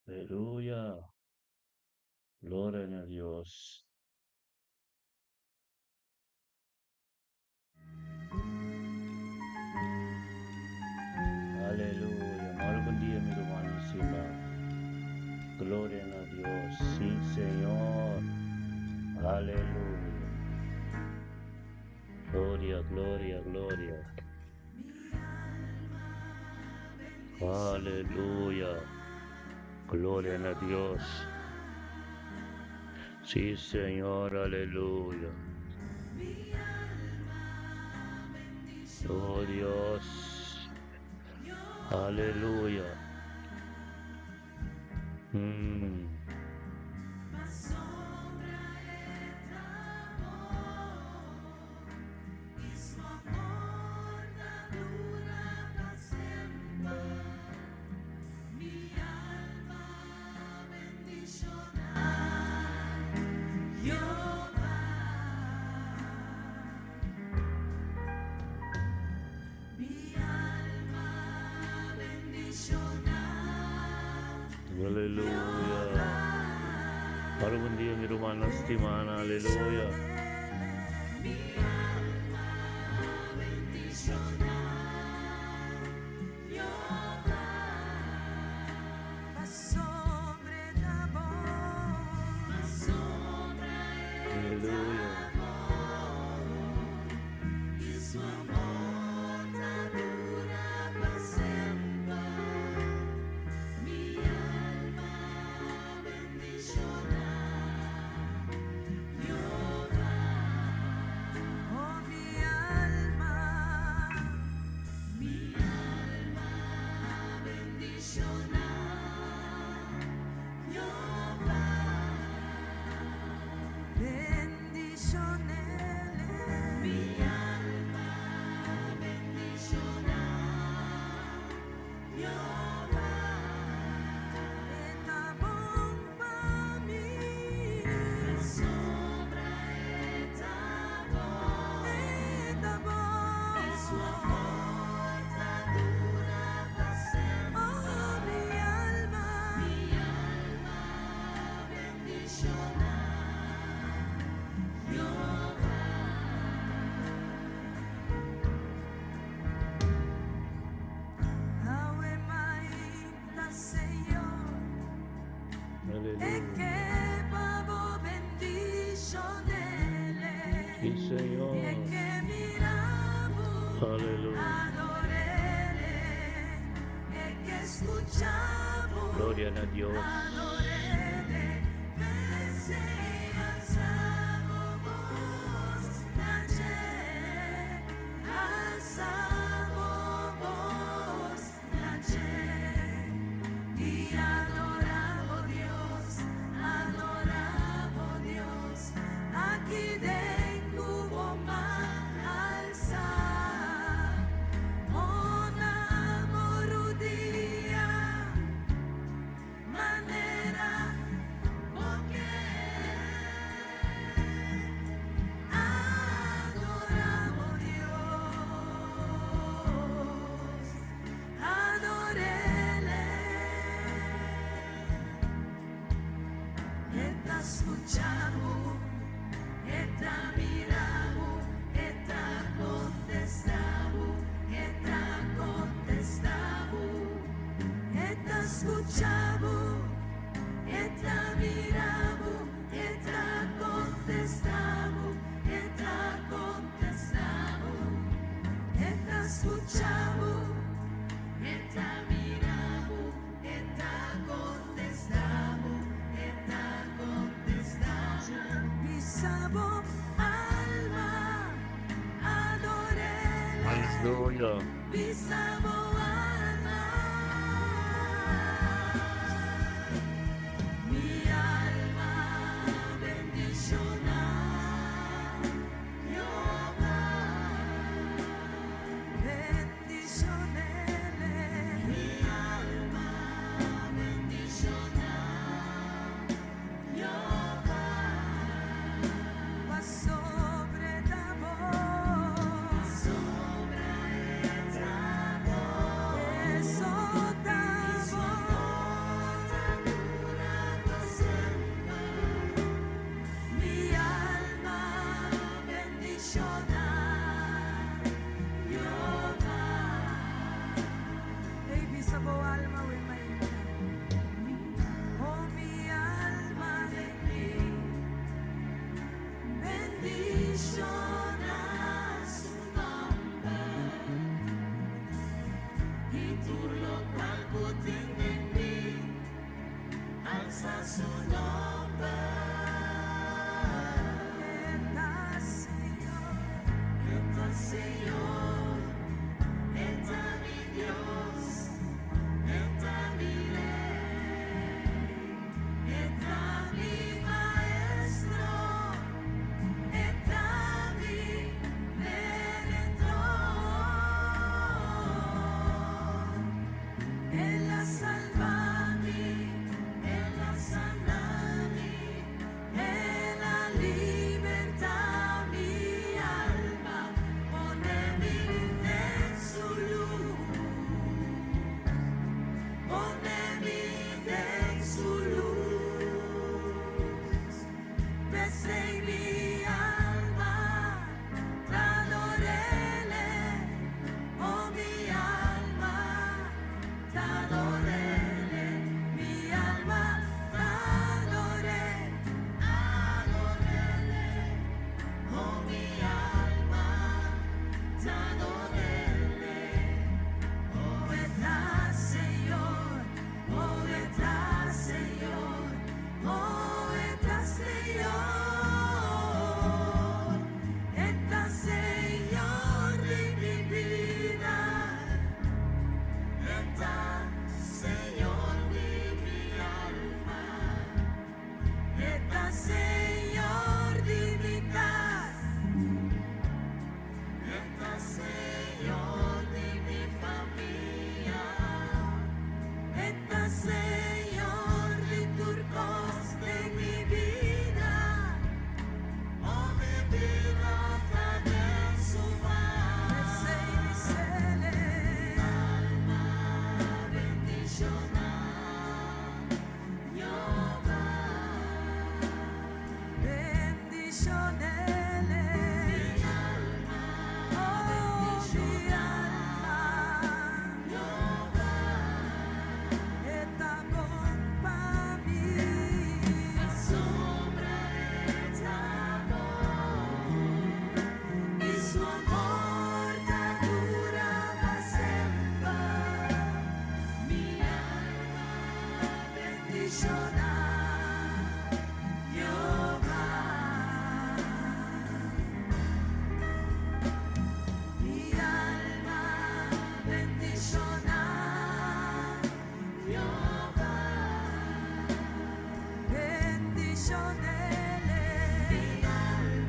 Aleluya. Gloria na Dios. Aleluya. Moro bon dia, mi ruman stima. Gloria na Dios. Sí, Señor. Aleluya. Gloria, gloria, gloria. Aleluya. Gloria na Dios. Sí, Señor. Aleluya. Oh Dios. Aleluya. Aleluya. Para bon dia, mi rumannan stimá. Aleluya. Aleluya. Aleluya. Sí, Señor. Aleluya. Gloria a Dios. Aleluya.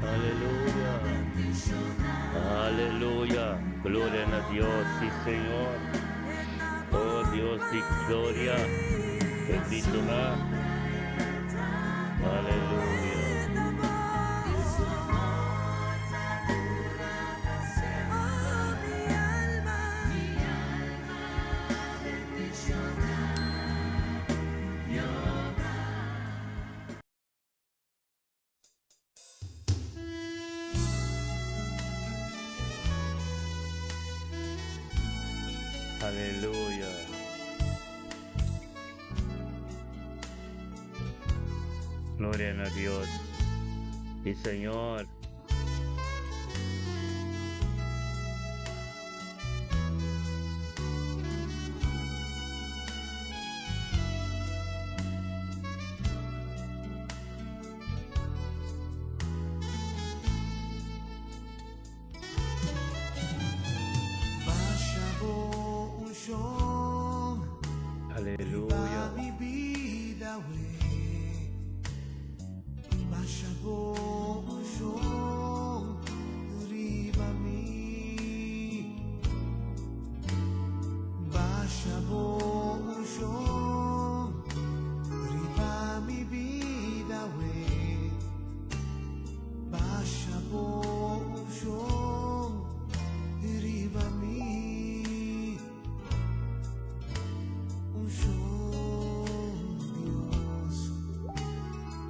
Aleluya. Aleluya. Gloria na Dios, sí Señor. Oh Dios di gloria. Bendiciona. Aleluya. Aleluya. Gloria na Dios. Sí Señor. Basha bo unshon Aleluya. Riba mi bida awe. Basha bo unshon riba mi. Basha bo unshon riba mi bida awe. Basha bo unshon riba mi. Unshon Dios,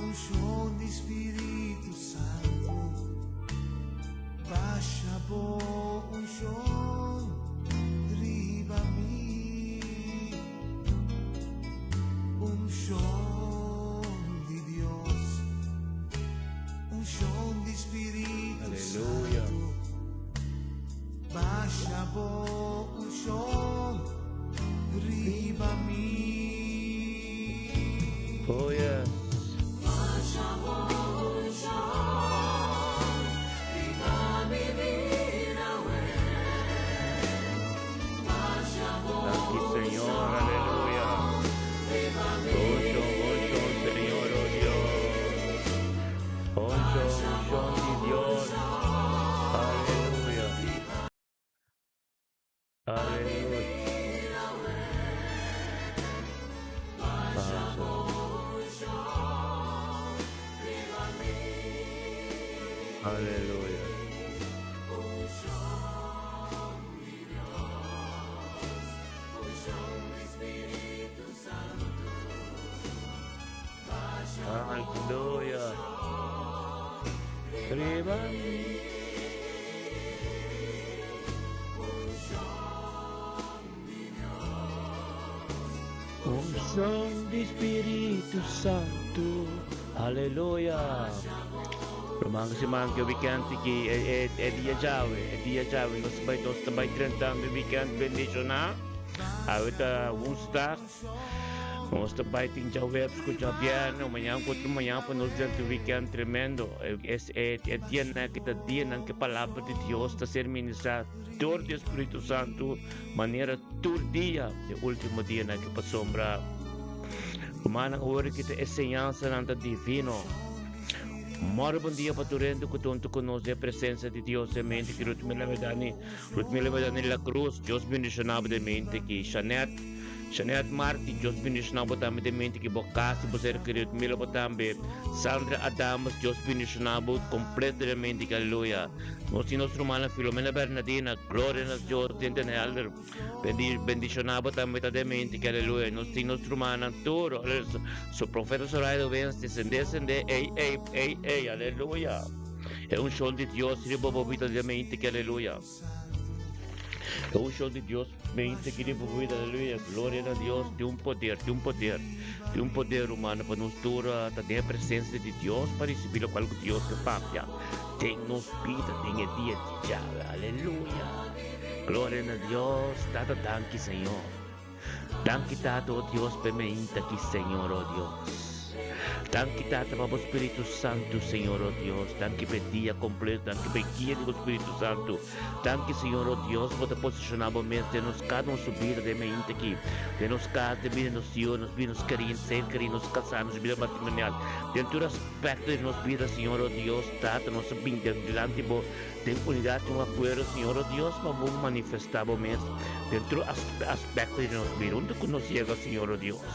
unshon di Spiritu Santu. Basha bo unshon riba mi. Unshon di Dios, unshon di Spiritu Aleluya. Santu. Basha bo unshon riba Riba mi. Oh yes. Danki Señor, aleluya. Unshon, unshon, Señor, oh Dios. Unshon, unshon di Dios. Aleluya. Aleluya. Pasa. Aleluya. Aleluya. Riba mi. Unshon di Spiritu Santu. Aleluya. Ruman ku siman ku weekend ki e, e, e dia djawe, e dia djawe nos bai nos ta bai drentando weekend bendishoná. Awe ta woensdag. Nos ta bai tin djaweps ku djabièrnè, mañan ku otro mañan pa nos drenta weekend tremendo. E, e, e dianan ki ta dianan ku e palabra di Dios ta ser ministrá dor di e Spiritu Santu manera tur dia e último dianan ki pasobra. Rumannan awor ki ta e señansanan ta divino. Mòrdu bon dia pa tur hende ku ta huntu ku nos den e presensia di Dios den mente ki Rutmila Medani Rutmila Medani La Cruz Dios bendishoná bo den mente ki Shanet Shanet Marti Dios bendishoná bo tambe den mente ki bo kas i bo ser kerido Rutmila bo tambe Sandra Adamus Dios bendishoná bo kompleto den mente ki aleluya Nos tin nos rumannan Filomena Bernadina Gloria na Dios den Den Helder Bendiciona bo tambe ta den mente ki aleluya nos tin nos rumannan tur aleluya su profeta Soraya Vence sende sende ey ey ey ey aleluya e unshon di Dios riba bo bida den mente ki aleluya e unshon di Dios mente ki riba bo bida aleluya gloria na Dios tin un poder tin un poder tin un poder rumano pa nos tur ta den e presencia di Dios pa ricibi locual cu Dios ke papia den nos bida den e dia di djawe aleluya. Gloria na Dios, Tata danki Señor. Danki Tata oh Dios p'e meinta aki Señor oh Dios. Danki Tata pa bo Spiritu Santu Señor oh Dios. Danki p'e dia completo, danki p'e guia di bo Spiritu Santu. Danki Señor oh Dios bo ta posiciona bo mes den nos cada un su bida den meinta aki. Den nos cas, den bida nos yiu, nos bida nos kerin, ser kerin, nos casá, nos bida matrimonial. Den tur aspecto di nos bida Señor oh Dios, Tata nos a bin dilanti bo. Den unidat un akuerdo, Señor o Dios, pa bo manifestá bo mes den tur aspekto di nos bida. Huntu ku nos yega, Señor o Dios,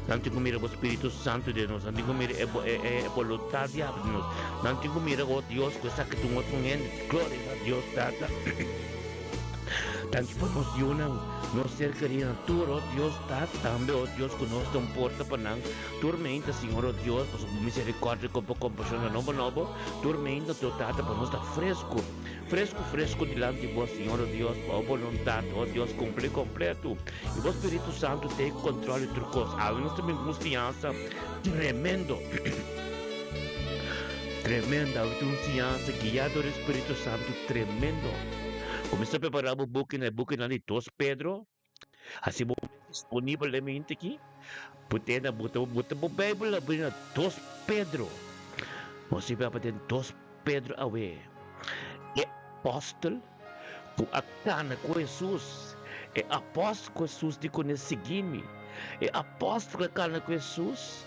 nan tin ku mira bo Spiritu Santu den nos, nan tin ku mira e e boluntat di habri den nos, nan tin ku mira, o Dios, ku esaki ta un otro hende. Gloria na Dios Tata. Danki pa nos yunan, nos ser kerinan tur, o Dios Tata, tambe, o Dios, ku nos ta un porta pa nan. Tur meinta, Señor, o Dios, pasobra bo misericordia ku bo compasion ta nobo nobo, tur meinta to Tata pa nos ta fresco, fresco, fresco dilanti bo, Señor, o Dios, pa bo boluntad, o Dios, cumpli completo, y bo Spiritu Santo take control di tur cos. Awe nos ta bin cu un siñansa tremendo, tremendo, awe tin un siñansa guia dor e Spiritu Santo tremendo. Cuminsa prepara bo buki na e bukinan di dos Pedro. Hasi bo mes disponibel den mente aki. Putena bo ta bo ta bo Bijbel abri na dos Pedro. Nos tin papia den dos Pedro awe. E apostel ku a kana ku Hesus, e apostel ku Hesus di kuné sigui mi, e apostel ku a kana ku Hesus,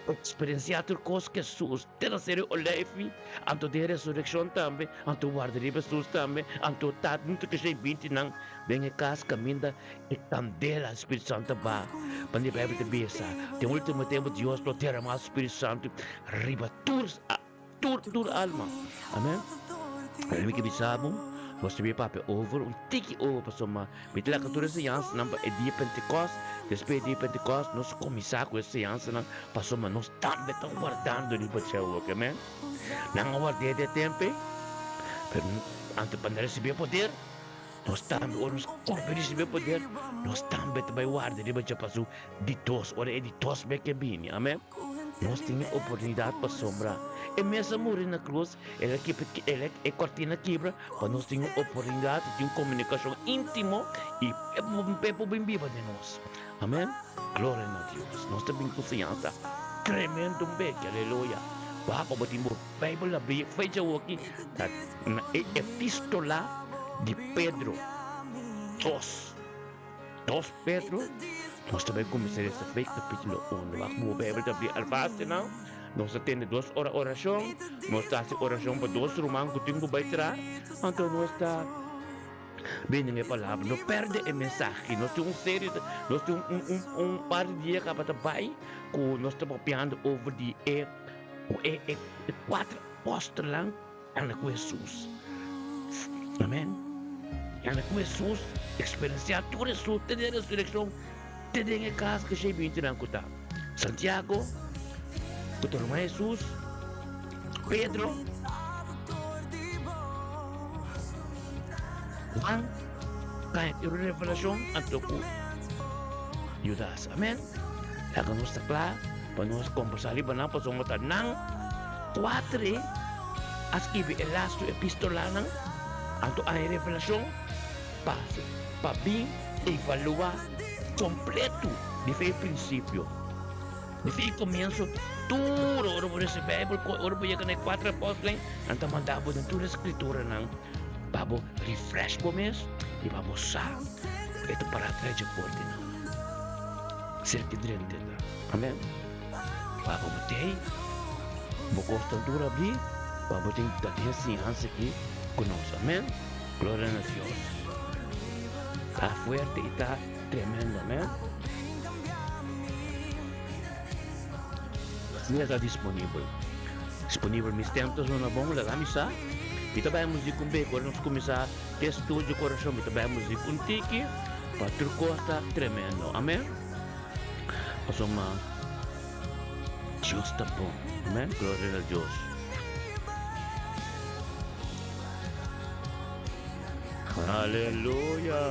Eksperensiá tur kos ku Hesus te na Seru Oleifi, anto den resurekshon tambe, anto warda riba Hesus tambe, anto ta huntu ku e bintinan den e kas kaminda e kandela di Spiritu Santu ta baha. Pasobra e Beibel ta bisa, den ultimo tempu Dios lo deramá su Spiritu Santu riba tur Tur tur alma. Amen. Pero mi ke bisa bo, nos ta bin papia over, un tiki over pasobra mi ta laga tur e señansanan pa e dia Pentekost, despues e dia Pentekost nos kuminsá ku e señansanan pasobra nos tambe ta wardando riba dje awor, amen. Nan a ward'é den e tempu ei, pero antes pa nan risibí e poder, nos tambe ora nos kombe risibí e poder, nos tambe ta bai warda riba dje pasobra di dos, ora e di dos bes ke bini, amen. Nos tin e oportunidat pasobra E mes a muri na krus, El a kibra, El a, e kortina a kibra pa nos tin un oportunidat di tin un komunikashon íntimo i E por bin biba den nos. Amèn. Gloria na Dios. Nos ta bin ku siñansa tremendo un beki. Aleluya. Wak pa bo tin bo Beibel abrí fecha awoki na na e epístola di Pedro dos. Dos Pedro, nos ta bai kuminsá lesa fe kapítulo uno. Wak bo Beibel ta abrí alfasi nan. Nos ta tende dos ora orashon. Nos ta hasi orashon pa dos ruman ku tin ku bai tra. Anto nos ta bini den e palabra. No pèrdè e mensahe. Nos tin un serie, nos tin un un un par di dia kaba ta bai ku nos ta papiando over di e e e kuater apòstelnan. Anda ku Hesus. Amen. Anda ku Hesus, eksperensiá tur Hesus te den resurekshon, te den e kas ku shei binti nan ku ta. Santiago, ku ta ruman Hesus, Pedro, Juan, kaña tur e revelashon anto ku Judas. Amen. Laga nos ta kla pa nos kombersá riba nan pasobra ta nan kuatre a skibi e lastu epistolanan, anto a e revelashon pa pa bin evaluá kompletu di fe prinsipio, di fe komienso tur ora bo resa Beibel, ora bo yega na e kuater apòstelnan, nan ta manda bo den tur e skrituranan pa bo refresh bo mes i pa bo sa ku e ta pará tras dje portinan. Serka drenta ta. Amen. Pa bo tei bo kos ta dura abrí, pa bo tin ta tin siñansa aki ku nos. Amen. Gloria na Dios. Ta fuerte i ta tremendo. Amen. Asina ta disponibel. Disponibel. Mi stem ta zona bon, laga mi sa. Mi ta bai muzik un bek ora nos kuminsá te studio korashon. Mi ta bai muzik un tiki pa tur kos ta tremendo. Amen. Pasobra Dios ta bon. Amen. Gloria na Dios. Aleluya.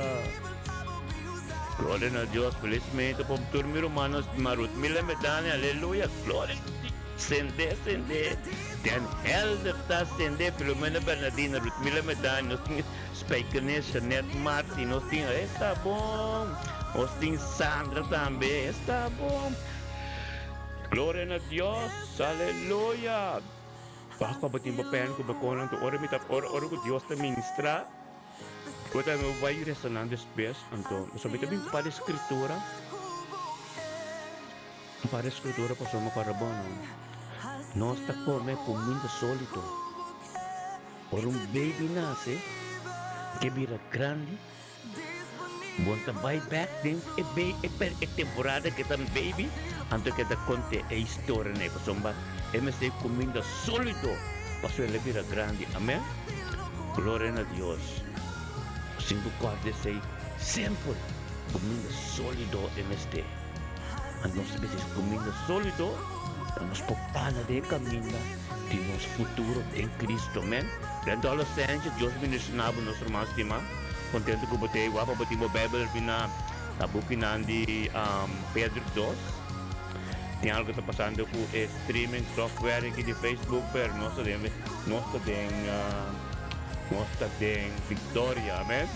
Gloria na Dios. Felizmente pa tur mi rumannan stima Ruth Mila Medani. Aleluya. Gloria na Dios. Sende, sende. Den Helder ta sende. Filomena Bernardina, Ruth Mila Medani. Nos tin Spijkenis, Jeanette Martin. Nos tin, esta bon. Nos tin Sandra tambe. Esta bon. Gloria na Dios. Aleluya. Pascua bo tin bo pen cu bo conan anto ora mi ta ora ora cu Dios ta ministra bo ta bo bay resona despues anto pasobra mi ta bin pa di scritura pa di scritura pasobra mi acorda bo no nos ta come cuminda solido ora un baby nace ke bira grandi Bo ta bai bek den e e temporada ke ta baby, anto ke ta konte e historia nei pasobra e mester kuminda solido pasobra el a bira grandi. Amen. Gloria na Dios. Sin ku kòrda esei semper kuminda solido e mester. Anto nos ta mester kuminda solido pa nos por kana den e kaminda di nos futuro den Cristo. Amen. Randolph Sanchez, Dios bendiciona bo nos ruman stima. Contento cu bo ta ey wak pa bo tin bo Bijbel bina na bukinan di Pedro dos. Tin algo ta pasando cu e streaming software aki di Facebook pero nos ta den nos ta den nos ta den victoria amen.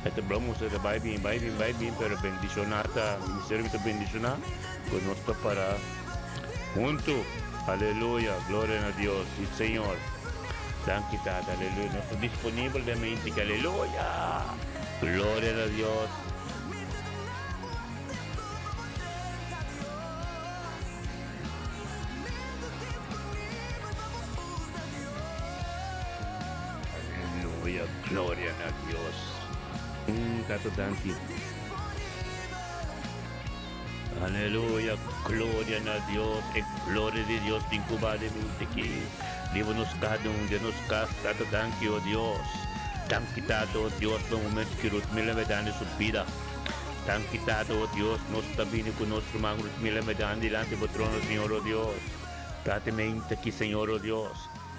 E ta blo mustra ta bay bin bay bin bay bin pero bendiciona ta ministerio mi ta bendiciona cu nos ta para hunto aleluya gloria na Dios si Señor. Danki Tata, aleluya. Nos ta disponibel den mente ki aleluya. Gloria na Dios. Aleluya, gloria na Dios. Tata danki. Aleluya, gloria na Dios, e gloria di Dios tin cu ba den mente aki. Riba nos cada un den nos cas, Tata danki, oh Dios. Danki Tata, oh Dios, pa e momento ki Ruthmila Medani su bida. Danki Tata, oh Dios, nos ta bini cu nos ruman Ruthmila Medani dilanti bo trono, Señor, oh Dios. Tata e mente aki, Señor, oh Dios.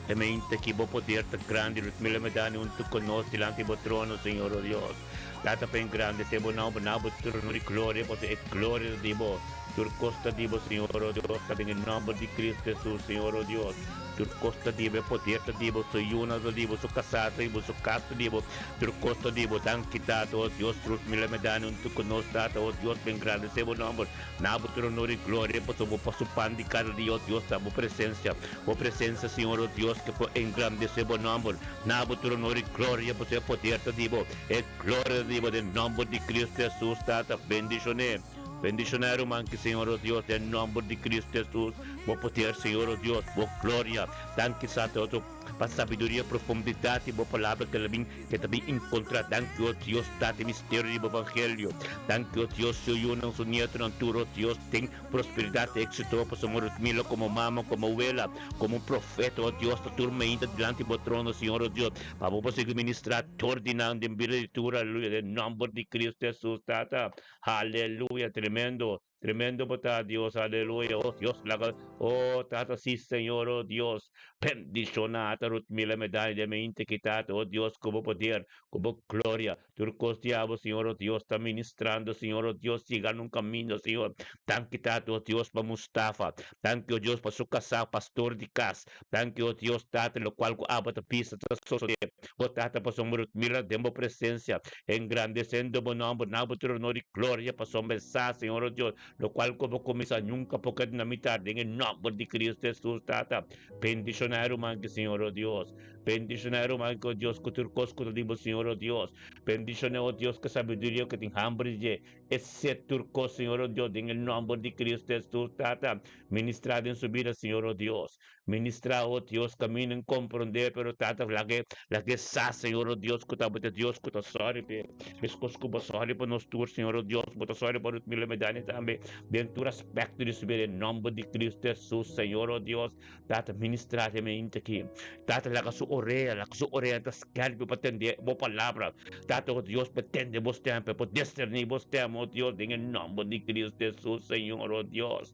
E mente ki bo poder ta grandi, Ruth Miller Medani huntu ku nos dilanti bo trono, Señor, o Dios. Tata pa engrandesé bo nomber na bo trono di gloria, pasobra e gloria ta di bo. Tur kos ta di bo, Señor, o Dios, ta den e nomber di Cristo Hesus, Señor, o Dios. Tur kos ta di bo, e poder ta di bo, su yunan ta di bo, su kasá ta di bo, su kas ta di bo, tur kos ta di bo. Danki, Tata, o Dios, Ruth Miller Medani huntu ku nos, Tata, o Dios, pa engrandesé bo nomber na bo trono di gloria, pasobra bo pa su pan di kada dia, o Dios, ta bo presensia. Bo presencia, Señor, o Dios, ke por engrandece bo nomber. Na bo tur honor y gloria, pasobra e poder ta di bo, e gloria ta di bo, den nomber di Cristo Jesus, Tata, bendicion'é. Bendicioná e ruman ki, Señor, o Dios, den nomber di Cristo Jesus, bo poder, Señor, o Dios, bo gloria. Danki, Tata, otro pa sabiduria, profundidad di bo palabra ke la bin, ke ta bin encontra. Danki, o Dios, Tata, e misterio di bo evangelio. Danki, o Dios, su yunan, su nietonan, tur, o Dios, den. Prosperidad ta éxito pasobra Rutmila como mama, como wela, como un profeta, oh Dios, ta tur meinta dilanti bo trono, Señor, oh Dios, pa bo por sigui ministra tur di nan den bida di tur, aleluya, den nomber di Cristo Jesus, Tata, aleluya, tremendo, tremendo bo ta, Dios, aleluya, oh Dios, laga, oh Tata, si, Señor, oh Dios, bendiciona ata Rutmila Medani den meinta aki, Tata, oh Dios, cu bo poder, cu bo gloria. Tur kos di abo, Señor, o Dios, ta ministrando, Señor, o Dios, yega na un kaminda, Señor. Danki, Tata, o Dios, pa Mustafa. Danki, o Dios, pa su kasá, pastor di kas. Danki, o Dios, Tata, lokual ku abo ta bisa ta sosodé. O Tata, pasobra bo mira den bo presensia, engrandesendo bo nòmber, na bo tur honor i gloria, pasobra e sa, Señor, o Dios, lokual ku bo kuminsá nunka por keda na mitar, den e nòmber di Cristo Hesus, Tata. Bendishoná e ruman ki, Señor, o Dios. Bendiciona e ruman cu Dios cu tur cos cu ta di bo Señor o Dios. Bendiciona o Dios cu sabiduria cu tin hamber di dje. E set tur cos Señor o Dios den e nomber di Cristo Jesus Tata. Ministra den su bida Señor o Dios. Ministra o Dios caminda en comprende pero Tata laga laga e sa Señor o Dios cu ta bo ta Dios cu ta sorry p'e. Mescos cu bo sorry pa nos tur Señor o Dios bo ta sorry pa Ruth Miller Medani tambe den tur aspecto di su bida den nomber di Cristo Jesus Señor o Dios. Tata ministra den mente aki. Tata laga su orea, laga su orea ta skerpi pa tende bo palabra. Tata, o Dios, pa tende bo stem, pa por discerni bo stem, o Dios, den e nomber di Cristo Jesus, Señor, o Dios.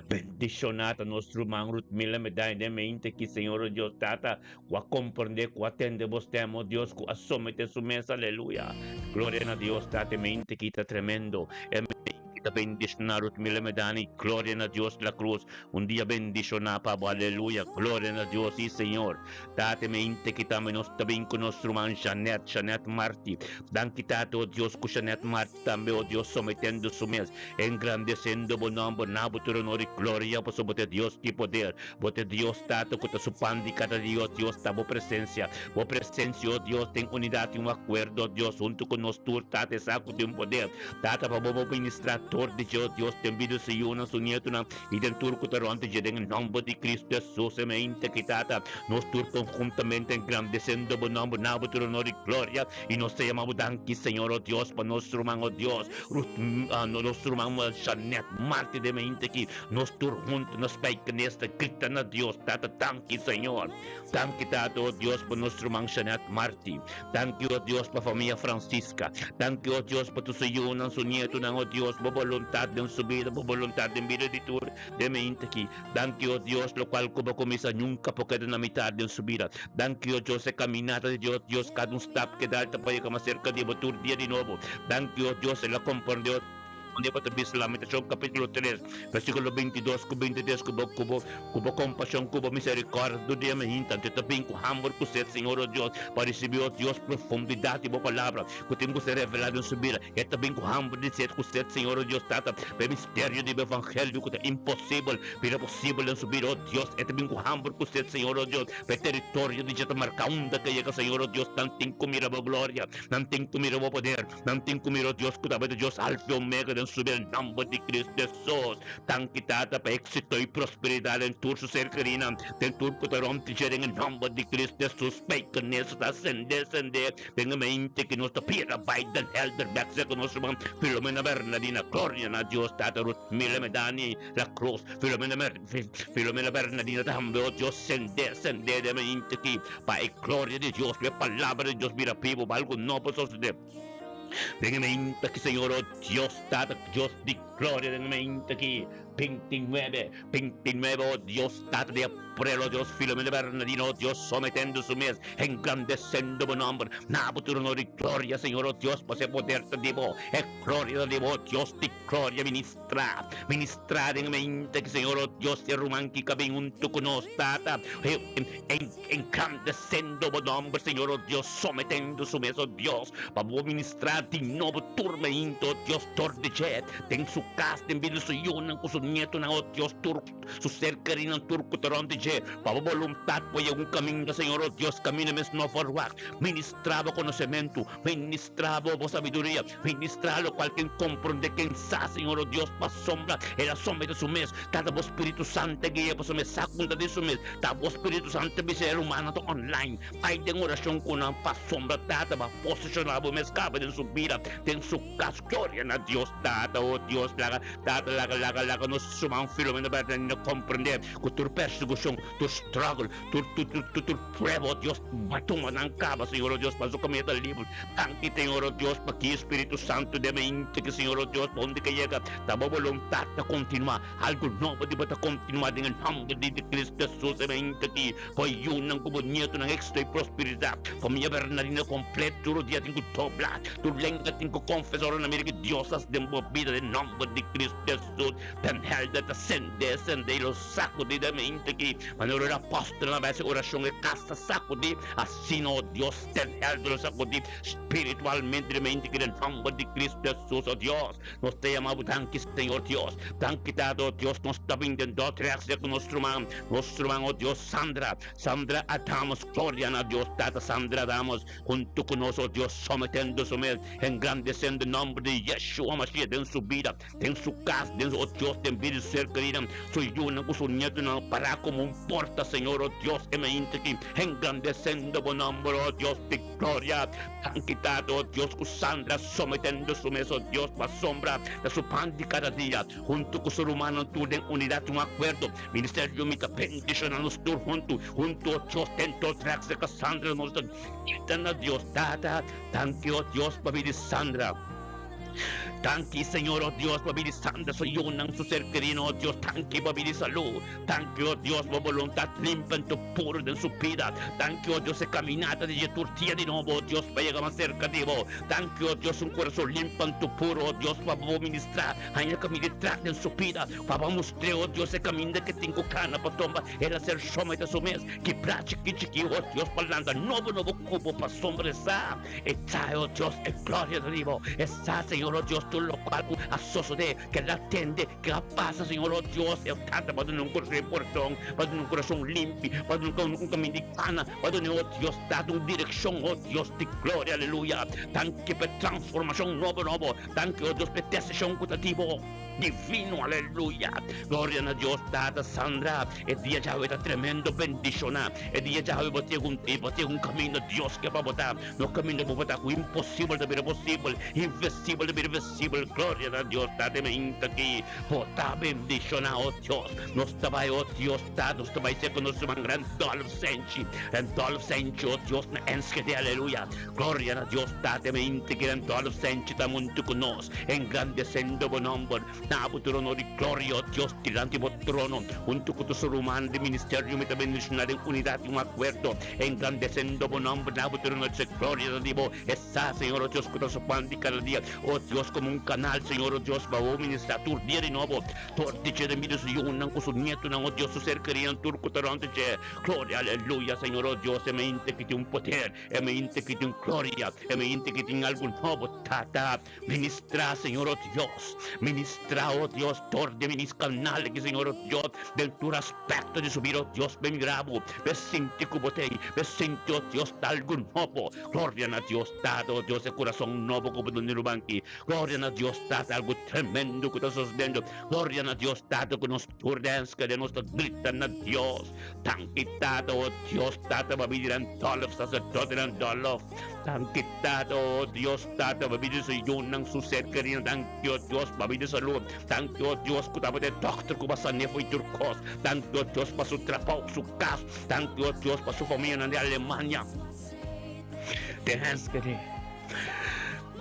Bendiciona ta nos ruman Ruth Miller Medina den mente aki, Señor, o Dios, Tata, cu a comprende, cu a tende bo stem, o Dios, cu a somete su mes, aleluya. Gloria na Dios, Tata, e mente aki ta tremendo. E mente aki ta bendiciona Ruth Miller Medina, gloria na Dios, la cruz. Un dia bendishoná pa bo, aleluya, gloria na Dios, sí Señor. Tata mi inte ki tambe nos ta bin ku nos ruman Jeanette, Jeanette Marti. Danki Tata, oh Dios, ku Jeanette Marti tambe, oh Dios, sometendo su mes, engrandesendo bo nomber, na bo tur honor i gloria, pasobra bo ta e Dios di poder, bo ta e Dios, Tata, ku ta su pan di kada dia, oh Dios, ta bo presensia. Bo presensia, oh Dios, den unidat i un akuerdo, oh Dios, huntu ku nos tur, Tata, e sa ku tin poder. Tata, pa bo bo ministrá tur di dje, oh Dios, den bida su yunan, su nietunan, I den tur ku ta rònt dje den e nòmber di Kristu Hesus, e mente ki Tata, nos tur konhuntamente engrandesendo bo nòmber, na bo tur honor i gloria, i nos ta yama bo danki, Señor, o Dios, pa nos ruman, o Dios, Ruth, nos ruman Jeanette Marti den mente ki nos tur huntu na Spijkenisse ta grita na Dios, Tata, danki, Señor. Danki, Tata, o Dios, pa nos ruman Jeanette Marti. Danki, o Dios, pa famia Francisca. Danki, o Dios, pa tur su yunan, su nietunan, o Dios, bo boluntat den su bida, bo boluntat den bida di tur den mente aki. Danki, o Dios, lokual ku bo kuminsá nunka por keda na mitat den su bida. Danki, o Dios, e kaminata di Dios, Dios, kada un stap ke dal ta pa yega mas serka di bo tur dia di nobo. Danki, o Dios, el a komprendé, o. Unda bo ta bisa Lamentacion capítulo 3, versículo 22 cu 23 cu bo, cu bo, cu bo compasion, cu bo misericordia tur dia mi hinta, anto ta bin cu hamber cu sed, Señor, o Dios, pa ricibi, o Dios, profundidad di bo palabra, cu tin cu ser revela den su bida. E ta bin cu hamber di sed, cu sed, Señor, o Dios, Tata, pa e misterio di bo evangelio cu ta imposibel bira posibel den su bida, o Dios. E ta bin cu hamber cu sed, Señor, o Dios, pa e territorio di dje ta marca unda ke yega, Señor, o Dios, nan tin cu mira bo gloria, nan tin cu mira bo poder. Nan tin cu mira Dios cu tabata Dios Alfa y Omega den su bel nomber di Cristo Jesus. Danki Tata pa exito y prosperidad den tur su ser kerinan, den tur cu ta rond dje den e nomber di Cristo Jesus. Spijkenis ta sende sende den e mente ki nos ta bira bay den helder bek seca nos ruman Filomena Bernadina. Gloria na Dios Tata Ruth Mila Medani La Cruz Filomena Filomena Bernadina tambe oh Dios sende sende den e mente ki Pa e gloria di Dios, pa e palabra di Dios bira bibu, pa algu nobo sosodé den e mente aki, Señor, o Dios Tata, Dios di gloria, den e mente aki, bintinuebe, bintinuebe, o Dios Tata di. Kumprel, oh Dios, Filomeno Bernardino, oh Dios, sometendo su mes, engrandesendo bo nomber. Na bo tur honor i gloria, Señor, oh Dios, pasobra e poder ta di bo, e gloria ta di bo, oh Dios di gloria, ministra, ministra den e mente aki, Señor, oh Dios, e ruman ki ka bin huntu ku nos, Tata, engrandesendo bo nomber, Señor, oh Dios, sometendo su mes, oh Dios, pa bo ministra di nobo tur mente, oh Dios, dor di dje, den su kas, den bida di su yunan ku su nietonan, oh Dios, tur. Su ser kerinan tur ku ta rònt di dje, pa bo boluntat por yega un kaminda, Señor, o Dios, kaminda mes no ferwagt. Ministrá bo konosementu, ministrá bo bo sabiduria, ministrá lokual ken komprondé, ken sa, Señor, o Dios, pasobra el a somete su mes. Tata, bo Spiritu Santu a guia pasobra e sa ku ta den su mes. Ta bo Spiritu Santu a bisa e rumannan ta online, bai den orashon ku nan, pasobra, Tata, bo a posishoná bo mes kaba den su bida, den su kas. Gloria na Dios, Tata, o Dios, laga Tata, laga, laga, laga nos suman Filomeno Bernardino comprende cu tur persecucion, tur struggle, tur, tur, tur, tur, tur prueba, oh Dios, ba tuma nan caba, Señor, oh Dios, pa su camino ta liber. Danki, Señor, oh Dios, pa ki Spiritu Santo den mente ki, Señor, oh Dios, pa unda ke yega, ta bo boluntad ta continua, algo nobo di bo ta continua den e nomber di Cristo Jesus e mente ki, pa yunan cu bo nietonan éxito y prosperidad. Familia Bernardino completo tur dia tin cu dobla, tur lenga tin cu confesa ora nan mira ki Dios haci den bo bida den nomber di Cristo Jesus. Den helder ta sende, sende y lo sacudi den mente ki manera ora apostelnan a bay haci oracion e cas ta sacudi, asina oh Dios den helder lo sacudi spiritualmente den mente ki den nomber di Cristo Jesus. Oh Dios, nos ta yama bo danki Señor Dios, danki Tata oh Dios, nos ta bin den Dordrecht cu nos ruman, nos ruman oh Dios Sandra, Sandra Adamos, gloria na Dios Tata Sandra Adamos, hunto cu nos, oh Dios, sometendo su mes, engrandecendo e nomber di Yeshua Mashiach den su bida, den su cas, den su, oh Dios, den bida di su ser kerinan, su yunan cu su nietonan, para como un porta, Señor, oh Dios, e mainta aki, engrandecendo bo nomber, oh Dios di gloria. Danki Tata, oh Dios, cu Sandra sometendo su mes, oh Dios, pa sombra na su pan di cada dia. Huntu ku su rumannan tur den unidat un akuerdo. Ministerio mi ta bendishoná nos tur huntu, huntu o Dios den Dordrecht serka Sandra nos ta grita na Dios Tata, danki o Dios pa bidi Sandra. Danki Señor o Dios pa bidi Sandra su yunan su ser kerino o Dios danki pa bidi salú. Danki o Dios bo boluntat limpa en tu puro den su bida. Danki o Dios e kaminata di dje tur dia di nobo o Dios pa yega mas serka di bo. Danki o Dios un kurason limpa en tu puro o Dios pa bo ministrá. Haña kaminda di tras den su bida, pa bo mustr'é, oh Dios, e kaminda ke tin ku kana pa toma. El a ser somete su mes, kibrá chikí chikí, oh Dios, pa lanta nobo nobo ku bo pasobra e sa e trae, oh Dios, e gloria di bo. E sa, Señor, oh Dios, tur lokual ku a sosodé, ke el a tende, ke a pasa, Señor, oh Dios, e tata pa duna un kurason di pordon, pa duna un kurason limpi, pa duna un kaminda di kana, pa duna, oh Dios, tata, un direkshon, oh Dios di gloria, aleluya. Danki pa e transformashon nobo nobo. Danki o Dios p'e desishon ku ta di bo divino aleluya gloria na Dios tata Sandra e dia djawe ta tremendo bendishona e dia djawe bo tin un bo tin un kaminda Dios ke pa bo ta no kaminda bo por ta ku imposibel ta bira posibel invisibel ta bira visibel gloria na Dios tata e mainta aki bo ta bendishona o Dios nos ta bai o Dios tata nos ta bai ser ku nos ruman Randolph Senchi Randolph Senchi o Dios na Enschede aleluya. Gloria na Dios Tata mente ki den todo senchi ta huntu ku nos, engrandesendo bo nomber. Na bo tur honor i gloria, o Dios, dilanti bo trono, huntu ku tur su rumannan di ministerio mi ta bendishoná den unidat i un akuerdo, engrandesendo bo nomber. Na bo tur honor i gloria ta di bo e sa, Señor, o Dios, ku ta su pan di kada dia, o Dios, komo un kanal, Señor, o Dios, pa bo ministrá tur dia di nobo. Tur di dje den bida su yunan ku su nietonan, o Dios, su ser kerinan tur ku ta rònt di dje. Gloria, aleluya, Señor, o Dios, e mente ki tin un poder. E mente ki tin gloria, e mente ki tin algu nobo, Tata, ministra, Señor, oh Dios, ministra, oh Dios, dor di mi canal aki, Señor, oh Dios, den tur aspecto di su bida, oh Dios, be mira bo, be sinti cu bo t'ey, be sinti, oh Dios, ta algu nobo, gloria na Dios, Tata, oh Dios, e curason nobo cu bo duna ruman aki, gloria na Dios, Tata, algu tremendo cu ta sucediendo, gloria na Dios, Tata, cu nos tur den skede nos ta grita na Dios. Danki Tata, oh Dios Tata, pa bidi Randolph, sacerdote Randolph. Danki Tata, oh Dios Tata, pa bidi su yunan, su ser kerido. Danki, oh Dios, pa bidi salud. Danki, oh Dios, ku tabata e dokter ku ba san'é fo'i tur kos. Danki, oh Dios, pa su trabou, su kas. Danki, oh Dios, pa su famianan di Alemania. Den Enschede.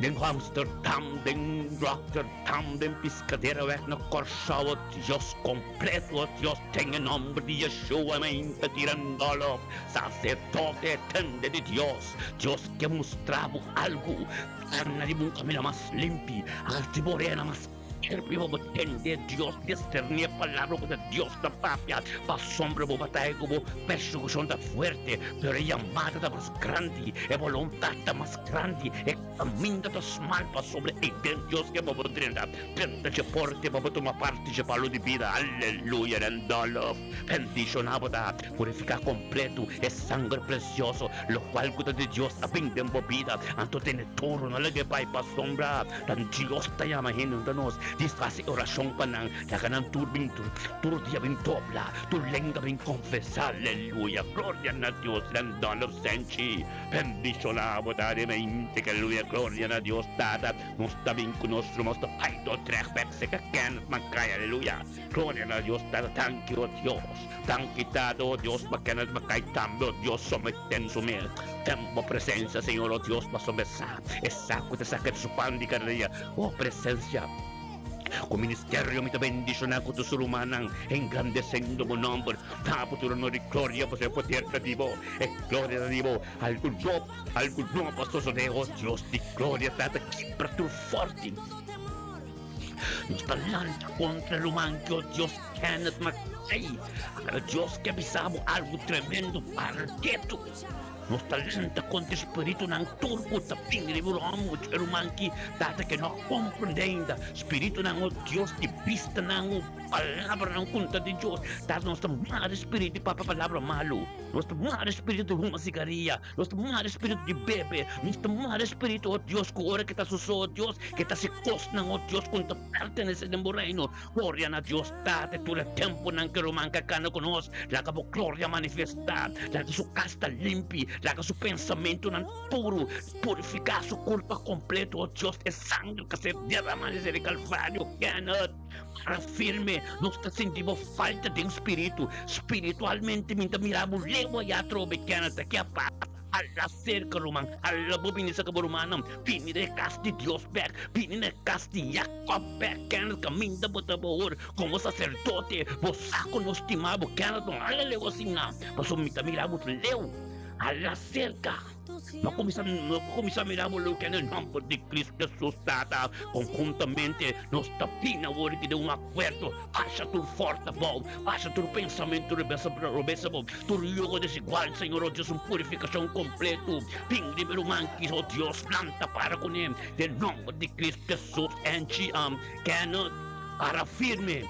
Den Amsterdam, den Rotterdam, den Piscaderaweg na Kòrsou, o Dios kompleto, o Dios, den e nòmber di Yeshua mi ta tira ndòlòf, saserdote, tende di Dios, Dios ke mustra bo algu, Torna riba un kaminda mas limpi, hasi bo orena mas skerpi pa bo tende Dios, diserní e palabra ku ta Dios ta papia. Pasobra bo bataya ku bo persekushon ta fuerte, pero e yamada ta mas grandi, e boluntat ta mas grandi, e kaminda ta smal pasobra ei den Dios ke bo por drenta. Drenta dje porte pa bo tuma parti dje palu di bida. Aleluya! Den dòlòf bendishoná bo ta. Purifiká kompletu e sanger presioso, lokual ku ta di Dios a bin den bo bida. Anto tene turu, no lag'é bai pasobra ta Dios ta yama hende hunta nos. Dis hasi orashon pa nan, laga nan tur bin tur dia bin dobla, tur lenga bin konfesá. Aleluya! Gloria na Dios! Den dòlòf senchi bendishoná bo ta den mente. Aleluya! Gloria na Dios Tata! Nos ta bin ku nos nos ta bai Dordrecht bek seka Kenneth Mackay. Aleluya! Gloria na Dios Tata! Danki, o Dios! Danki Tata, o Dios, pa kende ta kai tambe, o Dios, someten su mes den bo presencia, Señor, o Dios, pasobra e sa, e sa cu ta saca di su pan di cada dia. Bo presencia cu ministerio mi ta bendiciona cu tur su rumannan, engrandecendo bo nomber. Da bo tur honor y gloria, pasobra e poder ta di bo, e gloria ta di bo. Algu no, algu no pa sosode, o Dios di gloria, Tata, kibra tur forti. Nos ta lanta contra e ruman ki, o Dios, Kenneth McKay. Pero Dios ke bisa bo algu tremendo, para ketu. Nos ta lanta kontra e spiritunan tur ku ta bin riba un hòmber ku e ruman ki tata ke no a komprendé ainda. Spiritunan, o Dios, di bistanan, o palabranan kontra di Dios. Tata, nos ta mara e spiritu di papia palabra malu. Nos ta mara e spiritu di huma sigaria. Nos ta mara e spiritu di bebe. Nos ta mara e spiritu, o Dios, ku ora ke ta suso, o Dios, ke ta hasi kosnan, o Dios, ku no ta pertenesé den bo reino. Gloria na Dios Tata tur e tempunan ke ruman ka kana ku nos. Laga bo gloria manifestá. Laga su kas ta limpi. Laga su pensamentunan puru. Purifiká su kulpa kompleto, o Dios. E sangre ka ser derramá desde di Kalvario. Kenneth, para firme. Nos ta sinti bo falta den spiritu. Spiritualmente mi ta mira bo leu ayá atrobe, Kenneth. Ta ke a pasa? Hala serka, ruman. Hala bo bini serka bo rumannan. Bini na e kas di Dios bèk. Bini na e kas di Jakòb bèk. Kenneth, kaminda bo ta awor komo saserdote. Bo sa ku nos stima bo. Kenneth, no hala leu asina, pasobra mi ta mira bo leu. Hala serka. No kuminsá, no kuminsá mira bo leu. Kenneth, nòmber di Kristu Hesus, Tata, konhuntamente nos ta bini awor aki den un akuerdo. Basha tur fòrta abou. Basha tur pensamentu robes abou. Tur yogo desigual, Señor, oh Dios, un purificacion completo. Bin riba e ruman ki, oh Dios, lanta para cuné. Den nomber di Cristo Jesus, enchi am. Kenneth, para firme.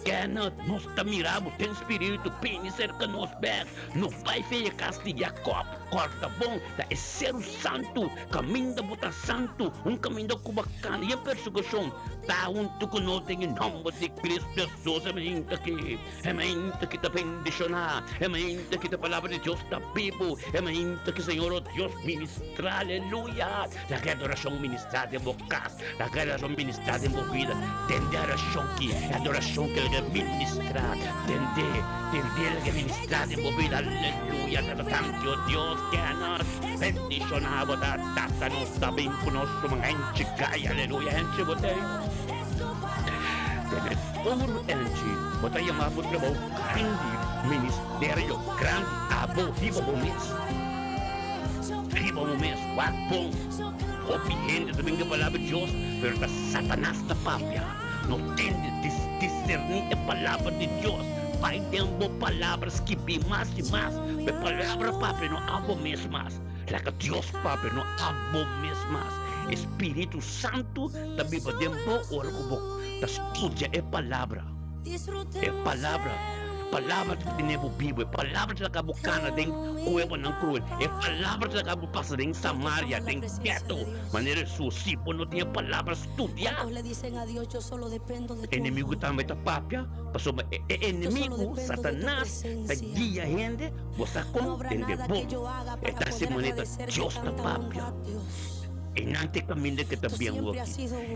Kenneth, nos ta mira bo den spiritu. Bini cerca nos bek. No bai feya cas di Jacob. Corda bon, ta e Seru Santu. Caminda bo ta santu, un caminda cu bo a cana yen persecucion. Ta hunto cu nos den e nomber di Cristo Jesus. Amen. Aki. E mente ki ta bendishoná, e mente ki ta palabra di Dios ta bibu, e mente ki Señor o Dios ministrá, aleluya. Laga e adorashon ministrá den bo kas, laga e adorashon ministrá den bo bida. Tende e adorashon ki, e adorashon ki laga ministrá, tende, tende laga ministrá den bo bida, aleluya. Tata danki o Dios, Kenneth, bendishoná bo ta, Tata nos ta bin ku nos ruman henchi gai, aleluya, henchi bo tei. Tene tur enchi bo ta yama bo trabou grandi, ministerio grandi, abo riba bo mes. Riba bo mes, wak bon. Hopi hende ta bin ke palabra di Dios, pero ta Satanas ta papia. No tende diserní e palabra di Dios. Bai den bo palabra skibí mas i mas. Bo e palabra papia, no abo mes mas. Laga Dios papia, no abo mes mas. E Spiritu Santu ta biba den bo ora ku bo ta studia e Palabra. E Palabra, Palabra ta tene bo bibu. E Palabra ta laga bo kana den kuebanan kruel. E Palabra ta laga bo pasa den Samaria, den ghetto, manera Hesus. Si bo no tin e Palabra studiá, enemigu tambe ta papia, pasobra e enemigu, Satanas, ta guia hende. Bo sa kon tende bon. E ta hasi manera Dios ta papia. E nan ta e kaminda ke ta bien hopi.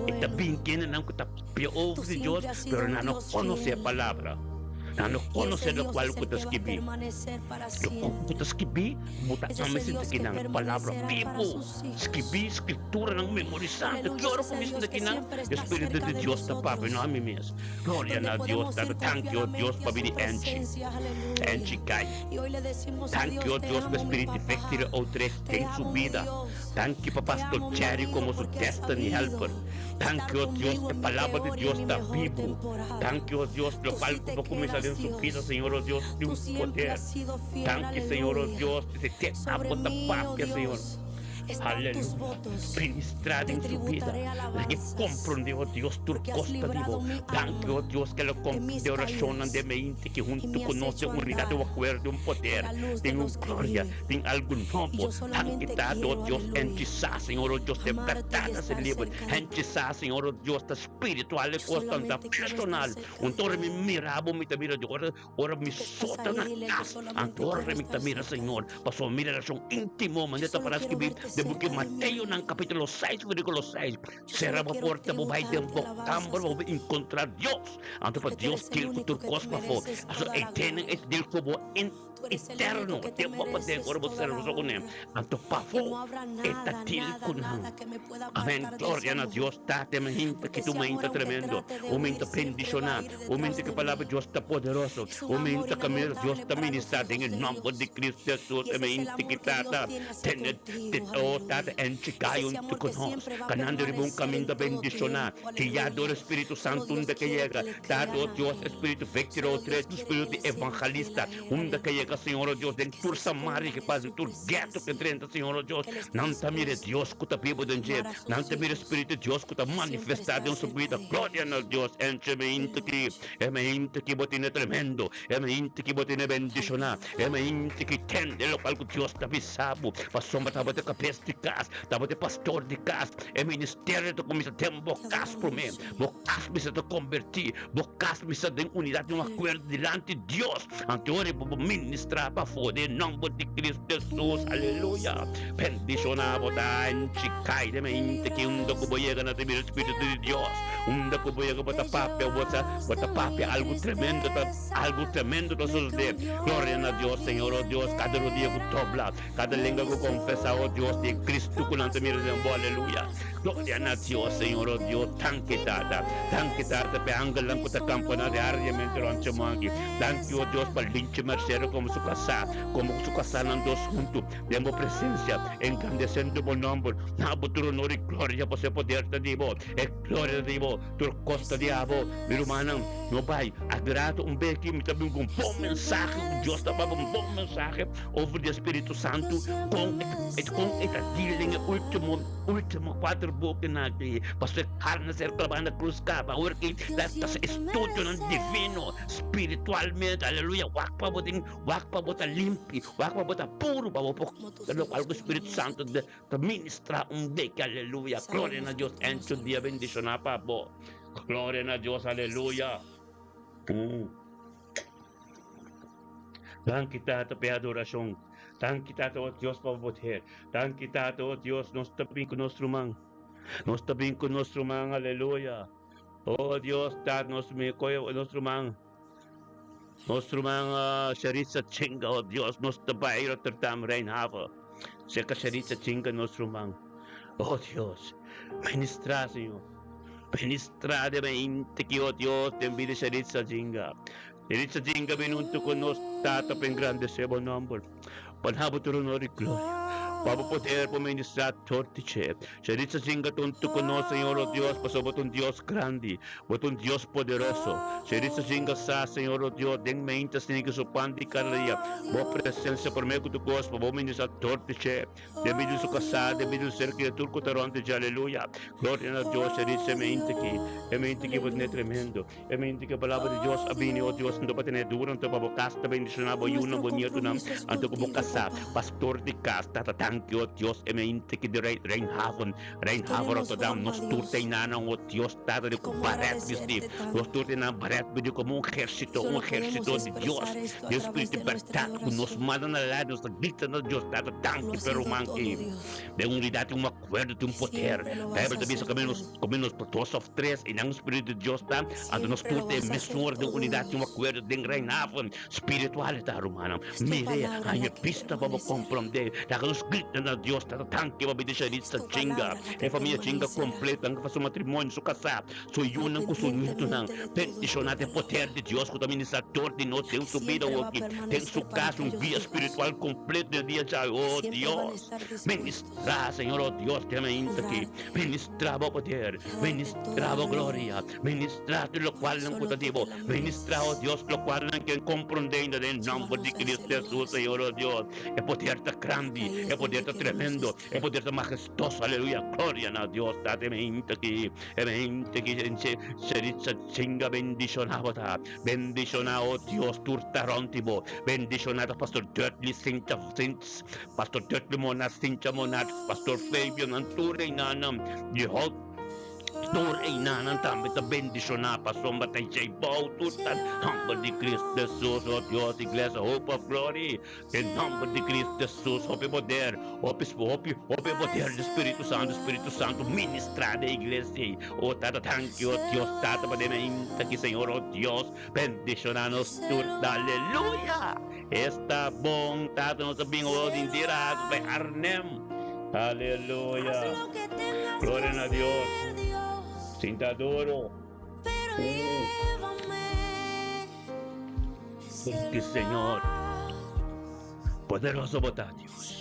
E ta bin kendenan ku ta papia over di Dios, pero nan no konosé e palabra. Nan no konosé lokual ku ta skibí. Lokual ku ta skibí, bo ta ama sinti ki nan palabra bibu. Skibí Skrituranan memorisá. Ta ki ora ku mi sinti ki nan, e Spiritu di Dios ta papia, no ami mes. Gloria na Dios Tata. Danki, o Dios, pa bini Angie. Angie Kai. Danki, o Dios, pa e Spiritu di Victory Outreach den su bida. Danki pa Pastor Jerry komo su Destiny Helper. Danki, o Dios, e Palabra di Dios ta bibu. Danki, o Dios, lokual ku bo kuminsá den su bida, Señor, o Dios, tin un poder. Danki, Señor, o Dios, di te abo ta papia, Señor. Aleluya. Ministrá den su bida. Laga e komprondé, o Dios, tur kos ta di bo. Danki, o Dios, ke lo komprondé orashonnan den mente ki huntu ku nos den unidat, den un akuerdo, den un poder, den un gloria. Tin algu nobo tan kitado, o Dios, hentisa, Señor, o Dios, den berdad a ser liber. Hentisa, Señor, o Dios, ta spiritual e kosnan ta personal. Anto ora mi mira bo, mi ta mira Dios. Ora, ora mi so ta na kas, anto ora mi ta mira Señor. Pasobra mi relashon íntimo, manera ta para skibí den buki Mateonan kapítulo seis, versíkulo seis, Sera bo porta, bo bai den bo kamber, bo bai enkontrá Dios. Anto pa Dios deal ku tur kos pafó. Pasobra e tenen e deal ku bo Eterno, tempo pa den ora bo sera bo so kuné, anto pafó e ta deal ku nan. Amen, gloria na Dios Tata, e mainta ki ta un mainta tremendo, un mainta bendishoná, un mainta ku e palabra di Dios ta poderoso, un mainta kaminda Dios ta ministrá den e nòmber di Cristo Hesus, e mainta ki Tata tene, oh Tata enchi gai huntu ku nos, kanando riba un kaminda bendishoná, guiá dor e Spiritu Santu unda ke yega, Tata, oh Dios, e Spiritu Victory, oh Tres, Spiritu di evangelista, Unda ke yega, Señor, oh Dios, den tur Samaria ke pasa, den tur geto ke drenta, Señor, oh Dios, nan ta mira e Dios ku ta biba den dje, nan ta mira e Spiritu di Dios ku ta manifestá den su bida. Gloria na Dios! Enche mi hende ki, e mi hende ki bo tene tremendo, e mi hende ki bo tene bendishoná, e mi hende ki tende lokual ku Dios ta bisa bo, pasobra tabata e kabes di kas, tabata e pastor di kas, e ministerio ta kuminsá den bo kas promé, bo kas mester ta kombertí. Bo kas mester den unidat den un akuerdo dilanti Dios. Anto ora bo por ministrá pafó den nòmber di Cristo Hesus. Aleluya! Bendishoná bo ta anchi kai den mente ki unda ku bo yega na ta mira Spiritu di Dios. Unda ku bo yega bo ta papia, bo ta bo ta papia algu tremendo ta algu tremendo ta sosodé. Gloria na Dios, Señor, o Dios, kada rodia ku dobla, kada lenga ku konfesá, o Dios, di e Cristo ku nan ta mira den bo. Aleluya! Gloria na Dios, Señor, o Dios, danki Tata, danki Tata p'e angelnan ku ta kampaná diariamente rònt dje moanki. Danki, o Dios, pa Linchi Mercero komo su kasá, komo ku su kasá nan dos huntu den bo presensia, engrandesendo bo nòmber. Na bo tur honor i gloria, pasobra e poder ta di bo, e gloria ta di bo, tur kos ta di abo. Mi rumannan, no bai agrado un beki, mi ta bin ku un bon mensahe ku Dios ta papia, un bon mensahe over di e Spiritu Santu, kon e kon e ta deal den e ultimo. Ultimo kuater bukinan aki, pasobra e karni a ser klabá na krus kaba. Awor ki ta ta estudionan divino, spiritualmente, aleluya, wak pa bo tin, wak pa bo ta limpi, wak pa bo ta puru, pa bo por ta lokual ku Spiritu Santu ta ministrá un beki, aleluya. Gloria na Dios, enchu dia bendishoná pa bo. Gloria na Dios, aleluya. Danki Tata pa e adorashon. Danki Tata o Dios pa bo poder. Danki Tata o Dios nos ta bin ku nos ruman. Nos ta bin ku nos ruman aleluya. O Dios Tata nos nos ruman. Nos ruman Sharitza Chinga o Dios nos ta bai Rotterdam Rijnhaven. Seka Sharitza Chinga nos ruman. O Dios ministra Señor. Ministra den mente ki o Dios den bida Sharitza Chinga. Derecho tin ka bini huntu ku nos Tata pa engrandesé bo nòmber, pa na bo tur honor i gloria, pa bo poder por ministrá tur di dje. Derecho tin ka ta huntu ku nos, Señor, o Dios, pasobra bo ta un Dios grandi, bo ta un Dios poderoso. Derecho tin ka sa, Señor, o Dios, den meinta sini ku su pan di kada dia, bo presensia promé ku tur kos, pa bo ministrá tur di dje. Debí di su kasá, debí di su ser kere tur ku ta rònt di dje. Aleluya! Gloria na Dios! Derecho e meinta aki, e meinta aki bo tene tremendo. E mente ku e palabra di Dios a bini, o Dios, anto pa tene duro, anto pa bo kas ta bendishoná, bo yunan, bo nietunan, anto ku bo kasá, pastor di kas, tata. Danki, o Dios, e mente ki di Rijnhaven, Rijnhaven Queremos Rotterdam, nos forma, tur Dios, ta enanan, o Dios, Tata di y ku cómo baret bisti. agradecerte Nos tur tanto. ta enan baret bisti komo un ejército, un Solo podemos ejército di Dios, expresar esto a di través Spiritu de nuestra bèrdat ku nos adoración. manda na lado, nos ta grita na Dios, Tata, Tú lo danki has pa e sido ruman todo, ei. Dios. Den unidat tin un akuerdo, tin Y un poder. siempre lo vas Bijbel a ta bisa hacer ku menos todo. ku menos dos òf tres, einan Spiritu di Dios ta, anto nos Siempre tur lo ta e vas a mes hacer ora den todo, unidat, tin un Dios. akuerdo den Rijnhaven. Spiritual ta, rumannan. Es tu Mire, palabra haña la que bista pa bo permanecerá. komprondé. Laga nos grita na Dios, Tata, danki pa bida Es Sharitza tu Chinga, palabra la e que famia Chinga permanecerá. kompleto, anke pa su matrimonio, su kasá, su yunan ku su nietonan. Independientemente de todo, es tu Bendishoná den poder palabra di Dios ku ta ministrá dor di nos la den que su bida siempre va a awoki, den su permanecer para kas, un aquellos guia hijos spiritual kompleto den dia djawe. que O siempre van a Dios, estar dispuestos ministrá, Señor, o Dios, den a mainta aki. honrarte Ministrá bo poder, y a darte toda ministrá la bo gloria. gloria, ministrá tur lokualnan ku Solo ta tú di te bo. la Ministra, oh mereces. Dios, locual nan ken comprende ainda den nomber di Llévanos a Cristo ese Jesus, lugar, Señor, oh Señor, Dios. E poder ta porque grandi, ahí e es poder donde ta queremos tremendo, e estar. poder ta majestoso, aleluya. Gloria na Dios, tata, e mente aki, e mente aki, en se chinga bendiciona bo ta. Bendiciona, oh Dios, tur ta rond di bo. Bendiciona ta Pastor Dudley Sincha, Sint, Pastor Dudley Monat, Sincha Monat, Pastor Fabian, nan tur einan, di hot Tur einanan tambe ta bendishoná pasobra ta djei bou tur ta nòmber di Cristo Hesus, o Dios, Iglesia Hope of Glory, den nòmber di Cristo Hesus, hopi poder, hopi, hopi, hopi poder di Spiritu Santu, Spiritu Santu ministrá den iglesia ei, o Tata, danki, o Dios Tata, pa den mainta aki, Señor, o Dios, bendishoná nos tur, aleluya! Esta bon, Tata, nos a bin o di Indira, nos bai Arnhem. Aleluya. Gloria na Dios. Sinta duro. Danki, Señor. Poderoso bo ta, Dios.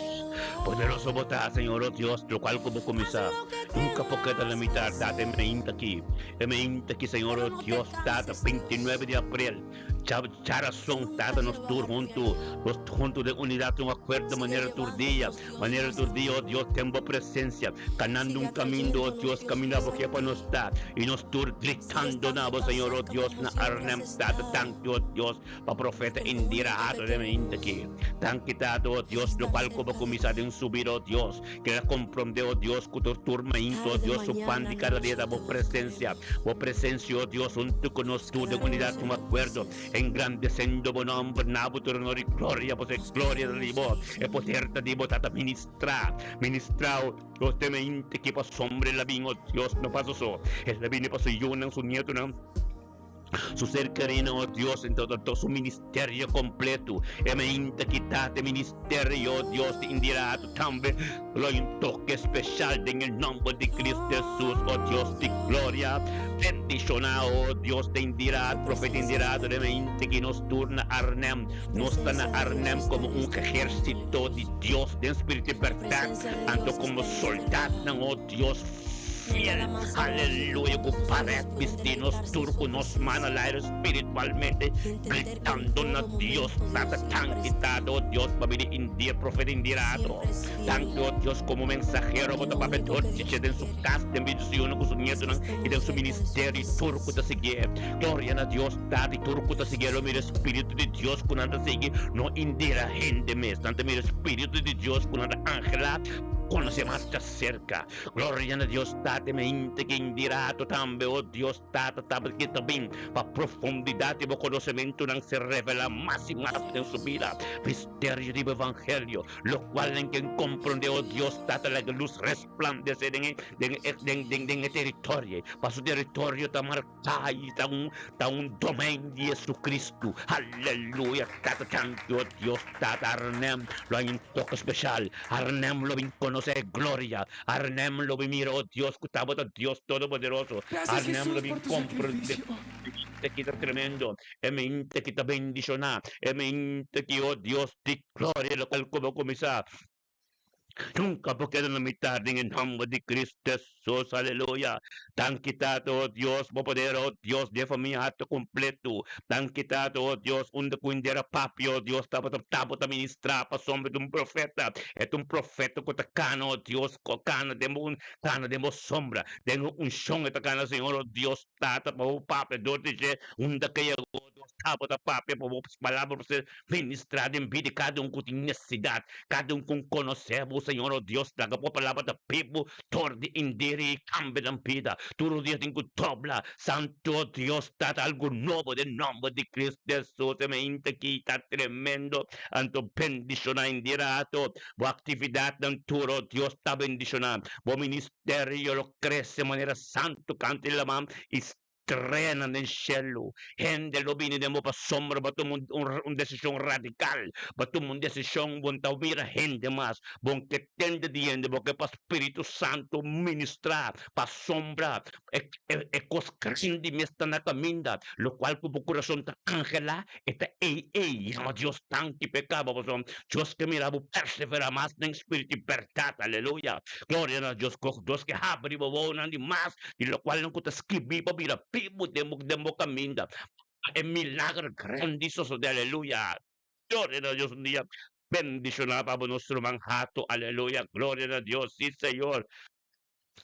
Poderoso bo ta, Señor, oh Dios, locual cu bo cuminsa, nunca por keda na mitad. Tata, e mainta aki, e mainta aki, Señor, oh Dios, Tata, 29 di april. Djarason Tata nos tur huntu, nos huntu den unidat un akuerdo manera tur dia, manera tur dia, o Dios, den bo presensia, kanando un kamindo, o Dios, kaminda bo ke pa nos ta, i nos tur gritando na bo, Señor, o Dios, na Arnhem, Tata, danki, o Dios, pa profeta Indira Hato den mainta aki. Danki, Tata, o Dios, lokual ku bo kuminsá den su bida, o Dios, ke el a komprondé, o Dios, ku tur tur mainta, o Dios, su pan di kada dia ta bo presensia. Bo presencia, oh Dios, hunto cu nos tur den unidad un acuerdo, engrandecendo bo nomber, na bo tur honor y gloria, pasobra e gloria ta di bo, e poder ta di bo, Tata, ministra, ministra, oh Dios, den mente ki pasobra el a bin, oh Dios, no paso so, el a bini pa su yunan, su nietonan, Su ser kerinan, oh Dios, en todo todo su ministerio completo. E mainta ki ta te ministerio, oh Dios, di Indira Hato tambe lo hay un toque especial den el nomber di Cristo Jesus, oh Dios di gloria. Bendiciona, oh Dios, de Indira Hato, profeta Indira Hato, de mainta ki nos tur na Arnhem. Nos ta na Arnhem como un ejercito di Dios den spiritu y berdad, anto como soldatnan, oh Dios, Fiel, aleluya, ku paret bisti nos tur ku nos man al aire spiritualmente, gritando na Dios, Tata, danki, Tata, oh Dios, pa bini Indira, profeta Indirato. Danki, oh Dios, komo mensahero bo ta papia dor chiche den su kas, den bida su yunan ku su nietonan i den su ministerio i tur ku ta siguié. Gloria na Dios, Tata, i tur ku ta siguié lo mira e Spiritu di Dios ku nan ta sigui, no Indira hende mes, nan ta mira e Spiritu di Dios ku nan ta angelá, konosé mas djaserka. Gloria na Dios Tata mi hende ke indirato tambe o Dios Tata tabata ke ta bin pa profundidad di bo konosementunan ser revela mas i mas den su bida misterio di bo evangelio lokual nan ken kompronde o Dios Tata laga lus resplandese den e den e den den den e teritorio pa su teritorio ta marka. Ai ta un ta un domein di Jesucristo aleluya tata tanki o Dios tata Arnhem lo hay un toke special Arnhem lo bin conoce e gloria Arnhem lo bin mira o Dios cu tabata Dios todopoderoso Gracias Arnhem lo Jesús bin por tu comprende sacrificio. mente ki ta tremendo e mente ki ta bendiciona e mente ki o Dios di gloria locual cu bo cuminsa Nunca bo keda na mitad den e nomber di Cristo Jesus, aleluya. Danki Tata, oh Dios, bo poder, oh Dios, di e famia hasta completo. Danki Tata, oh Dios, unda cu hindera papia, oh Dios, tabata tabata ministra pasobra di un profeta. E ta un profeta cu ta cana, oh Dios, cu cana den bo cana den bo sombra, den bo uncion e ta cana, Señor, oh Dios, Tata, pa bo papia dor di dje, unda ke yego, oh Dios, tabata papia pa bo palabra por ser ministra den bida di cada un cu tin necesidad, cada un cu conoce bo. Señor, oh Dios, laga bo palabra ta bibu dor di indiri i kambia nan bida. Tur dia tin ku dobla. Santo Dios, Tata, algu nobo den nomber di Cristo Jesus. E mainta aki ta tremendo. Anto bendiciona indira ato bo actividadnan tur, oh Dios, ta bendiciona. Bo ministerio lo crece manera santo canto di laman i Streanan den shelu. Hende lo bini den bo pasobra bo a tuma un desishon radikal. Bo a tuma un desishon, bo no ta mira hende mas. Bo no ke tende di hende, bo ke pa Spiritu Santu ministrá. Pasobra e kos grandi mes ta na kaminda, lokual ku bo kurason ta anhelá, e ta ei ei. Yama Dios danki p'e kaba, pasobra Dios ke mira bo perseverá mas den spiritu i bèrdat. Aleluya! Gloria na Dios! Dios ke habri bo wowonan di mas Di lokualnan ku ta skibí pa bira bibu den bo den bo kaminda. E milager grandi sosodé, aleluya! Gloria na Dios un dia bendishoná pa bo nos ruman Hato, aleluya! Gloria na Dios, sí Señor!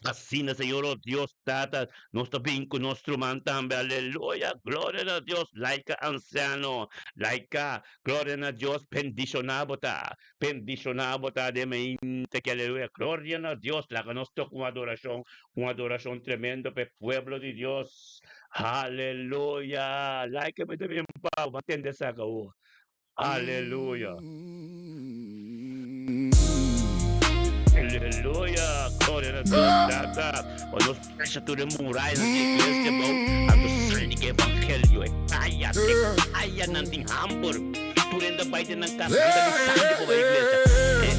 Asina Señor, oh Dios Tata, nos ta bin ku nos ruman tambe, aleluya! Gloria na Dios! Laika ansiano, laika, gloria na Dios, bendishoná bo ta. Bendishoná bo ta den mente ki aleluya gloria na Dios laga nos toka un adorashon un adorashon tremendo pa e pueblo di Dios aleluya like mi ta bien pao bo a tende esaki awor aleluya aleluya gloria na Dios tata pa nos presha tur e murayanan di iglesia bou anto sali di ki evangelio e kaya e kayanan tin hamber. Tur hende bai den nan kas, nan ta di sali pa bai iglesia. E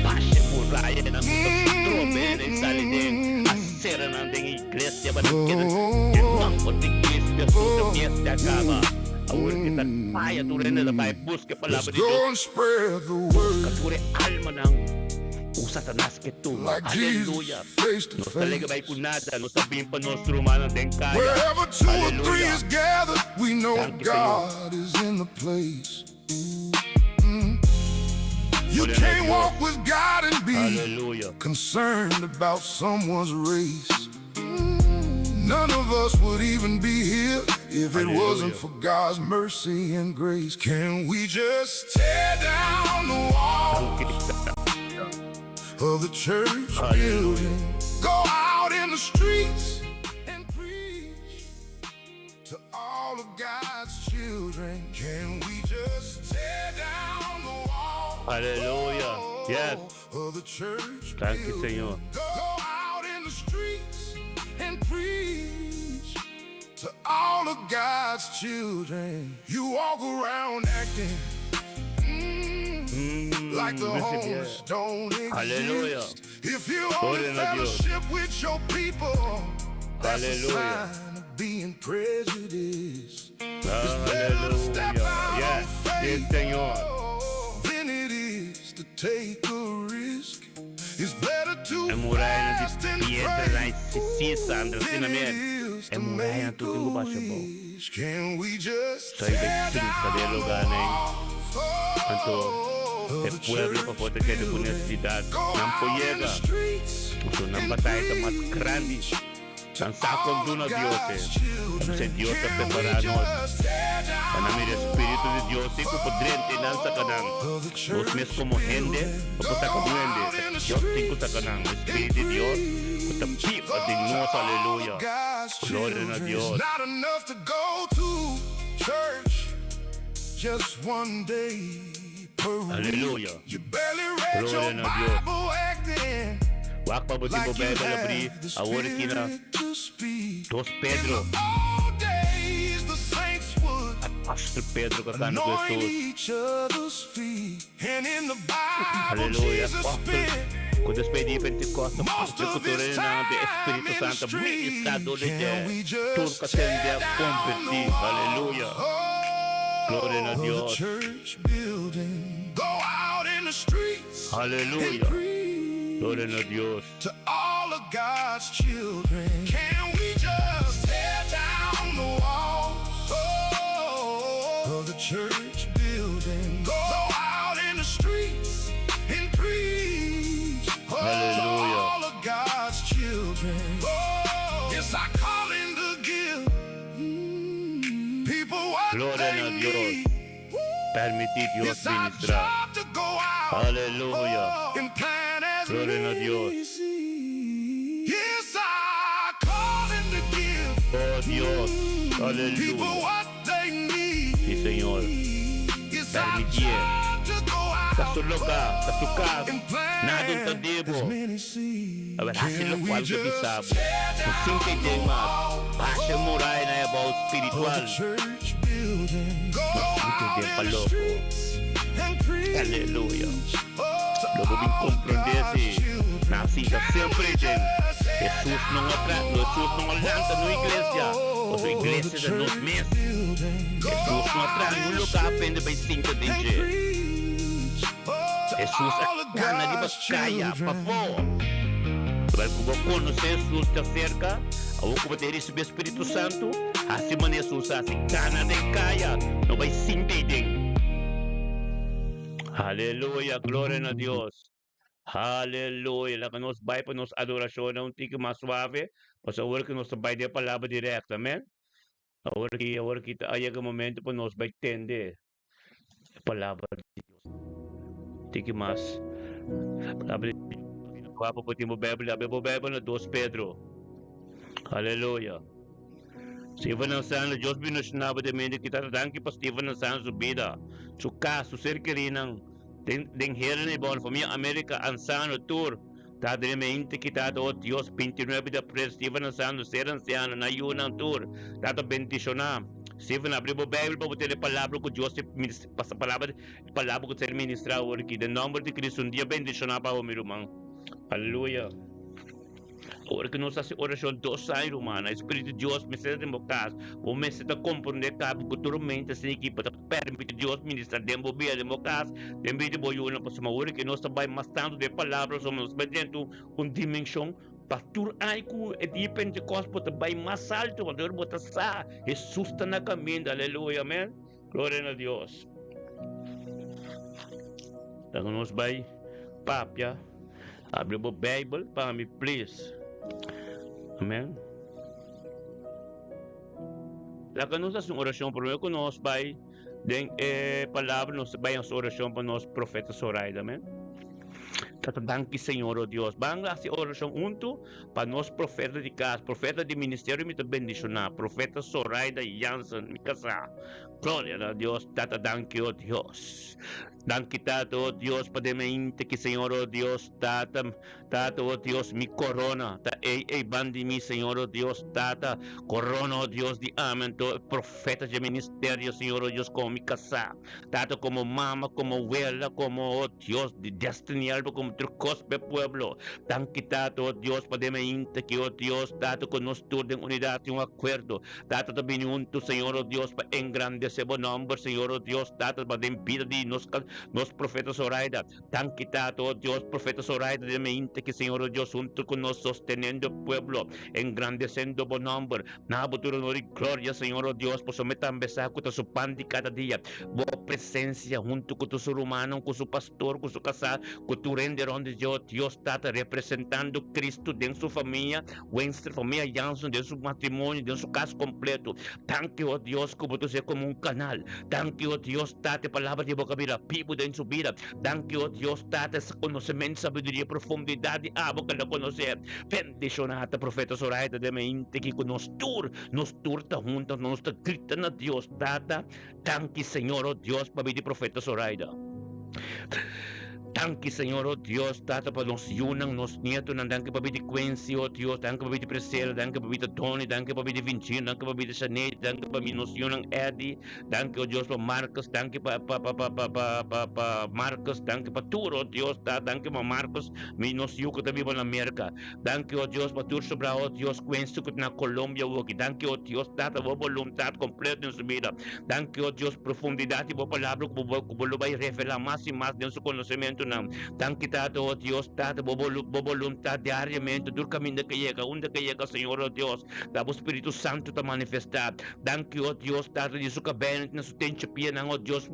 basha e murayanan ku ta strobe hende di sali den aseranan den iglesia pa nan keda den nomber di Cristo Hesus e mester a kaba. Awor ke ta kaya tur hende ta bai buska e palabra di Dios, buska tur e almanan ku Satanas ke tuma. Aleluya! Nos ta lega bai ku nada, nos ta bin pa nos rumannan den kaya. Aleluya! Danki Señor. Gloria na Dios. Aleluya. Aleluya. Danki Tata. Of the church Aleluya. building. Go out in the streets and preach to all of God's children. Can we just tear down the walls Aleluya. Yes. of the church Danki building? Señor. Go out in the streets and preach to all of God's children. You walk around acting like the Mester bia. homeless don't Aleluya. exist. If you only Gloria na Dios. fellowship with your people, that's a Aleluya. sign of being prejudiced. It's better to step Aleluya. out on Yes. Yes, faith Señor. than it is to take a risk. It's better to E murayanan di fast and piedra pray nan si Sandra than asina it mes. is E to murayanan make tur tin ku a basha bou. wish. Can we just Soy tear bay sinta den e down the lugarnan walls anto of e the pueblo pa church por ta keda ku building? nesesidat Go nan por out in the yega. streets Pasobra nan and bataya ta mas grandi. preach to Nan sa kon all duna of Dios e. God's Pasobra children. Dios ta Can we prepará nos. just tear Pa nan down mira e the Spiritu di walls Dios i ku por drenta i nan saka nan. of the Nos mes church komo hende building? no por saka Go un hende, out ta in the Dios tin ku streets saka nan. E and Spiritu di Dios ku ta preach biba den to nos, all of aleluya. God's Gloria na children. It's Dios. not enough to go to church just one day per week. Aleluya. You barely read Gloria your na Dios. Bible acting Wak pa bo tin bo like you Bijbel abrí have the awor aki na spirit to speak. Dos In Pedro. the old days, the saints would Apòstel Pedro ku a kanta ku anoint Hesus. each other's feet. And in the Bible, Aleluya. Jesus Apòstel spent ku despues di Pentekòste most papia ku of tur his hendenan di time Espíritu in the Santu ministrá street. dor di Can dje. we Tur just ku a tear tende a down the kombertí. Aleluya. walls Gloria na of the Dios. church building? Go out in the streets and Aleluya. Gloria preach na Dios. to all of God's children. Can we just tear down the walls of the church building? Go out in the streets and preach oh, to Aleluya. all of God's children. Oh, it's our calling to give people what Gloria they na Dios. need. Permití Dios It's our ministrá. job to go out Aleluya. and plant. Gloria na Dios. Oh Dios, aleluya. Si Señor. Permitié. Ta su lugá, ta su kas. Nada no ta di bo. Awor hasi lokual ku bisa bo. No sinti den mas. Basha e muraya na e abou spiritual. No sinti den pa loko. Aleluya. Lo bo bin komprondé si nan sinta semper den. Hesus no a tra, Hesus no a lanta no iglesia, pasobra iglesia ta nos mes. Hesus no a traha niun lugá pa hende bai sinta den dje. Hesus a kana riba kaya pafó. Terwijl ku bo konosé Hesus djaserka, awor ku bo ta risibí e Spiritu Santu, hasi manera Hesus a hasi, kana den kaya, no bai sinta ei den. Aleluya, gloria na Dios. Aleluya. Laga nos bai pa nos adorashonnan un tiki mas suave, pasobra awor ku nos ta bai den e palabra dirèkto, amèn. Awor ki, awor ki ta a yega momento pa nos bai tende e palabra di Dios. Tiki mas. Palabra di Dios. Guapo bo tin bo Bijbel, abre bo Bijbel na 2 Pedro. Aleluya. Steven Ansano, Dios bendiciona bo den mente ki tata danki pa Steven Ansano su bida, su cas, su ser kerinan den den heren y bon famia America Ansano tur ta den mente ki tata oh Dios 29 di april Steven Ansano ser anciano nan yunan tur tata bendiciona Steven abri bo Bijbel pa bo tene palabra ku Dios te pasa palabra palabra ku ser ministra awor aki den nomber di Cristo un dia bendiciona pa bo mi ruman Aleluya. Ora ku nos hasi orashon dos aña rumannan, e Spiritu di Dios mester ta den bo kas. Bo mester ta komprondé kaba ku tur mente asina aki bo ta permití Dios ministrá den bo bida, den bo kas, den bida di bo yunan. Pasobra ora ku nos ta bai mas tantu den e Palabra, pasobra nos ta bai drenta un dimenshon pa tur aña ku e dia Pentekòst bo ta bai mas altu, pasobra bo ta sa Hesus ta na kaminda. Aleluya, amèn. Gloria na Dios. Laga nos bai papia. Abri bo Bijbel pa mi, please. Amen. Laga nos hasi un orashon promé ku nos bai den e palabra, nos bai hasi orashon pa nos profeta Zoraida. Amen. Tata danki Señor o Dios. Ban hasi orashon huntu pa nos profeta di kas, profeta di ministerio mi ta bendishoná, profeta Zoraida Jansen, mi kasá. Gloria na Dios, Tata danki o Dios. Danki Tata o Dios pa den mente ki Señor o Dios, Tata, Tata o Dios, mi corona ta ei ei ban di mi Señor o Dios, Tata, corona o Dios di ami anto e profeta dje ministerio Señor o Dios como mi kasá, Tata como mama, como wela, como o Dios di destiny helper, como tur kos p'e pueblo. Danki Tata o Dios pa den mente ki o Dios, Tata ku nos tur den unidad tin un akuerdo. Tata ta bini huntu, Señor o Dios, pa engrandece bo nomber, Señor o Dios, Tata, pa den bida di nos, nos profeta Zoraida. Danki, Tata, o Dios, profeta Zoraida den mente ki, Señor o Dios, huntu ku nos sostenendo e pueblo, engrandecendo bo nomber. Na bo tur honor y gloria, Señor o Dios, pasobra mi tambe sa ku ta su pan di kada dia, bo presencia huntu ku tur su rumannan, ku su pastor, ku su kasá, ku tur hende rond di dje, o Dios, Tata, representando Cristo den su famia, Wenstra famia Jansen den su matrimonio, den su kas kompleto. Danki, o Dios, ku bo ta us'é komo un kanal. Danki, o Dios, Tata, e palabra di bo ka bira bibu den su bida. Danki, o Dios, Tata, e konosementu, sabiduria, profundidat di abo ku el a konosé. Bendishoná ta Profeta Zoraida den mente ki ku nos tur, nos tur ta hunta, nos ta grita na Dios, Tata, Danki Señor o Dios pa bidi Profeta Zoraida. Danki Señor o Dios Tata pa nos yunan, nos nietonan, danki pa bidi Quincy o Dios, danki pa bidi Priscilla, danki pa bidi Tony, danki pa bidi Vincino, danki pa bidi Shaneid, danki pa mi nos yunan Eddie, danki o Dios pa Marcus, danki pa pa pa pa pa pa pa pa Marcus, danki pa tur o Dios Tata, danki pa Marcus, mi nos yu ku ta biba na Merca. Danki o Dios pa tur sobra o Dios Quincy ku ta na Colombia awoki. Danki o Dios Tata bo boluntad completo den su bida. Danki o Dios profundidad di bo palabra ku bo ku bo lo bai revela mas i mas den su konosementunan. Danki Tata o Dios Tata bo bo boluntad diariamente tur kaminda ke yega unda ke yega Señor o Dios ta bo Spiritu Santu ta manifesta. Danki o Dios Tata di su kabei na su tenchi pianan o Dios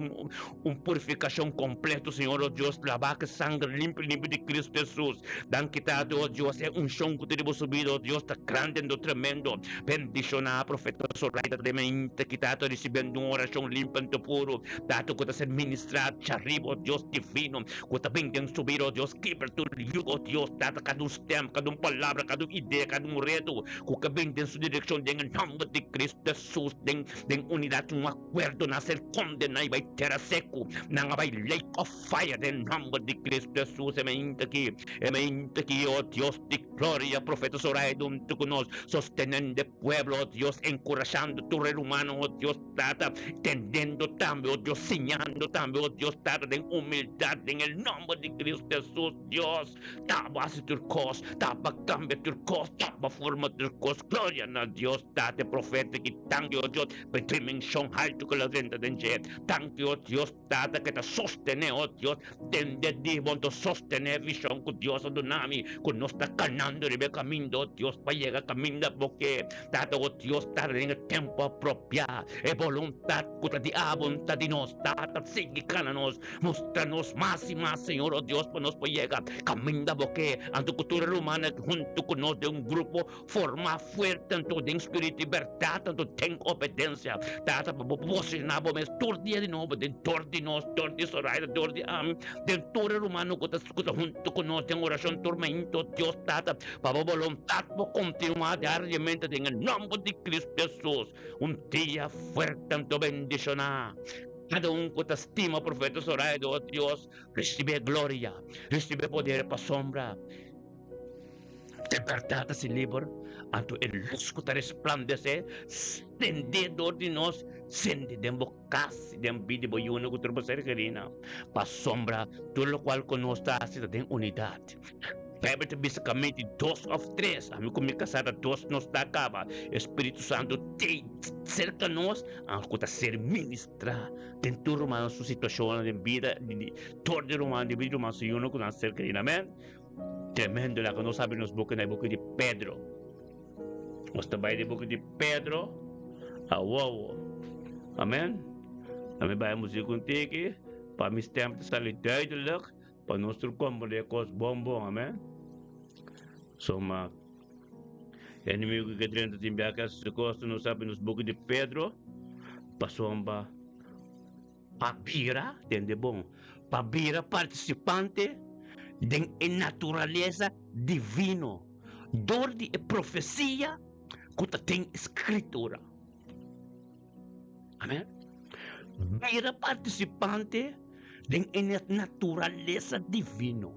Un purifikashon kompleto, Señor, o Dios, labá ku e sanger limpi limpi di Kristu Hesus. Danki Tata, o Dios, e unshon ku ta riba su bida, o Dios, ta grandi endo tremendo. Bendishoná Profeta Zoraida tremendo ki Tata risibiendo un orashon limpi ento puru, Tata, ku ta ser ministrá djariba, o Dios divino, ku. ku ta bin den su bida, o Dios, kibra tur yugo, o Dios, Tata, kada un stèm, kada un palabra, kada un idea, kada un reto ku ka bin den su direkshon, den e nòmber di Kristu Hesus, den den unidat, un akuerdo, nan a ser kondená i bai tera seku, nan a bai lake of fire, den nòmber di Kristu Hesus, e mainta aki, e mainta aki, o Dios di gloria, Profeta Soraya duntu ku nos, sostenendo e pueblo, o Dios, enkurashando tur e rumannan, o Dios, Tata, tendendo tambe, oh Dios, siñando tambe, oh Dios, Tata, den humildad, den el nomber di Cristo Jesús, Dios, Ta bo haci tur cos, Ta bo cambia tur cos, Ta bo forma tur cos, gloria na Dios, Tata, e profeta ki tanki, oh Dios, pa e dimension halto cu el a drenta den dje, tanki, oh Dios, Tata, cu ta sostene, oh Dios, tende di bo, anto sostene e vision cu Dios a duna mi, cu nos ta canando riba e caminda, oh Dios, pa yega caminda bo ke. Tata, oh Dios, Tata, den e tempo apropiá, e boluntad cu ta di abo ta di nos, Tata, sigui cana nos, mustra nos mas i mas, Señor, oh Dios, pa nos por yega caminda bo ke, anto cu tur e rumannan hunto cu nos den un grupo Forma fuerte anto den spiritu i bèrdat, anto den obedensia. Tata, pa bo posishoná bo mes tur dia di nobo den dor di nos, dor di Soraida, dor di ami, den tur e rumannan ku ta ku ta huntu ku nos den orashon tur mainta, o Dios Tata, pa bo boluntat por kontinuá diariamente den e nòmber di Kristu Hesus. Un dia fuerte anto bendishoná kada un ku ta stima Profeta Soraida, o Dios, risibí e gloria, risibí e poder pasobra. E bèrdat ta si liber, anto e lus ku ta resplandesé sendé dor di nos, sende den bo kas i den bida di bo yunan ku tur bo ser kerina, pasobra tur lokual ku nos ta hasi ta den unidat. Beibel ta bisa kaminda di dos òf tres, ami ku mi kasá ta dos nos ta kaba, e Spiritu Santu t'ei serka nos, anto ku ta ser ministrá den tur rumannan su situashonnan den bida di tur di ruman, den bida di ruman su yunan ku nan ser kerina. Amèn. Tremendo laga nos habri nos boka na e boka di Pedro. Nos ta bai den boka di Pedro awowo. Amen. Na mi bai muziek un tiki pa mi stem ta sali duidelijk pa nos tur comprende e kos bon bon. Amen. So ma enemigo ke drenta tin bia ke hasi su kos nos habri nos boka di Pedro pasobra Pa bira, tende bon, pa bira partisipante den e naturalesa divino dor di e profesia ku ta den e Skritura. Amen. Bira partisipante den e naturalesa divino.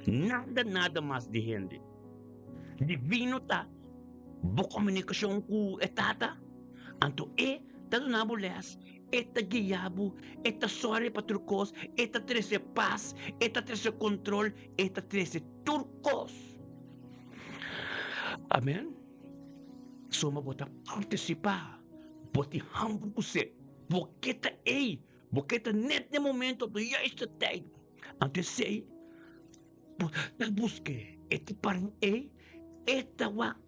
Nada, nada mas di hende. Divino ta bo komunikashon ku e Tata, anto e ta duna bo lès. E ta guia bo, e ta sòri pa tur kos, e ta trese pas, e ta trese kontrol, e ta trese tur kos. Amen. Suma bo ta partisipá, bo tin hamber ku sed, bo ke ta ei, bo ke ta nèt na e momento op de juiste tijd. Anto esei bo ta busk'é, e ta para ei, e ta wak.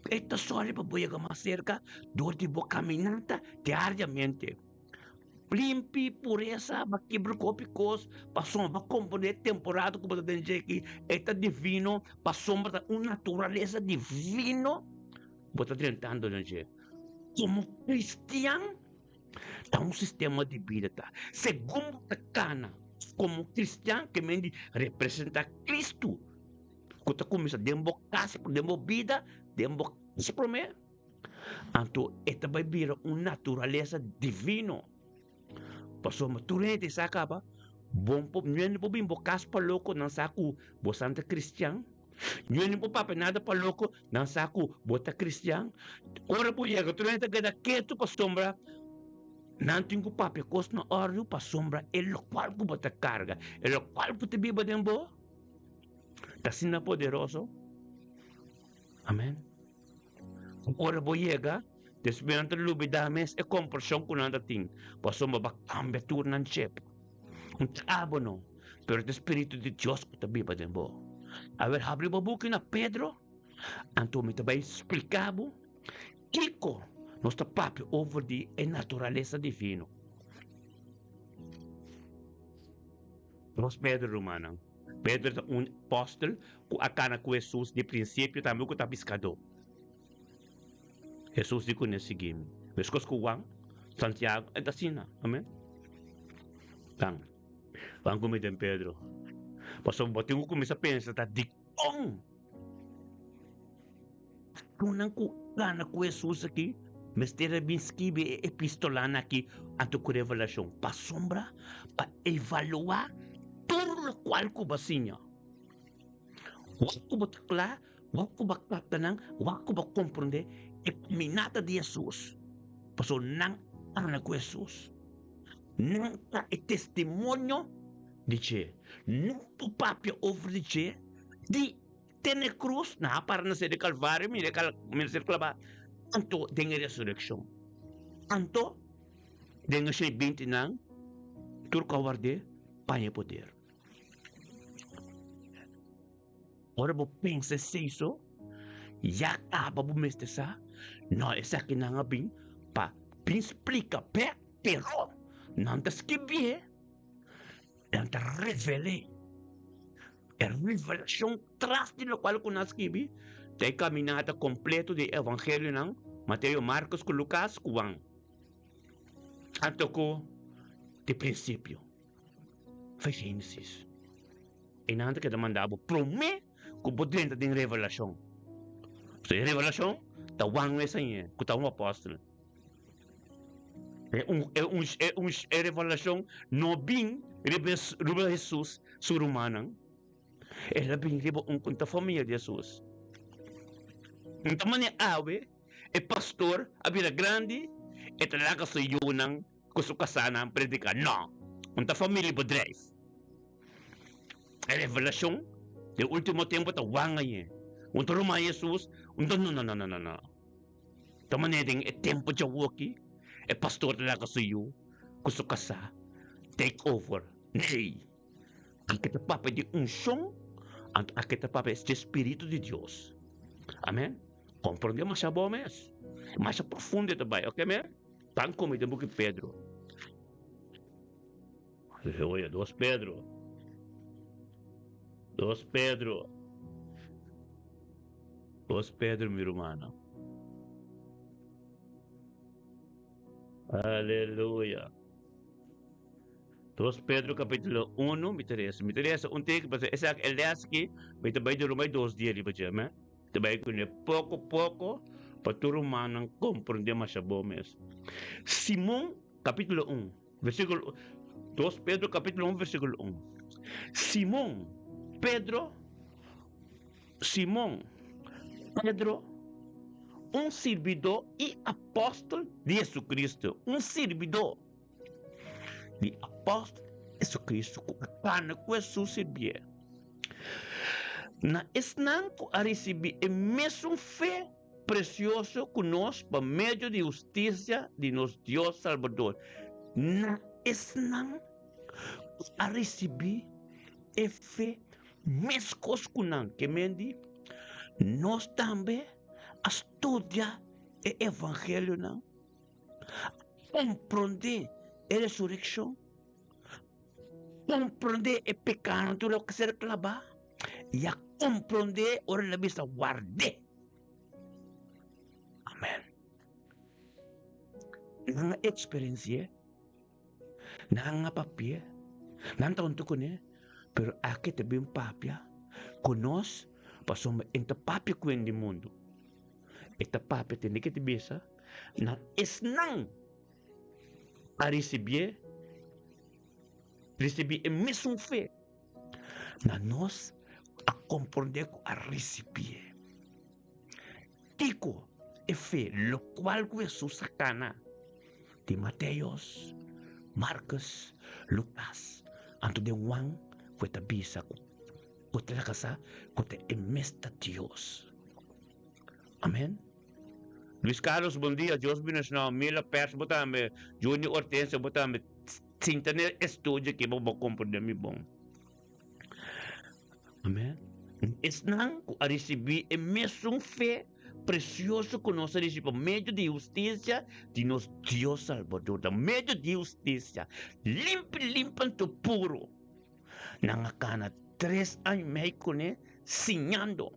E ta sòri pa bo yega mas serka dor di bo kaminata diariamente. Limpi, puresa, ba kibra ku hopi kos pasobra bo komprendé e temporada ku bo ta den dje aki e ta divino pasobra ta un naturalesa divino bo ta drentando den dje. Komo kristian ta un sistema di bida ta segun bo ta kana komo kristian ke men di representá Kristu. Ku ta kuminsá den bo kas, den bo bida, den bo kas promé, anto e ta bai bira un naturalesa divino. Pasobra tur hende sa kaba, bo por, niun por bin bo kas pa loko, nan sa ku bo santa kristian. Niun por papia nada pa loko, nan sa ku bo ta kristian. Ora bo yega, tur hende ta keda ketu pasobra nan tin ku papia kos na òrdu pasobra e lokual ku bo ta karga, e lokual ku ta biba den bo. Ta asina poderoso. Amen. Ora bo yega, despues nan ta lubida mes e komporshon ku nan ta tin, pasobra bo a kambia tur nan chep. Un ta abo no, pero ta e Spiritu di Dios ku ta biba den bo. Awer, habri bo buki na Pedro, anto mi ta bai splika bo kiko nos ta papia over di e naturalesa divino. Nos Pedro, rumannan. Pedro ta un apòstel ku a kana ku Hesus di prinsipio, tambe ku ta piskadó. Hesus di kuné, Sigui mi. Meskos ku Juan, Santiago, e ta asina. Amen. Dan, ban ku mi den Pedro. Pasobra bo tin ku kuminsá pensa ta dikon Esnan ku gana ku Hesus aki mester a bin skibi e epistolanan aki anto ku Revelashon, pasobra pa evaluá tur lokual ku bo a siña. Wak ku bo ta kla, wak ku bo a kapta nan, wak ku bo a komprondé e kaminata di Hesus, pasobra nan a gana ku Hesus. Nan ta e testimonio di dje. Nan por papia over di dje di Tene krus, nan a para na ser di Kalvario, mira e mira ser klabá. Anto den e resurekshon. Anto den e shei binti nan tur ku a ward'é paña e poder. Ora bo pensa esei so, ya kaba bo mester sa, no esakinan a bin pa bin splika p'e, pero nan ta skibié. Nan ta revel'é. E revelashon tras di lokual ku nan a skibi ta e kaminata kompleto di e evangelionan, Mateo, Markos ku Lukas ku Juan. Anto ku di prinsipio for Génesis. E nan ta keda manda bo promé ku bo drenta den revelashon. So e revelashon ta Juan mes aña ku ta un apòstel. E un, e un, e un, e revelashon no bin riba, riba Hesus su rumannan. El a bin riba un ku ta famia di Hesus. Nta manera awe e pastor a bira grandi, e ta laga su yunan ku su kasánan prediká. No, un ta familiebedrijf. E revelashon den último tempu ta wanga añe. Un ta ruman Hesus, un ta no, no, no, no, no, no. Ta manera den e tempu djawoki e pastor ta laga su yu ku su kasá take over. Nee! Aki ta papia di unshon, anto aki ta papia di spiritu di Dios. Amen. Komprondé masha bon mes. Masha profundo e ta bai, oke men? Ban komi den buki Pedro. Oye, dos Pedro. Dos Pedro. Dos Pedro, mi rumannan. Aleluya. Dos Pedro capítulo 1, mi ta reza. Mi ta reza un tiki, pasobra esaki e les aki, mi ta bai dura mai dos dia riba dje, amen. Mi ta bai kuné poko poko pa tur rumannan komprendé masha bon mes. Simon, capítulo 1, versículo, Dos Pedro capítulo 1, versículo 1. Simon, Pedro, Simon, Pedro, un sirbidó i apòstel di Jesucristo, un sirbidó di apòstel Jesucristo ku a kana ku Hesus sirbié. Na esnan ku a risibí e mesun fe presioso ku nos pa medio di hustisia di nos Dios Salbador, na esnan ku a risibí e fe Meskos ku nan ke mendi, nos tambe a studia e evangelionan, a komprondé e resurekshon, komprondé e pekanan tur loke a ser klabá, i a komprondé ora el a bisa ward'é. Amèn. Nan a eksperensi'é. Nan a papia, nan ta huntu kuné, pero aki ta bin papia ku nos pasobra e ta papia ku hende di mundu. E ta papia tende ke ta bisa na esnan a risibié, risibí e mesun fe na nos a komprondé ku a risibié. Kiko e fe lokual ku Hesus a kana di Mateos, Markus, Lukas, anto den Juan ku e ta bisa ku ku ta laga sa ku ta e mes ta Dios. Amen. Luis Carlos bon dia, Dios bendiciona Mila Pers bo tambe, Juni Hortensia bo tambe, sinta na e estudio aki pa bo comprende mi bon. Amen. Esnan ku a risibí e mesun fe presioso ku nos a risibí pa medio di hustisia di nos Dios Salbador, pa medio di hustisia, limpi limpi anto puru, nan a kana tres aña i mei kuné siñando,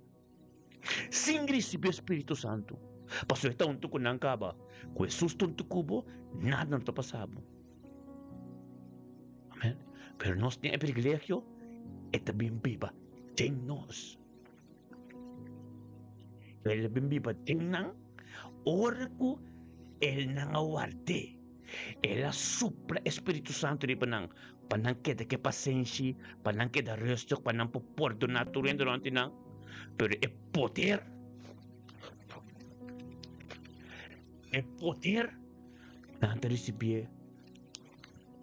sin risibí e Spiritu Santu, pasobra e ta huntu ku nan kaba. Ku Hesus ta huntu ku bo, nada no ta pasa bo. Amen. Pero nos tin e privilegio. E ta bin biba den nos. El a bin biba den nan ora ku el nan a ward'é. El a supla e Spiritu Santu riba nan pa nan keda ku e pasenshi, pa nan keda rustig, pa nan por pordoná tur hende rònt di nan. Pero e poder, e poder nan ta risibié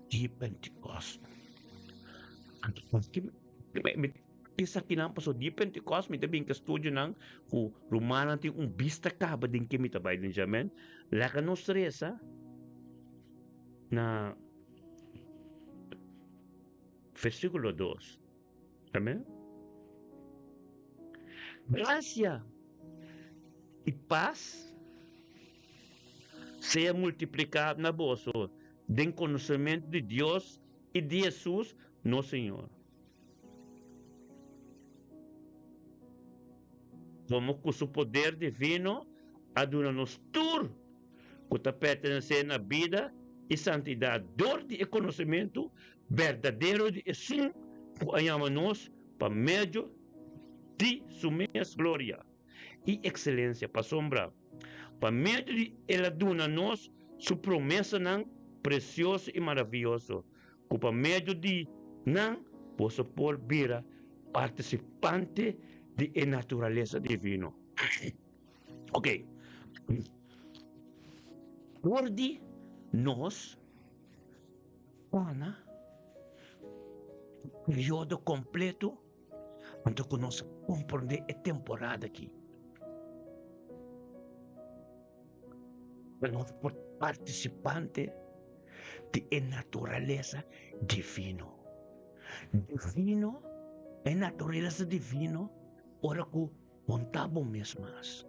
di Pentikòst. Anto paske mi bisa kinan pasobra di Pentikòst mi ta bin ku estudionan ku rumannan tin un bista kaba den ke mi ta bai den dje, amen. Laga nos resa na versíkulo dos, amen. Grasia i pas sea multipliká na boso den konosementu di Dios i di Hesus nos Señor. Komo ku su poder divino a duna nos tur ku ta pertenesé na bida i santidat dor di e konosementu berdadero di esun ku a yama nos pa medio di su mes gloria i ekselensia, pasobra pa medio di el a duna nos su promesanan presioso i maravioso, ku pa medio di nan boso por bira partisipante di e naturalesa divino. Ok, for di nos pana periodo kompleto, anto ku nos komprondé e temporada aki. Pa nos por partisipante di e naturalesa divino. Divino, e naturalesa divino ora ku bon ta bo mes mas.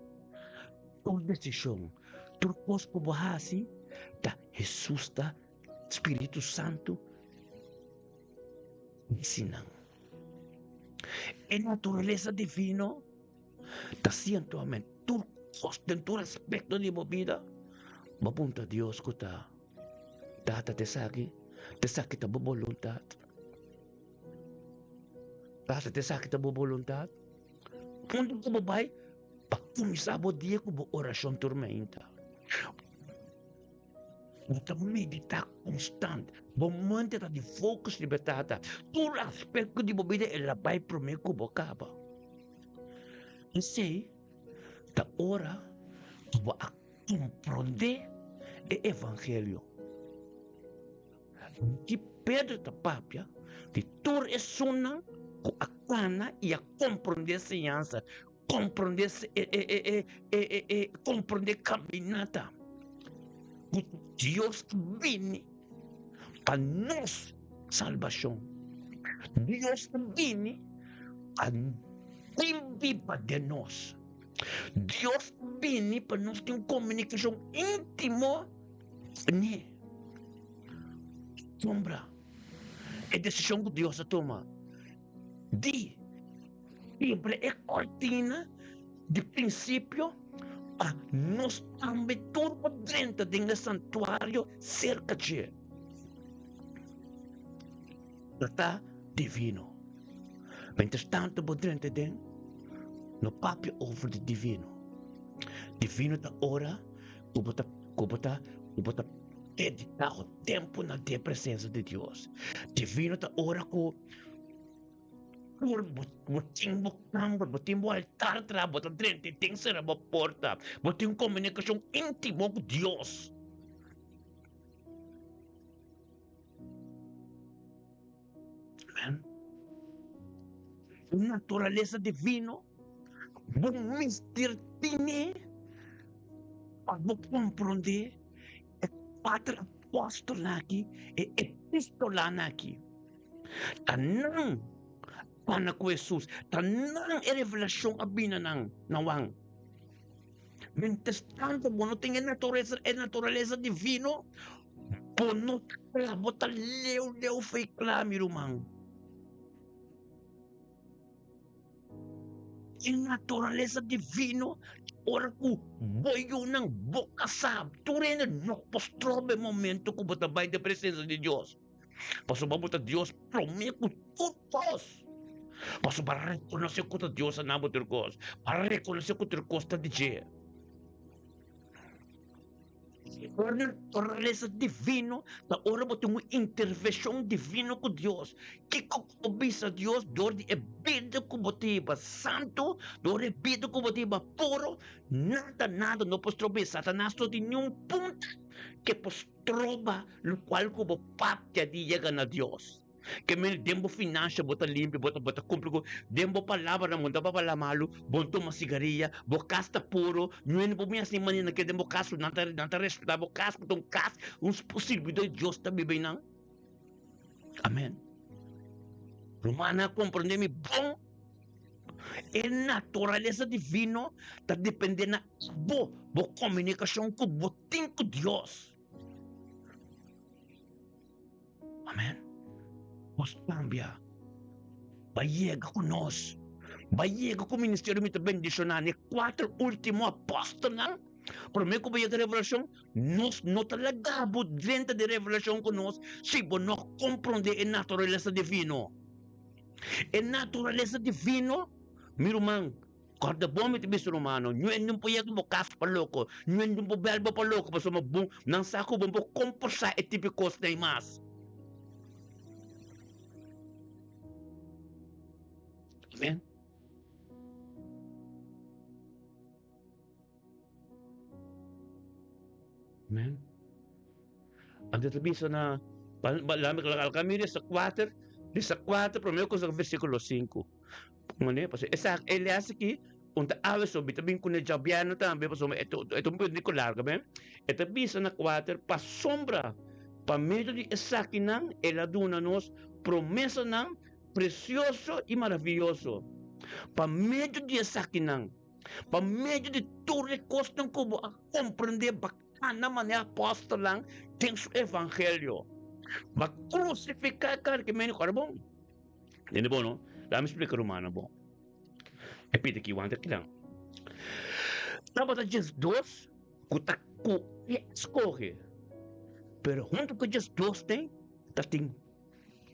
Tur desishon, tur kos ku bo hasi ta Hesus ta Spiritu Santu disi nan. E naturalesa divino ta siento amen tur kos den tur aspekto di bo bida bo puntra Dios ku ta Tata ta esaki ta esaki ta bo boluntat Tata ta esaki ta bo boluntat unda ku bo bai pa kuminsá bo dia ku bo orashon tur meinta. Bo ta meditá konstant. Bo mente ta di focus riba e Tata. Tur aspekto di bo bida el a bai promé ku bo kaba. Esei ta ora ku bo a komprondé e evangelio. Ki Pedro ta papia di tur esunnan ku a kana i a komprondé siñansa, Komprondé e komprondé kaminata ku Dios a bini pa nos salbashon. Dios a bini pa tin biba den nos. Dios a bini pa nos tin un komunikashon íntimo kuné. Sombra e desishon ku Dios a tuma di. Kibra e kortina di prinsipio pa nos tambe tur por drenta den e santuario serka dje. Lo ta divino. Mientras tanto bo drenta den, no papia over di divino. Divino ta ora ku bo ta ku bo ta ku bo ta dediká bo tempu na den presensia di Dios. Divino ta ora ku. Tur bo bo tin bo kamber, bo tin bo altar tra, bo ta drenta i tin sera bo porta. Bo tin un komunikashon íntimo ku Dios. Amen. Un naturalesa divino bo mester tene pa bo komprondé e kuater apòstelnan aki, e epístolanan aki. Ta nan pana ku Hesus, ta nan e revelashon a bini na nan, na Juan. Mientras tanto bo no tin e naturalesa, e naturalesa divino, bo no ta kla, bo ta leu leu fo'i kla, mi ruman. E naturalesa divino ora ku bo yunan, bo kasá, tur hende no por stroba e momento ku bo ta bai den presensia di Dios. Pasobra bo ta Dios promé ku tur kos. Pasobra bo a rekonosé ku ta Dios a na bo tur kos. Bo a rekonosé ku tur kos ta di dje. Ora naturalesa divino ta ora bo tin un intervenshon divino ku Dios. Kiko ku bo bisa Dios dor di e bida ku bo ta hiba santu, dor di e bida ku bo ta hiba puro, nada nada no por stroba. Satanas no tin niun punta ke por stroba lokual ku bo papia di yega na Dios. Ke mel den bo finansha bo ta limpio, bo ta bo ta kumpli ku den bo palabranan bo no ta papala malu, bo no tuma sigaria, bo kas ta puro, ñuende bo mester manera ke den bo kas nan ta nan ta respetá bo kas ku ta un kas un sirbidor di Dios ta biba einan. Amen. Rumannan a komprendé mi bon. E naturalesa divino ta dependé na bo, bo komunikashon ku bo tin ku Dios. Amen. Nos cambia. Ba yega cu nos. Ba yega cu ministerio mi ta bendiciona ne cuater ultimo apostelnan. Prome cu bo yega revelacion, nos no ta laga bo drenta den revelacion cu nos si bo no compronde e naturalesa divino. E naturalesa divino, mi ruman, Kòrda bon mi ta bisa rumannan, ñuen no por yega bo kas pa loko, ñuen no por bèl bo pa loko, pasobra bo nan sa ku bo no por komportá e tipo di kosnan ei mas. Amen. Amen. Anto ta bisa na lami resa kuater, resa kuater promé ku versíkulo sinku. Mane, pasobra esaki e les aki un ta awe so mi ta bin kuné djabièrnè tambe pasobra e ta e ta un poquito largo amen. E ta bisa na kuater pasobra pa medio di esakinan el a duna nos promesanan presioso i maravioso. Pa medio di esakinan, pa medio di tur e kosnan ku bo a komprendé bakana manera apòstelnan den su evangelio. Bo a krusifiká e karni, ke meni ku ora bon. Tende bo no? Laat mi splika rumannan bon. E pita ki wanta kinan. Tabata djesdos ku ta ku e skohe. Pero huntu ku djesdos den ta tin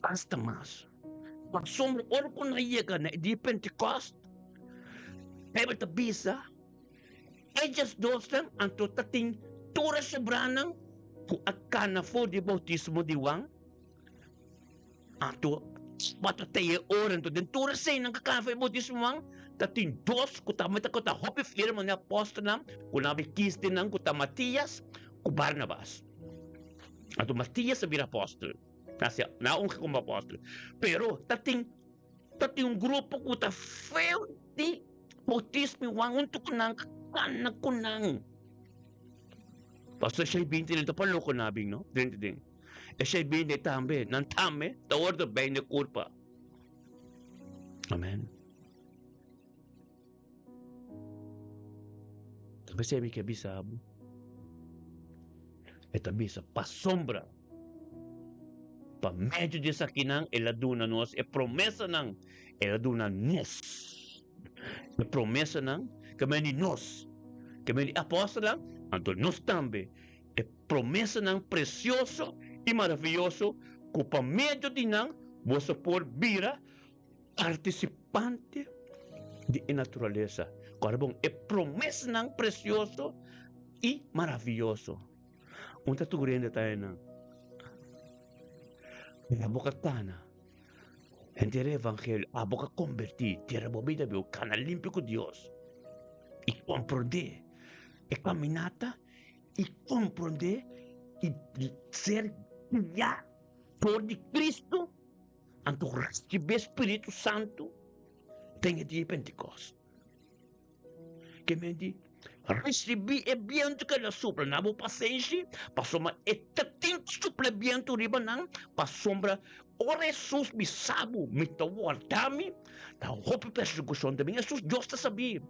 asta mas. Pasobra ora ku nan yega na e dia Pentekost, Bijbel ta bisa e djesdosnan anto ta tin tur e sobranan ku a kana for di e boutismo di Juan. Anto, bata te e ora, anto den tur eseinan ku kafa e boutismonan, ta tin dos ku ta meta ku ta hopi fiel manera apòstelnan, ku nan a kis den nan ku ta Matias ku Barnabas. Anto Matias a bira apòstel, nan a ungi komo apòstel. Pero ta tin ta tin un grupo ku ta fiel di boutismo i Juan huntu ku nan, kana ku nan. Pasobra shei binti den ta pa loko nan a bin no, drenta den. Esei bini tambe, nan tambe ta wordo bij na kurpa. Amen. Ta pesei mi ke bisa bo. E ta bisa pasobra pa medio di esakinan el a duna nos e promesanan, el a duna nos e promesanan ke meni nos, ke meni apòstelnan, anto nos tambe. E promesanan presioso i maravioso ku pa medio di nan boso por bira partisipante di e naturalesa. Kòrda bon, e promesanan presioso i maravioso. Un ta tur hende ta einan. Abo ka kana henter e evangelio, abo ka kombertí, tira bo bida bieu, kana limpio ku Dios i komprondé e kaminata. i komprondé i ser guiá dor di Kristu, anto risibí Spiritu Santu den e dia di Pentekòst. Ke men di risibí e bientu ku el a supla na bo pasenshi, pasobra e ta tin ku supla e bientu riba nan, pasobra ora Hesus bisa bo, Mi ta warda mi, ta hopi persekushon ta bin. Hesus, Dios ta sabí,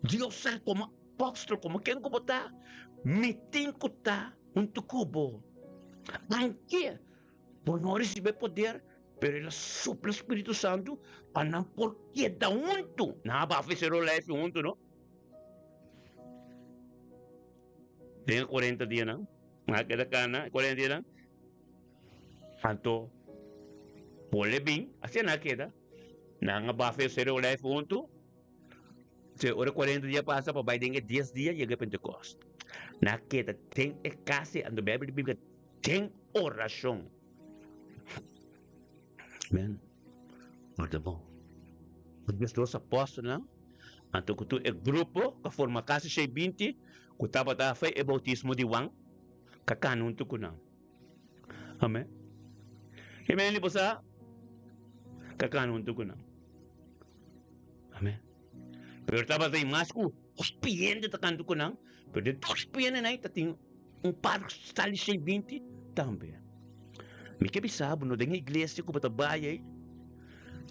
Dios sa komo. Apòstel, komo ken ku bo ta, mi tin ku ta huntu ku bo. Anke bo no a risibí e poder, pero el a supla Spiritu Santu pa nan por keda huntu. Nan a bafa e Seru Lefi huntu, no? Den e kuarenta dianan, nan a keda kana e kuarenta dianan. Anto, bole bin, asina nan a keda. Nan a bafa e Seru Olijf huntu. Se ora 40 dia pasa pa bai den e 10 dia yega Pentekost. Nan a keda den e kas ei, anto Bijbel di Biblia den orashon. Amen. Ora bon. 12 apòstelnan, anto ku tur e grupo ku a forma kasi 120 ku tabata fe e boutismo di Juan, ka kana huntu ku nan. Amen. E men li bo sa ka kana huntu ku nan. Amen. Pero tabata tin mas ku hopi hende ta kanta ku nan, pero den tur hopi hende nan ta tin un par sali 120 tambe. Mi ke bisa bo no den e iglesia ku bo ta bai ei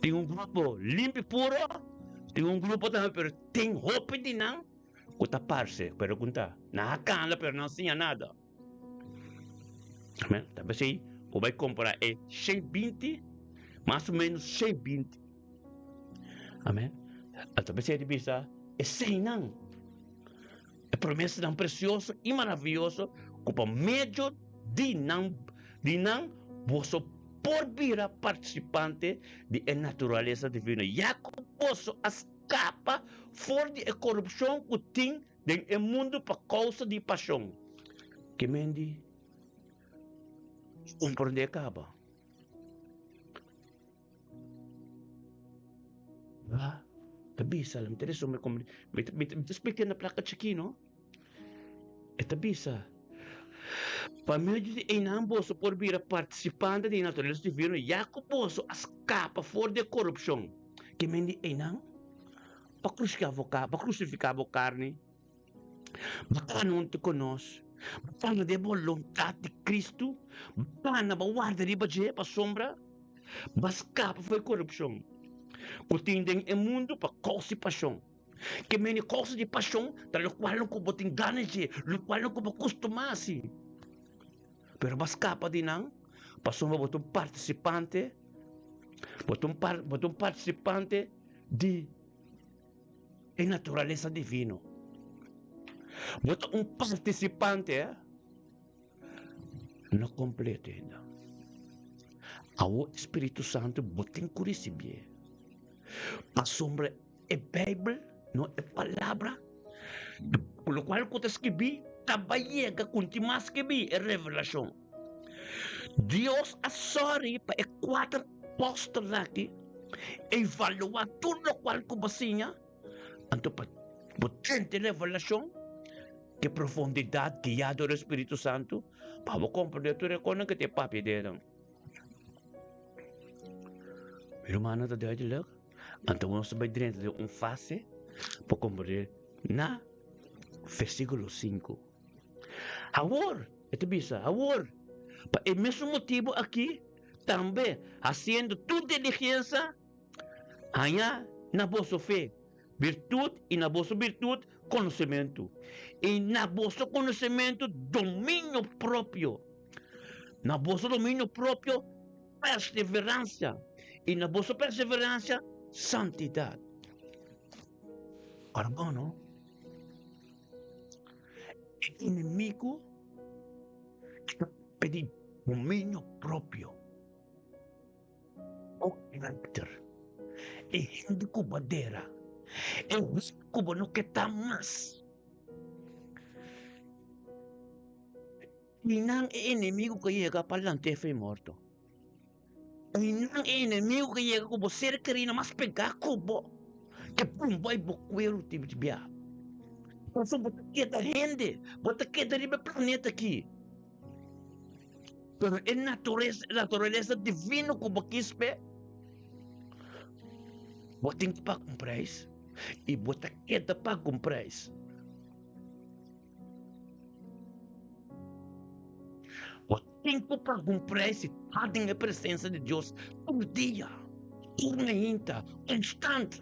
tin un grupo limpi puro, tin un grupo tambe pero tin hopi di nan ku ta parse pero ku ta nan a kanda pero nan a siña nada. Amen. Ta p'esei bo bai kompara e 120, mas o menos 120. Amen. Ta p'esei di bisa eseinan, e promesanan presioso i maravioso ku pa medio di nan, di nan boso por bira partisipante di e naturalesa divino, ya ku boso a skapa for di e korupshon ku tin Den e mundu pa kousa di pashon. Ke men di komprondé kaba. Ba ta bisa, mi ta resumé komo mi ta mi ta splika na plaka chikí no. E ta bisa, Pa medio di einan boso por bira partisipante di e naturalesa divino ya ku boso a skapa for di e korupshon. Ke men di einan? Pa krusifiká bo ka, pa krusifiká bo karni, bo kana huntu ku nos, bo kana den boluntat di Kristu, bo kana bo warda riba dje pasobra bo a skapa for e korupshon ku tin den e mundu pa kousa di pashon. Ke meni kousa di pashon ta lokual ku bo tin gana dje, lokual ku bo kustumá hasi. Pero bo a skapa di nan pasobra bo ta un partisipante, bo ta un par, bo ta un partisipante di e naturalesa divino. Bo ta un partisipante, eh? No kompleto ainda. Awor e Spiritu Santu bo tin ku risibié. Pasobra e Beibel, no e palabra, ku lokual ku ta skibí ta bai yega ku tin mas skibí, e revelashon. Dios a sòri pa e kuater apòstelnan aki evaluá tur lokual ku bo siña, anto pa bo tende revelashon ku e profundidat guiá dor e Spiritu Santu pa bo komprendé tur e kosnan ku ta e papia den nan. Mi rumannan ta duidelijk, anto nos ta bai drenta den un fase pa komprendé na versíkulo sinku. Awor, e ta bisa, awor, pa e mesun motibu aki, tambe hasiendo tur diligensa, haña na boso fe birtut, i na boso birtut konosementu, i na boso konosementu dominio propio, na boso dominio propio perseveransia, i na boso perseveransia santidat. Ora bon, no? E enemigo ta pidi dominio propio o karakter. E hende ku bo dera, e hende ku bo no ke ta mas. I nan e enemigo ku yega pa lant'é fe morto. I nan e enemigo ku yega ku bo ser kerí na mas pegá ku bo, ke pumba i bo kueru ti bia. Pasobra bo ta keda hende, bo ta keda riba e planeta aki. Pero e naturesa, naturalesa divino ku bo kis p'e, bo tin ku paga un preis i bo ta keda paga un preis. Bo tin ku paga un preis i ta den e presensia di Dios tur dia, tur mainta, konstant.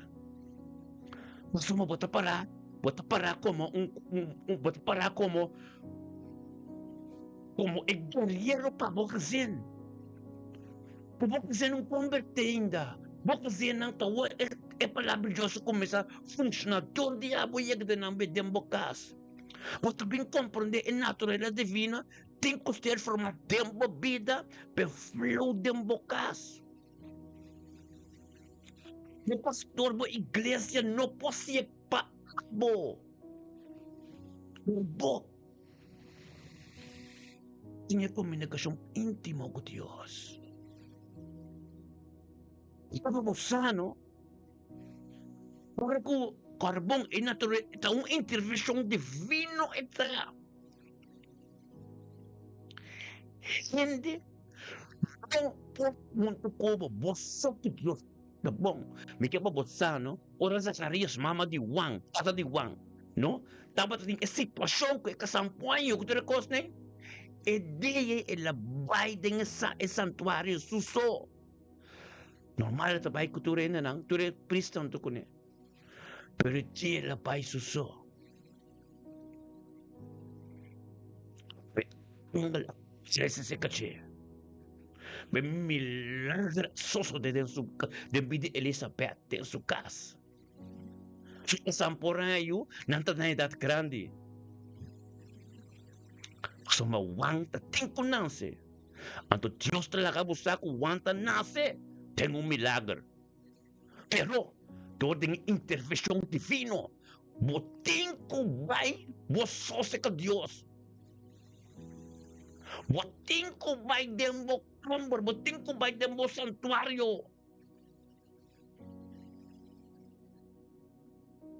Pasobra bo ta pará, bo ta pará komo un, un, bo ta pará komo, komo e guerriero pa bo gezin. Ku bo gezin no konbertí ainda, bo gezinnan ta wor e, e palabra di Dios a kuminsá funshoná tur dia bo yega den nan den bo kas. Bo ta bin komprondé e naturalesa divina tin ku ser formá den bo bida p'e flow den bo kas. Bo pastor, bo iglesia no por hasié pa abo. Bo tin e komunikashon íntimo ku Dios. I pa bo sa no, ora ku karbon e naturalesa ta un intervenshon divino e ta. Hende no por huntu ku bo, bo so ku Dios ta bon. Mi ke pa bo sa no, ora Zakarias mama di Juan, tata di Juan, no, tabata tin e situashon ku e kasampuaño ku tur e kosnan, e dia el a bai den e santuario su so. Normal el ta bai ku tur e hendenan, tur e priestnan ta kuné, pero e dia el a bai su so. Angel a trese se kaché. Be milagre sosode den su den bida di Elisabet den su kas. Su kasan por aña nan ta na edat grandi. Pasobra Juan ta tin ku nase. Anto Dios ta laga bo sa ku Juan ta nase den un milager. Pero dor den intervenshon divino bo tin ku bai bo sosega Dios. Bo tin ku bai den bo kamber, bo tin ku bai den bo santuario.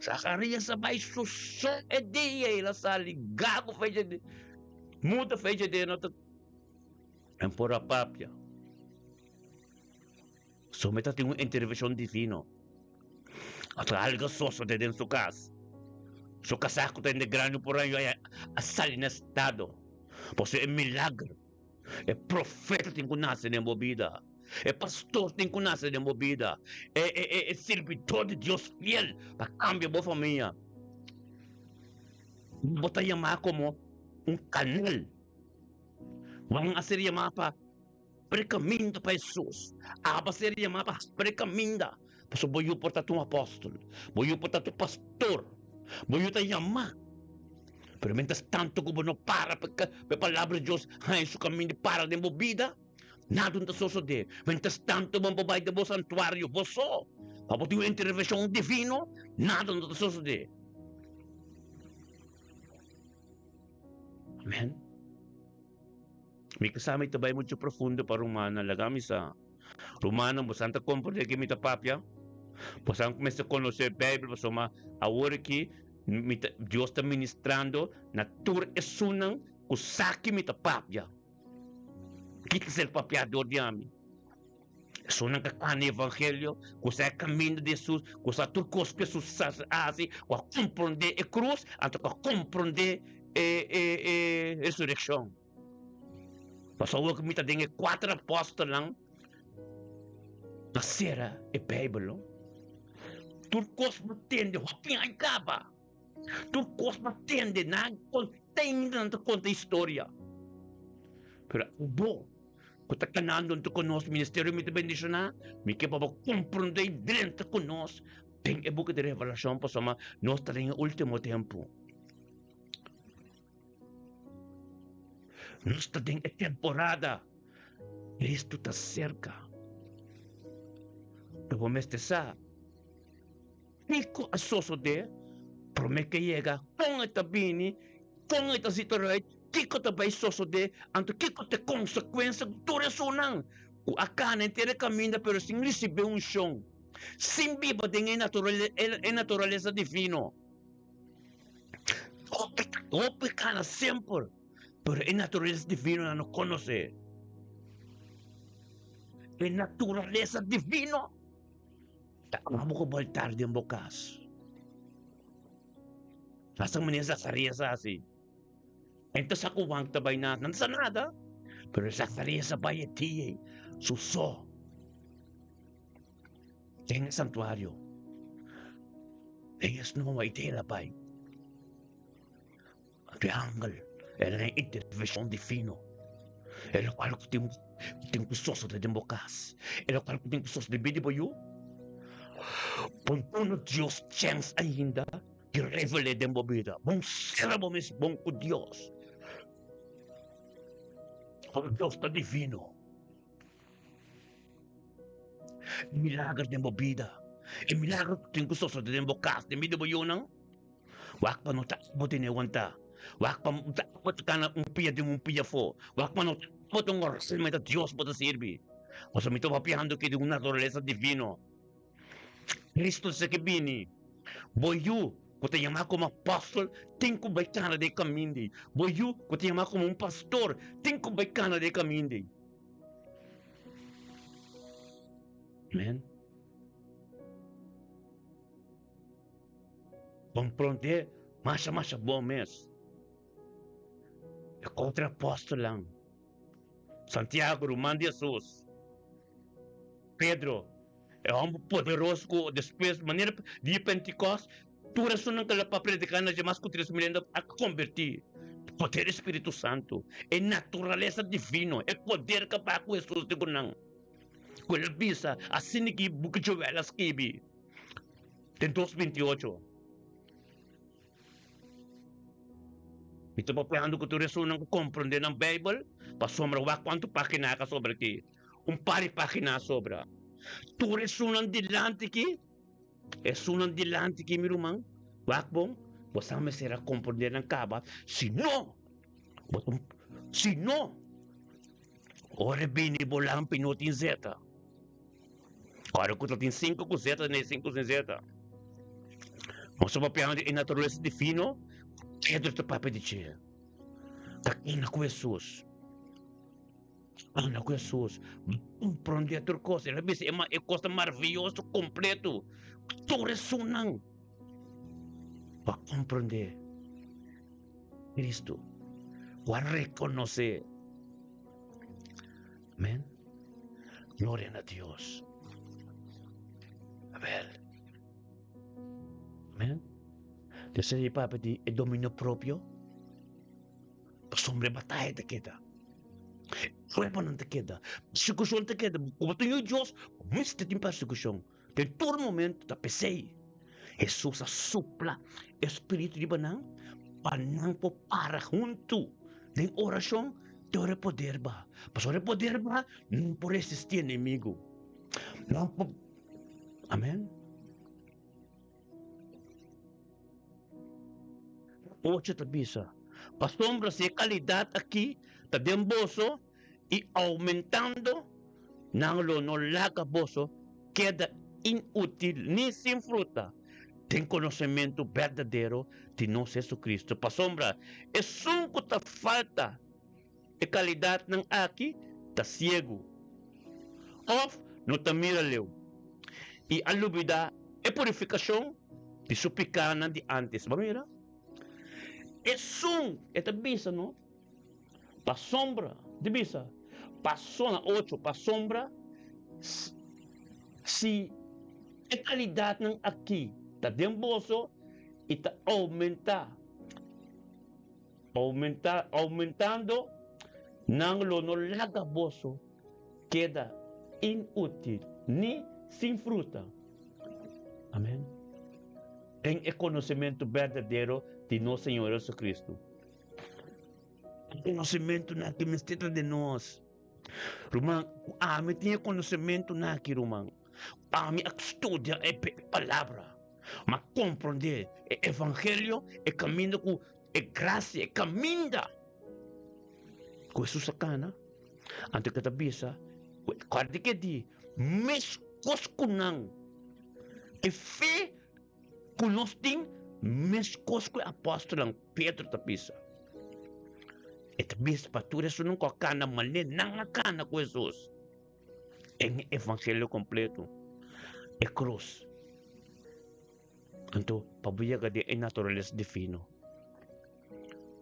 Zacharias a bai su so e dia, el a sali gago fecha di muda fecha di no ta en por a papia. So mi ta tin un intervenshon divino. Ata algo sosode den su kas. Su kasá ku ta hende grandi por año a sali na estado. Pasobra e milager, e profeta tin ku nase den bo bida. E pastor tin ku nase den bo bida. E e e e sirbidor di Dios fiel pa kambia bo famia. Bo ta yamá komo un kanal. Juan a ser yamá pa Habri kaminda pa Hesus. Aba ser yamá pa habri kaminda. Pasobra bo yu por ta un apòstel, bo yu por ta un pastor, bo yu ta yamá. Pero mientras tanto ku bo no para pa e palabra di Dios haña su kaminda i para den bo bida, nada no ta sosodé. Mientras tanto bo no por bai den bo santuario bo so pa bo tin un intervenshon divino, nada no ta sosodé. Amen. Mi ke sa mi ta bai muchu profundo pa rumannan, laga mi sa. Rumannan, bosan ta komprendé ke mi ta papia? Bosan mester konosé Beibel pasobra awor aki mi ta Dios ta ministrando na tur esunnan ku sa ke mi ta papia. Ki ta ser papiá dor di ami? Esunnan ka kana evangelio, ku sa e kaminda di Hesus, ku sa tur kos ku Hesus a hasi, ku a komprondé e krus, anto ku a komprondé e e e resurekshon. Pasobra awor ku mi ta den e kuater apòstelnan ta sera e Beibel no. Tur kos bo tende hopi aña kaba. Tur kos bo tende nan konta nan ta konta historia. Pero abo ku ta kanando huntu ku nos ministerio mi ta bendishoná, mi ke pa bo komprondé i drenta ku nos den e buki di Revelashon pasobra nos ta den e último tempu. Nos ta den e temporada. Cristo ta serka. Pero bo mester sa kiko a sosodé promé ke yega, kon e ta bini, kon e ta zit eruit, kiko ta bai sosodé, anto kiko ta e konsekuensia ku tur esunnan ku a kana henter e kaminda pero sin risibí unshon, sin biba den e naturalesa divino. Hopi, hopi kana semper, pero e naturalesa divino nan no konosé. E naturalesa divino ta abo ku bo altar den bo kas. Hasta manera Zacarías a hasi. En ta sa ku Juan ta bai nada, nan ta sa nada. Pero Zacarías a bai e dia su so den e santuario. Den e snoa i tera bai. Anto e angel el a intervenshon divino. E lokual ku tin ku tin ku sosode den bo kas, e lokual ku tin ku sosode den bida di bo yu. Bon duna Dios chèns ainda di revel'é den bo bida. Bon sera bo mes bon ku Dios. Pasobra Dios ta divino. Milager den bo bida. E milagro ku tin ku sosodé den bo kas, den bida bo yunan, wak pa no ta bo tene wantá, wak pa no ta bo ta kana un pia den un pia afó, wak pa no ta bo ta un orasel ma e ta Dios bo ta sirbi. Pasobra mi ta papiando aki di un naturalesa divino. Cristo sa ke bini. Bo yu ku ta yamá komo apòstel tin ku bai kana den e kaminda ei. Bo yu ku ta yamá komo un pastor tin ku bai kana den e kaminda ei. Amen. Komprondé masha masha bon mes. E kontra apòstelnan, Santiago, ruman di Hesus, Pedro, e hòmber poderoso ku despues manera di Pentikòst tur esunnan ku el a prediká na dje mas ku 3000 hende a kombertí. Poder di Spiritu Santu, e naturalesa divino, e poder ku a baha ku Hesus den ku nan. Ku el a bisa asina ki buki Joel a skibi den dos 28. Mi ta papiando ku tur esunnan ku komprondé nan Beibel, pasobra wak kuantu página a sobra aki. Un par di página a sobra. Tur esunnan dilanti aki, esunnan dilanti aki, mi ruman, wak bon, bo sa mester a komprondé nan kaba, si no, bo ta, si no, ora e bini bo lampi no tin zeta. Ora ku ta tin sinku ku zeta den e sinku sin zeta. Nos ta papiando di e naturalesa divino, Pedro ta papia di dje. Ta kana ku Hesus. Kana ku Hesus. Komprondé tur kos. El a bisa e kos ta maravioso kompleto. Tur esunnan pa komprondé Kristu. Ku a rekonosé. Amen. Gloria na Dios. Abel. Amen. Dios di papia di e dominio propio. Pasobra e bataya ta keda. Pruebanan ta keda. Persekushon ta keda. Komo ta yu Dios, mester tin persekushon. Den tur momento ta p'esei Hesus a supla e spiritu riba nan pa nan por para huntu den orashon te ora e poder baha. Pasobra e poder baha nan por resistí enemigu. Nan por Amen. Ocho ta bisa, Pasobra si e kalidat aki ta den boso i oumentando, nan lo no laga boso keda inútil ni sin fruta den konosementu berdadero di nos Jesucristo. Pasobra esun ku ta falta e kalidatnan aki ta siegu òf no ta mira leu i a lubidá e purifikashon di su pikánan di ántes. Bo a mira? Esun, e ta bisa no. Pasobra, di bisa, pasó na ocho, pasobra si e kalidatnan aki ta den boso i ta oumentá, oumentá, oumentando, nan lo no laga boso keda inútil ni sin fruta. Amèn. Den e konosementu berdadero di nos Señor Jesucristo. E konosementunan aki mester ta den nos. Ruman, ku ami tin e konosementunan aki, ruman, ami a studia e palabra, mi a komprondé e evangelio, e kaminda ku e grasia, e kaminda ku Hesus a kana. Anto ke ta bisa, kòrda ke di meskos ku nan, e fe Ku nos tin meskos ku e apòstelnan Pedro ta bisa. E ta bisa pa tur esunnan ku a kana manera nan a kana ku Hesus den e evangelio kompleto, e krus. Anto pa bo yega den e naturalesa divino,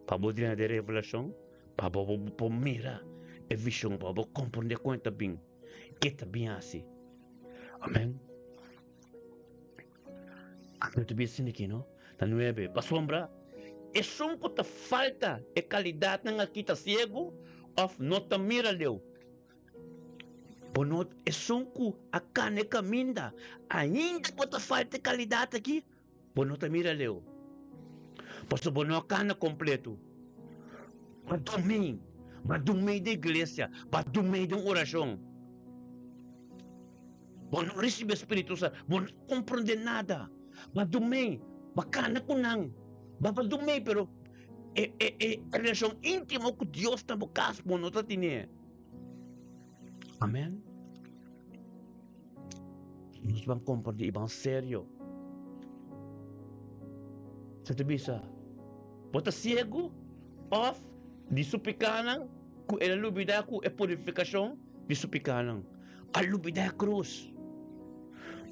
pa bo drenta den revelashon, pa bo por mira e vishon, pa bo komprondé kon e ta bin, ke ta bin hasi. Amen. Anto ta bisa aki no, na nuebe, pasobra esun ku ta falta e kalidatnan aki ta siegu òf no ta mira leu. Bo no esun ku a kana e kaminda, ainda bo ta falta e kalidat aki, bo no ta mira leu. Pasobra bo no a kana kompleto. Bo a dumí, bo a dumí den iglesia, bo a dumí den orashon. Bo no risibi e Spiritu Santu, bo no komprondé nada. Ba dumei, ba kana ku nan, ba ba dumei, pero e e e relashon íntimo ku Dios na bo kas bo no ta tene. Amen. Nos ban komprondé i ban serio. Sa ta bisa, bo ta siegu òf di su pikánan ku el a lubidá ku e purifikashon di su pikánan. A lubidá e krus.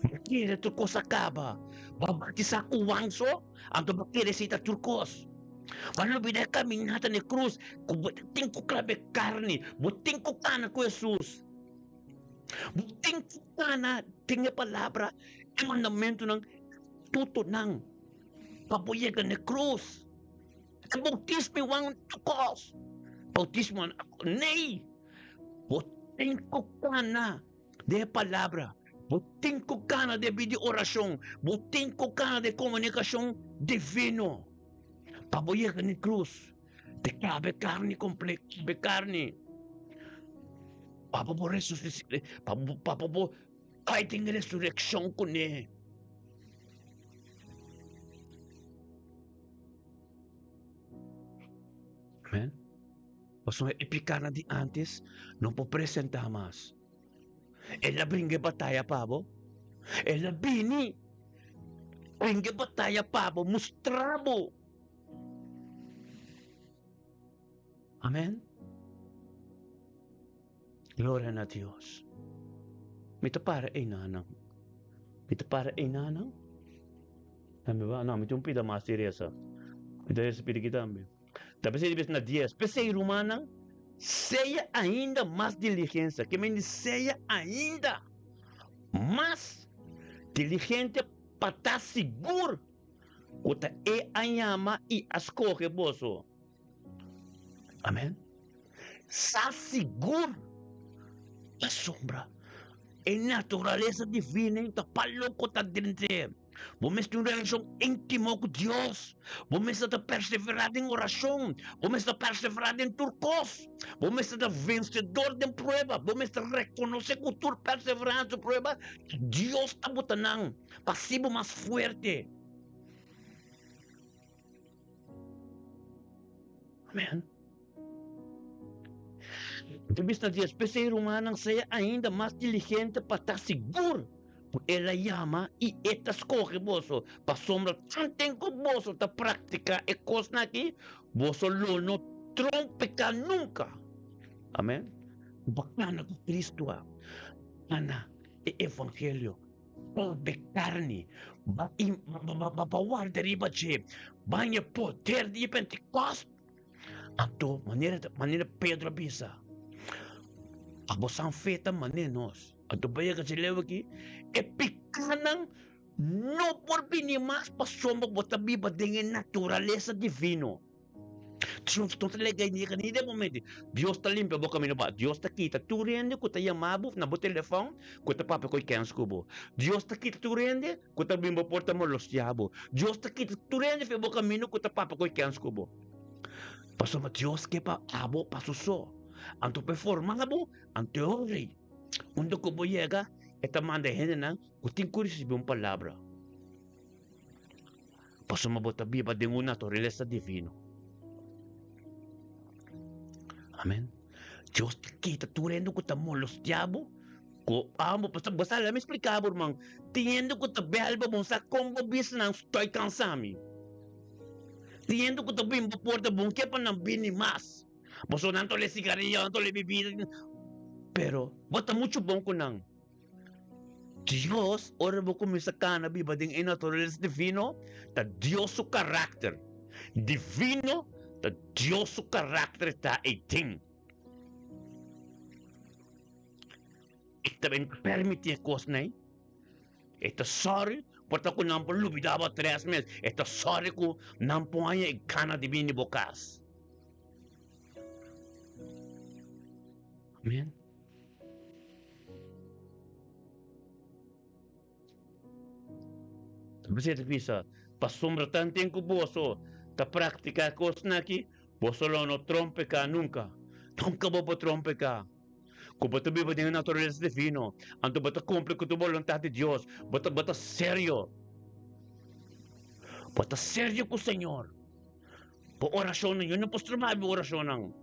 Bo kere tur kos a kaba. Bo a batisá ku Juan so, anto bo kere si ta tur kos. Bo a lubidá e kaminata na e krus ku bo tin ku klaba e karni, bo tin ku kana ku Hesus. Bo tin ku kana den e palabra, e mandamentunan, tutunan pa bo yega na e krus. E boutismo i Juan tur kos. Boutismo, nee! Bo tin ku kana den e palabra, bo tin ku kana den bida di orashon, bo tin ku kana den komunikashon divino pa bo yega na e krus di kabe karni komple kabe karni pa bo por pa bo pa bo kai den resurekshon kuné. Amen. Pasobra e pikánan di ántes no por presentá mas. El a bringa e bataya pa bo. El a bini bringa e bataya pa bo, mustra bo. Amèn. Gloria na Dios. Mi ta para einanan. Mi ta para einanan. No, mi tin un pida mas di resa. Mi ta resa pida aki tambe. Ta p'esei di bes na dies. P'esei, rumannan, sea ainda mas diligensia. Ke men di sea ainda mas diligente pa ta sigur ku ta e a yama i a skohe boso. Amen. Sa sigur pasobra e naturalesa divino ta pa loko ta drent'e. Bo mester un relashon íntimo ku Dios. Bo mester ta perseverá den orashon. Bo mester ta perseverá den tur kos. Bo mester ta vensedor den prueba. Bo mester rekonosé ku tur perseveransia i prueba, Dios ta bota nan pa hasi bo mas fuerte. Amèn. Ta bisa na Dios, P'esei, rumannan, sea ainda mas diligente pa ta sigur ku el a yama i e ta skohe boso, pasobra tanten ku boso ta praktiká e kosnan akí, boso lo no trompeká nunka. Amèn. Bo kana ku Kristu a kana e evangelio. Pobe karni, ba ba warda riba dje, baña poder di e Pentekost. Anto, manera manera Pedro a bisa, abo san fe ta mane nos. Anto bo yega dje leu aki, e pikánan no por bini mas pasobra bo ta biba den e naturalesa divino. Dios no ta lega yega ni den momento. Dios ta limpia bo camino pa. Dios ta kita tur hende ku ta yama bo na bo telefon ku ta papia ku kens ku bo. Dios ta kita tur hende ku ta bin bo porta molestia bo. Dios ta kita tur hende for bo camino ku ta papia ku kens ku bo. Pasobra Dios ke pa abo pa su so. Anto pa e forma bo, anto e ora ei, unda ku bo yega, e ta manda e hendenan ku tin ku risibi un palabra. Pasobra bo ta biba den un naturalesa divino. Amen. Dios ta kita tur hende ku ta molestia bo. Ku amo, pasobra bo sa, lami splika bo, ruman. Tin hende ku ta bel bo, bo sa kon bo bisa nan, stoi kansa mi. Tin hende ku ta bin bo porta, bo no ke pa nan bini mas. Pasobra nan ta ole sigaria, nan ta ole bibida. Pero bo ta muchu bon ku nan. Dios, ora bo kuminsá kana biba den e naturalesa divino, ta Dios su karakter divino, ta Dios su karakter ta ei den. E ta ben permití e kosnan ei. E ta sòri por ta ku nan por lubidá bo tres mes. E ta sòri ku nan por haña e gana di bini bo kas. Amen. Bisa ta bisa, pasobra tanten ku boso ta praktiká e kosnan aki, boso lo no trompeká nunka. Nunka bo por trompeká. Ku bo ta biba den e naturalesa divino, anto bo ta kumpli ku tur boluntat di Dios, bo ta bo ta serio. Bo ta serio ku Señor. Bo orashonnan, yo no por stroba bo orashonnan.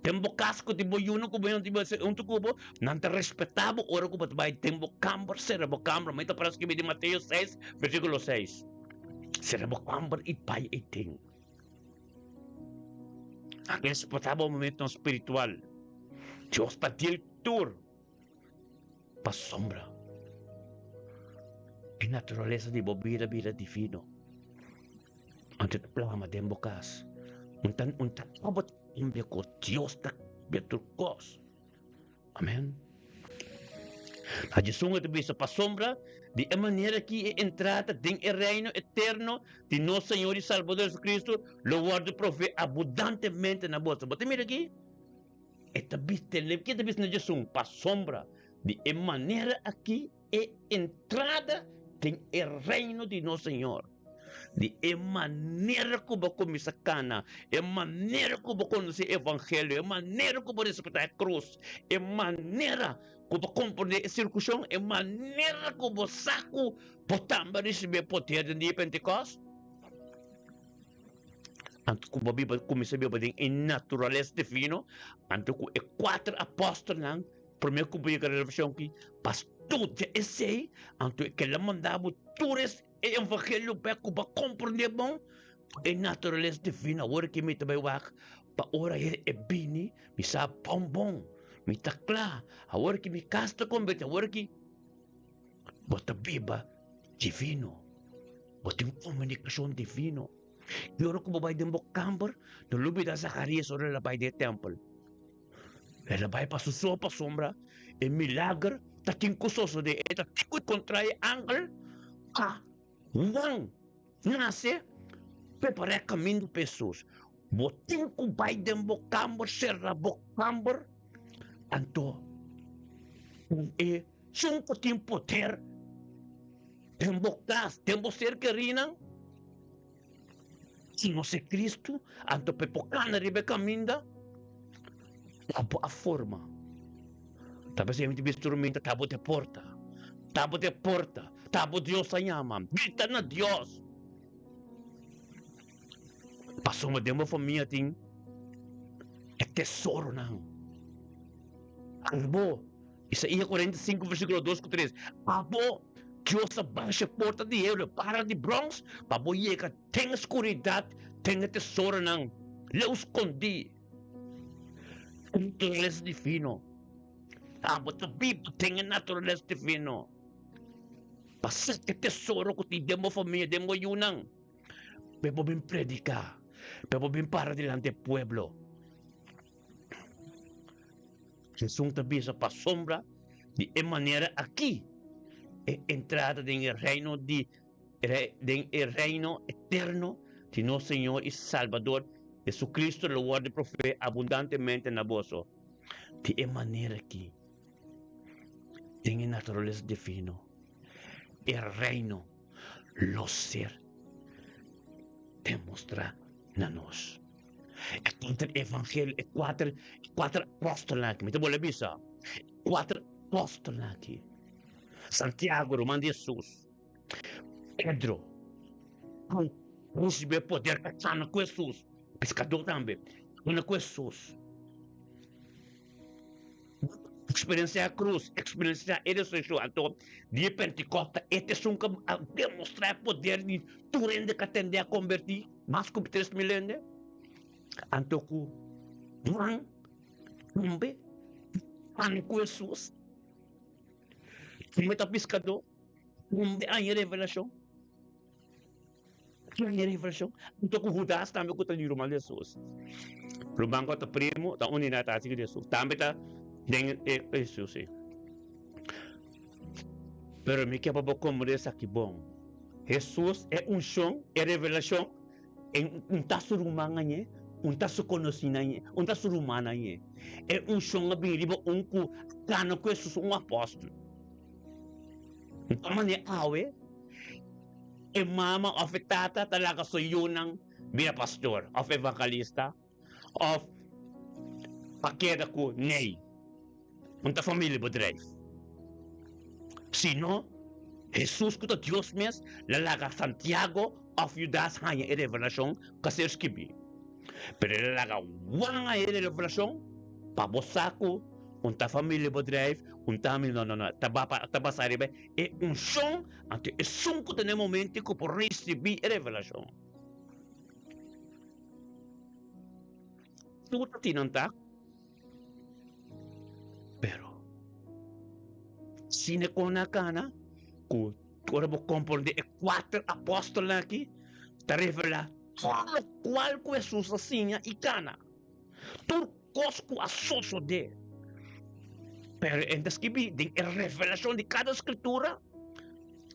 Den bo kas ku tin bo yunan ku bo yonti bo huntu ku bo, nan ta respetá bo ora ku bo ta bai den bo kamber, sera bo kamber. Mi ta para skibi den Mateo seis, versíkulo seis. Sera bo kamber i bai eitin. Nan respetá bo momentonan spiritual. Dios ta deal tur pasobra e naturalesa di bo bida bira divino. Anto ta plama den bo kas. Un ta un ta abo ta kambia kos. Dios ta kambia tur kos. Amen. Na Djesun e ta bisa, Pasobra di e manera ki e entrada den e reino eterno di nos Señor i Salbador Jesucristo lo wòrdu provee abundantemente na boso. Bo ta mira aki? E ta bisa, tende ke ta bisa na Djesun, Pasobra di e manera aki e entrada den e reino di nos Señor. Di e manera ku bo kuminsá kana, e manera ku bo konosé e evangelio, e manera ku bo respetá e krus, e manera ku bo komprondé e sirkushon, e manera ku bo sa ku bo tambe a risibí e poder den dia di Pentekòst, anto ku bo biba kuminsá biba den e naturalesa divino, anto ku e kuater apòstelnan Promé ku bo yega revelashon aki, pa studia esei, anto e keda manda bo tur es e evangelio bek ku bo a komprondé bon e naturalesa divino. Awor ki mi ta bai wak pa ora e bini, mi sa bon bon, mi ta kla. Awor ki mi kas ta kombertí, awor ki bo ta biba divino, bo tin komunikashon divino. I ora ku bo bai den bo kamber, no lubida Zakarias ora el a bai den e tèmpel. El a bai pa su so pasobra e milager ta tin ku sosodé. E ta tin ku enkontrá e angel pa Juan nase prepará e kaminda pa Hesus. Bo tin ku bai den bo kamber, sera bo kamber, anto ku e sun ku tin poder den bo kas, den bo ser kerinan, Si nos e Cristo, anto pa e por cana riba e caminda, abo a forma. Ta p'esei mi ta bisa tur minta, ta bo ta e porta, ta bo ta e porta, ta bo Dios a yama, grita na Dios. Pasobra den bo famia tin e tesoronan. Abo. Isaías 45 versíkulo 2 ku 3, Abo, Dios a basha e porta di heru, e bara di bròns, pa bo yega den e skuridat, den e tesoronan leu skondí. E naturalesa divino. Abo ta biba den e naturalesa divino. Pa saka e tesoro ku tin den bo famia, den bo yunan. Pa bo bin prediká, pa bo bin para dilanti e pueblo. Hesus ta bisa pasobra di e manera aki e entrada den e reino di den e reino eterno di nos Señor i Salbador Jesucristo lo wòrdu proveé abundantemente na boso. Di e manera aki den e naturalesa divino e reino lo ser demostrá na nos. E kuater evangelio, e kuater, e kuater apòstelnan aki, mi ta bolbe bisa, e kuater apòstelnan aki, Santiago, ruman di Hesus, Pedro, ku risibi e poder pa kana ku Hesus, piskadó tambe, kana ku Hesus. Eksperensiá krus, eksperensiá e resurekshon. Anto, dia Pentekòste, e ta esun ku a demostrá e poder di tur hende ku a tendé a kombertí, mas ku 3000 hende. Anto ku Juan tambe kana ku Hesus, tambe ta piskadó, tambe a haña revelashon. Haña revelashon. Anto ku Hudas tambe ku ta di ruman di Hesus. Ruman ku ta primo ta uni na ta hasi ku Hesus. Tambe ta den e Hesus ei. Pero mi ke pa bo komprende esaki bon. Hesus e unshon, e revelashon, e un ta su ruman añe, un ta su konosínan añe, un ta su rumannan añe. E unshon a bini riba un ku kana ku Hesus, un apòstel. Ta manera awe. E mama òf e tata ta laga su yunan bira pastor òf evangelista òf pa keda ku nei. Un ta familiebedrijf. Si no, Hesus ku ta Dios mes la laga Santiago òf Judas haña e revelashon ku a ser skibí. Pero el a laga Juan haña e revelashon pa bo sa ku un ta familiebedrijf, un ta mi no no no, ta ta basá riba e unshon, anto esun ku ta na e momento ku por risibí e revelashon. Tur ta tin nan ta. Pero, sine kon a kana ku ora bo komprondé e kuater apòstelnan aki ta revelá tur lokual ku Hesus a siña i kana, tur kos ku a sosodé. Pero e ta skibí den e revelashon di kada skritura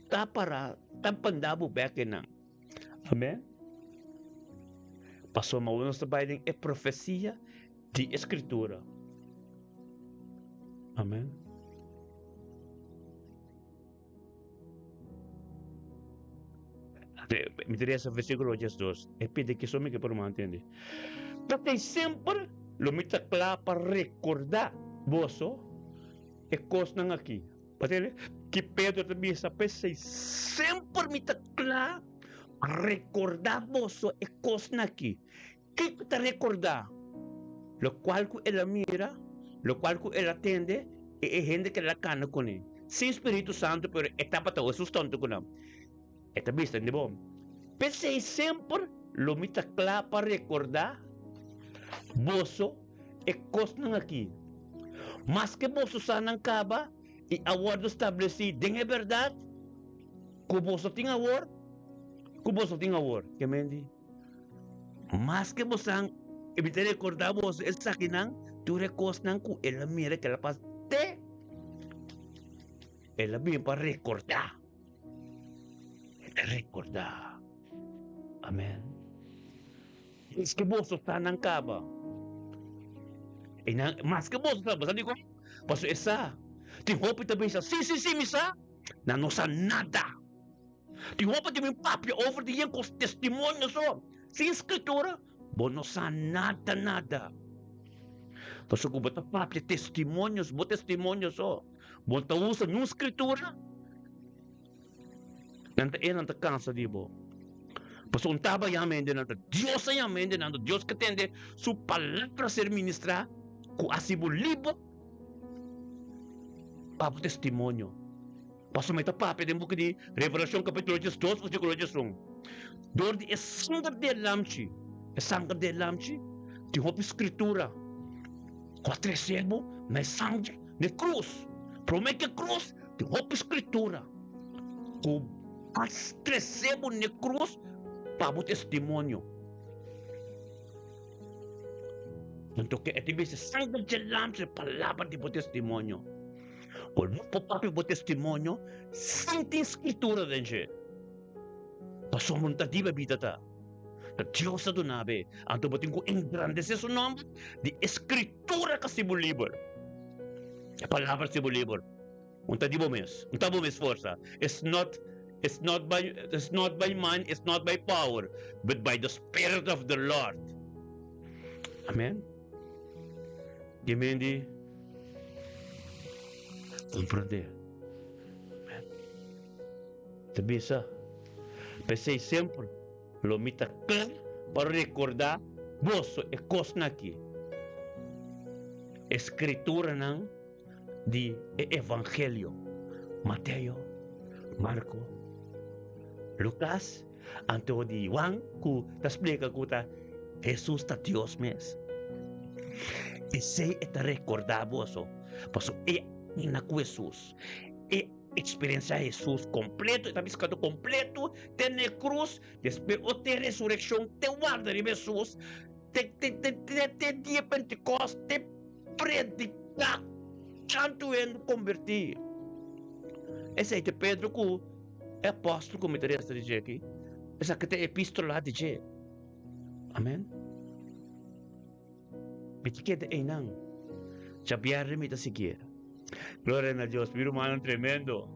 ta pará, ta banda bo bèk einan. Amèn. Pasobra awe nos ta bai den e profesia di e Skritura. Amèn. Mi ta lesa versíkulo 12. E pidi ki so mi ke por mantende. P'esei semper lo mi ta kla pa rekordá boso e kosnan akí. Pasobra ki Pedro ta bisa, P'esei semper mi ta kla pa rekordá boso e kosnan akí. Kiko ta rekordá? Lokual ku el a mira, lokual ku el a tende i e hende ku el a kana kuné. Sin spiritu santu, pero e tabata Hesus tonto ku nan. E ta bisa di bo, P'esei semper lo mi ta kla pa rekordá boso e kosnan akí, maske boso sa nan kaba i a wòrdu stablesí den e bèrdat ku boso tin awor, ku boso tin awor. Ke men di? Maske bosan e mi ta rekordá boso esakinan, tur e kosnan ku el a mira ku el a pasa te el a bin pa rekordá. E ta rekordá. Amèn. Maske boso sa nan kaba. E nan, maske boso sa, bo sa dikon? Pasobra e sa. Tin hopi ta bisa, Sí, sí, sí, mi sa. Nan no sa nada. Tin hopi ta bin papia over di yen kos testimonio so. Sin Skritura, bo no sa nada, nada. Pasobra ku bo ta papia testimonios, bo testimonio so. Bo no ta usa niun Skritura. Nan ta e nan ta kansa di bo. Pasobra un taba yama hende nan ta Dios a yama hende nan ta Dios ke tende su palabra ser ministrá ku hasi bo liber pa bo testimonio. Pasobra mi ta papia den buki di Revelashon kapitulo diesdos versíkulo diesun. Dor di e sanger di e lamchi, e sanger di e lamchi tin hopi skritura ku a trese bo na e sanger di e krus. Promé ku e krus Tin hopi skritura ku a trese bo n'e krus pa bo testimonio. Anto ke e ta bisa sanger dje lamchi e palabra di bo testimonio. Ku no por papia bo testimonio sin tin skritura den dje. Pasobra no ta di bo bida ta. Ta Dios a duna bo e. Anto bo tin ku engrandesé su nòmber di e skritura ku a hasi bo liber. E palabra a hasi bo liber. Un ta di bo mes. Un ta bo mes forsa. It's not, it's not by, it's not by mind, it's not by power, but by the Spirit of the Lord. Amen. Di men di komprendé. Amen. Ta bisa, p'esei semper lo mi ta kla pa rekordá boso e kosnan akí. E skrituranan di e Evangelio, Mateo, Marko, Lukas, anto di Juan ku ta splika ku ta Hesus ta Dios mes. Esei e ta rekordá boso, pasobra e na ku Hesus, e eksperensiá Hesus kompleto, e ta biskado kompleto te na e krus, despues o te resurekshon, te warda riba Hesus, te te te te dia Pentekòste. Prediká tantu hende kombertí. Esei ta Pedro ku e apòstel ku mi ta resta di dje aki. Esaki ta e epístola di dje. Amèn. Mi ta keda einan. Djabièrnè mi ta siguié. Gloria na Dios, mi rumannan tremendo.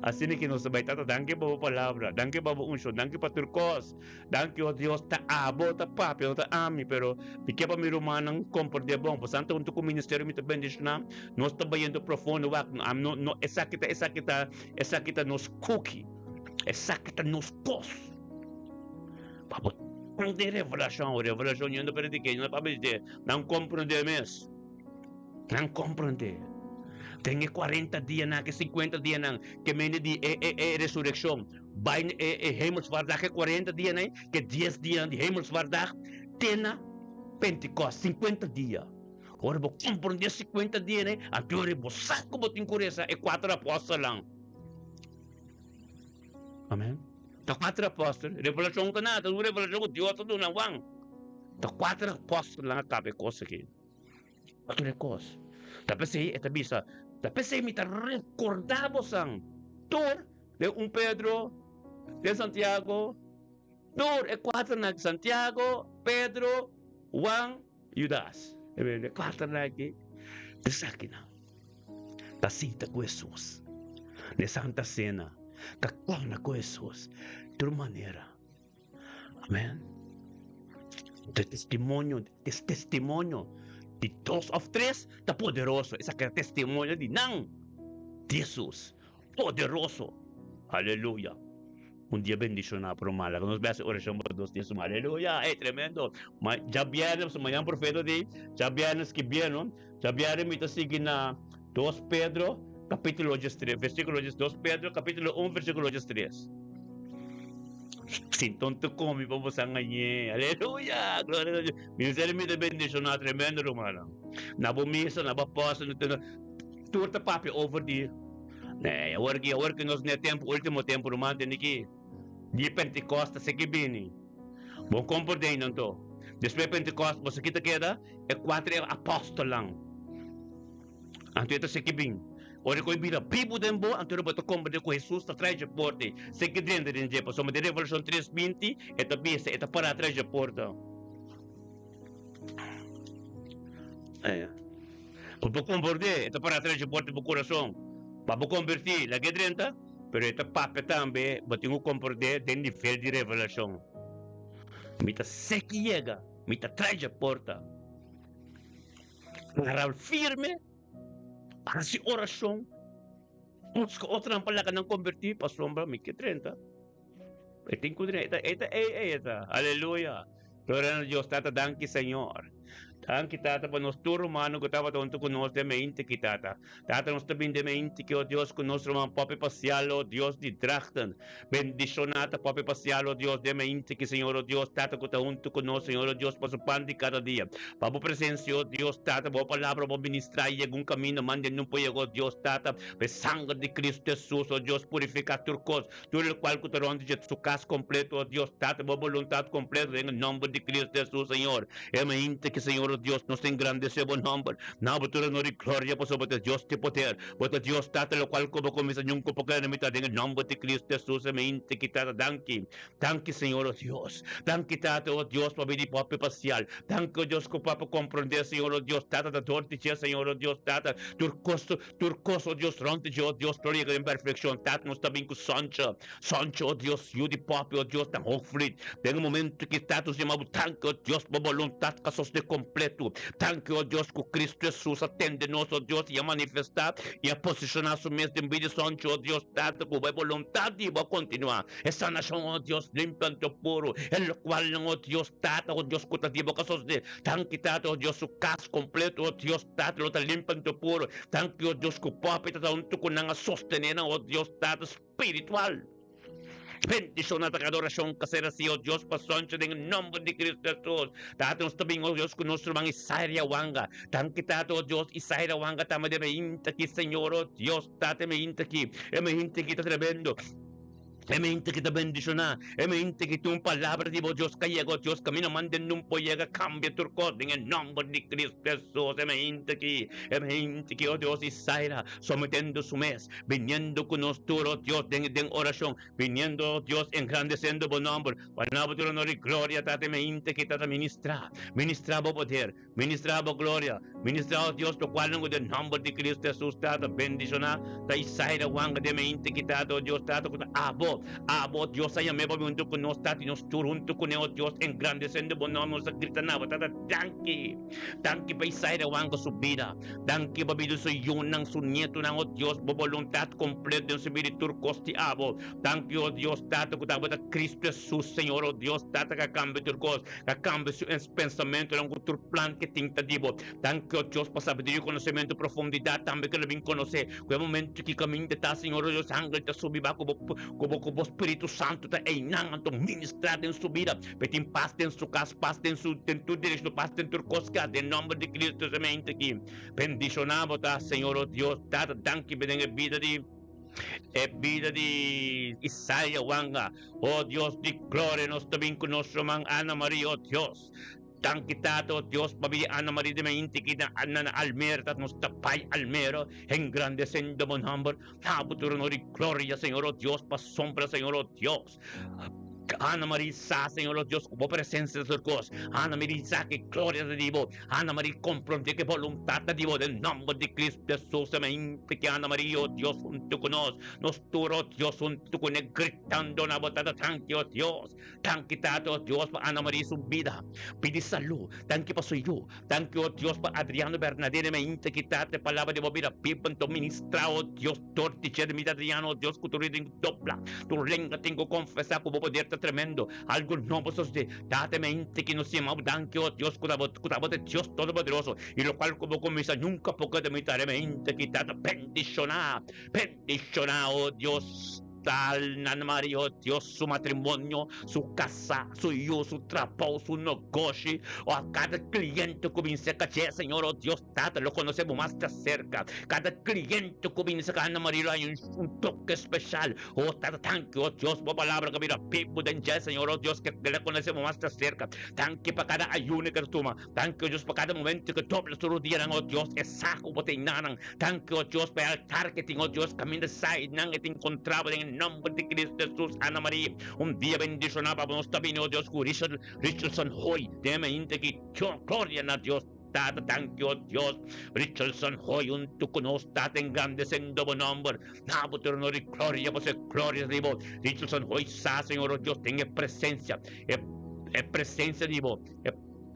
Asina ki nos ta bai, Tata, danki pa bo palabra, danki pa bo unshon, danki pa tur kos. Danki, o Dios, ta abo ta papia, no ta ami, pero mi ke pa mi rumannan komprendé bon. Pasando huntu ku ministerio mi ta bendishoná, nos ta bayendo profundo, wak, ami no, no, esaki ta, esaki ta, esaki ta nos kuki, esaki ta nos kos. Pa bo tan den revelashon, revelashon yendo predik'é, no ta papia di dje, nan komprendé mes. Nan komprendé. Den e kuarenta dianan, e sinkuenta dianan ke mende di e e e resurekshon, bai na e e hemelsvaartdag, e kuarenta dianan ei, ke dies dianan di hemelsvaartdag, te na Pentikòst, sinkuenta dia. Ora bo komprendé sinkuenta dianan ei, anto ora bo sa ku bo tin ku resa e kuater apòstelnan. Amèn. Ta kuater apòstel. Revelashon ta nada, ta un revelashon ku Dios a duna Juan. Ta kuater apòstelnan a kaba e kos aki. Tur e kos. Ta p'esei e ta bisa, Ta p'esei mi ta rekordá bosan tur den un Pedro, den Santiago, tur e kuaternan aki, Santiago, Pedro, Juan, Judas. E bende e kuaternan aki, esakinan ta sinta ku Hesus den Santa Sena, ta kana ku Hesus tur manera. Amen. De testimonio, des testimonio di dos of tres ta poderoso. Esaki ta testimonio di nan, di Hesus. Poderoso. Aleluya. Un dia bendiciona pero mala. Nos bai haci oracion pa dos dia suma. Aleluya. Ey, tremendo. Ma djabièrnè, pasobra mañana profeta di djabièrnè skibié, no? Djabièrnè mi ta sigui na dos Pedro capítulo diestres, versículo dies, dos Pedro capítulo un versículo diestres. Sinton ta komi pa bo san añe. Aleluya! Gloria na Dios. Ministerio mi ta bendishoná tremendo, rumannan. Na bo misa, na bo apòstel, tur ta papia over di. Nee, awor ki, awor ki nos na e tempu, último tempu, ruman, tende ki di Pentekòst ta seki bini. Bo komprendé anto. Despues di Pentekòst, boso ki ta keda? E kuater apòstelnan. Anto e ta seki bin. Ora ku e bira bibu den bo, anto bo ta komprendé ku Hesus ta tras dje porta ei. Seki drenta den dje, pasobra den Revelashon tres binti e ta bisa e ta pará tras dje porta. Bo por komprendé, e ta pará tras dje porta di bo kurason. Pa bo kombertí, laga e drenta, pero e ta papia tambe, bo tin ku komprendé den nivel di revelashon. Mi ta seki yega, mi ta tras dje porta. Agarra firme, hasi orashon, buska otronan pa laga nan kombertí, pasobra mi ke drenta. E tin ku drenta, e ta ei, ei ta. Aleluya! Gloria na Dios Tata, danki Señor. Danki Tata pa nos tur rumannan ku tabata huntu ku nos den mente ki Tata. Tata nos ta bin den mente ki, o Dios, ku nos ruman Poppy Pasial, o Dios di Drachten. Bendishoná ta Poppy Pasial, o Dios, den mente ki Señor, o Dios, Tata ku ta huntu ku nos, Señor, o Dios, pa su pan di kada dia. Pa bo presensia, o Dios, Tata, bo palabra bo ministrá i yega un kaminda mande nun por yega, o Dios, Tata, pa e sanger di Cristo Hesus, o Dios, purifiká tur kos. Tur lokual ku ta rònt dje su kas kompleto, o Dios Tata, bo boluntat kompleto den e nòmber di Kristu Hesus, Señor. E mainta ki, Señor, o Dios, nos ta engrandesé bo nòmber. Na bo tur honor i gloria, pasobra bo ta Dios di poder. Bo ta Dios, Tata, lokual ku bo kuminsá nunka por keda na mitat den e nòmber di Kristu Hesus. E mainta ki, Tata, danki. Danki, Señor, o Dios. Danki, Tata, o Dios, pa bini Papi Pasial. Danki, o Dios, ku Papi komprondé, Señor, o Dios, Tata, ta dor di dje, Señor, o Dios, Tata, tur kos. Tur kos, o Dios, rònt di dje, o Dios, lo yega den perfekshon. Tata, nos ta bin ku Sancho. Sancho, o Dios, yu di papi, o Dios, na Hoogvliet. Den e momentu ki Tata nos yama bo, danki, o Dios, bo boluntat ka sosodé kompletu. Danki, o Dios, ku Kristu Hesus a tende nos, o Dios, i a manifestá i a posishoná su mes den bida di Sancho, o Dios, Tata, ku bo e boluntat di bo a kontinuá. E sanashon, o Dios, limpio anto puru, e lokualnan, o Dios, Tata, o Dios, ku ta di bo ka sosodé. Danki, Tata, o Dios, su kas kompletu, o Dios, Tata, lo ta limpi anto puru. Danki, o Dios, ku Papi ta ta huntu ku nan a sostené nan, o Dios, Tata spiritual. Bendishona ta kada orashon ka ser hasi, o Dios, pa soncha den e nòmber di Kristu Hesus. Tata, nos ta bin, o Dios, ku nos ruman Isaira Wanga. Danki, Tata, o Dios, Isaira Wanga ta manda e mainta aki, Señor, o Dios, Tata, e mainta aki. E mainta aki ta tremendo. E mente ki ta bendishoná, e mente ki tin un palabra di bo Dios ka yega, o Dios kaminda manden un por yega, kambia tur kos den e nòmber di Kristu Hesus. E mente ki, e mente ki, o Dios, Isaira sometendo su mes, biniendo ku nos tur, o Dios, den den orashon, biniendo, o Dios, engrandesendo bo nòmber, pa na bo tur honor i gloria, Tata, e mente ki ta ta ministrá, ministrá bo poder, Ministrá bo gloria. Ministrá, o Dios, lokualnan ku den nòmber di Kristu Hesus, Tata, bendishoná ta Isaida Wanga den e inte ki, Tata, o Dios, Tata, ku ta abo, abo, o Dios, a yam'é pa bin huntu ku nos, Tata, i nos tur huntu kuné, o Dios, engrandesendo bo nòmber, nos ta grita na bo, Tata, danki! Danki pa Isaida Wanga su bida. Danki pa bida di su yunan, su nietunan, o Dios, bo boluntat kompleto den su bida i tur kos di abo. Danki, o Dios, Tata, ku ta abo ta Kristu Hesus, Señor, o Dios, Tata, ku a kambia tur kos. Ta kambia su pensamentonan ku tur plan ke tin ta di bo. Danki o Dios pa sabiduria i konosementu profundidat tambe ke lo bin konosé ku e momentu ki kaminda ta Señor o Dios angel ta subi ba ku bo ku bo ku bo Spiritu Santu ta einan anto ministrá den su bida pa e tin pas den su kas pas den su den tur direkshon pas den tur kos ke den nòmber di Kristu Hesus e mente aki bendishoná bo ta Señor o Dios Tata danki pa den e bida di E bida di Isaiah Wanga. Oh Dios di gloria, nos ta bin ku nos ruman Ana Marie, oh Dios. Danki Tata, oh Dios, pa bida Ana Marie di mainti ki na na Almere, Tata, nos ta bai Almere, engrandesendo bo nomber. Na bo tur honor i gloria, Señor, oh Dios, pa sombra, Señor, oh Dios. Ana Marie sa, Señor, oh Dios, ku bo presencia ta tur kos. Ana Marie sa ku e gloria ta di bo. Ana Marie komprondé ku e boluntat ta di bo den nòmber di Kristu Hesus. Amen. P'e Ana Marie, oh Dios, huntu ku nos, nos tur, oh Dios, huntu ku ne, gritando na bo Tata, Danki, oh Dios. Danki, Tata, oh Dios, pa Ana Marie su bida. Pidi salú. Danki pa su yu. Danki, oh Dios, pa Adriano Bernadine mainta ki Tata e palabra di bo bida biba nto ministrá, oh Dios, dor di dje di mi Adriano, oh Dios, ku tur tin ku dobla, tur lenga tin ku konfesá ku bo poder ta tremendo. Algu nobo sosodé. Tata mainta ki nos yama bo danki, oh Dios, ku ta bo ku ta bo ta Dios Todopoderoso i lokual ku bo kuminsá nunka por keda mi tarea mainta ki Tata bendishoná, bendishoná, oh Dios. Tal nan Maria, oh Dios, su matrimonio, su casa, su yu, su trabou, su nogoshi, oh a cada cliente cu bin cerca dje, Señor, oh Dios Tata, lo conoce bo mas ta cerca. Cada cliente cu bin cerca Ana Maria lo hay un toque special. Oh Tata, danki, oh Dios, bo palabra cu a bira bibu den dje, Señor, oh Dios, ke lo conoce bo mas ta cerca. Danki pa cada ayuno cu ta tuma. Danki, oh Dios, pa kada momento ku dobla su rudianan, oh Dios, e sa ku bo ta inanan. Danki, oh Dios, pa e altar ke tin, oh Dios, kaminda sa i nan e ta enkontrá bo den e nòmber di Kristu Hesus. Ana Maria, un dia bendishoná pa bo. Nos ta bini, oh Dios, ku Richard Richardson Hoy den e mainta aki. Gloria na Dios Tata. Danki, oh Dios, Richardson Hoy huntu ku nos, Tata, engrandesendo bo nòmber. Na bo tur honor i gloria, pasobra e gloria ta di bo. Richardson Hoy sa, Señor, oh Dios, den e presensia, e e presensia di bo.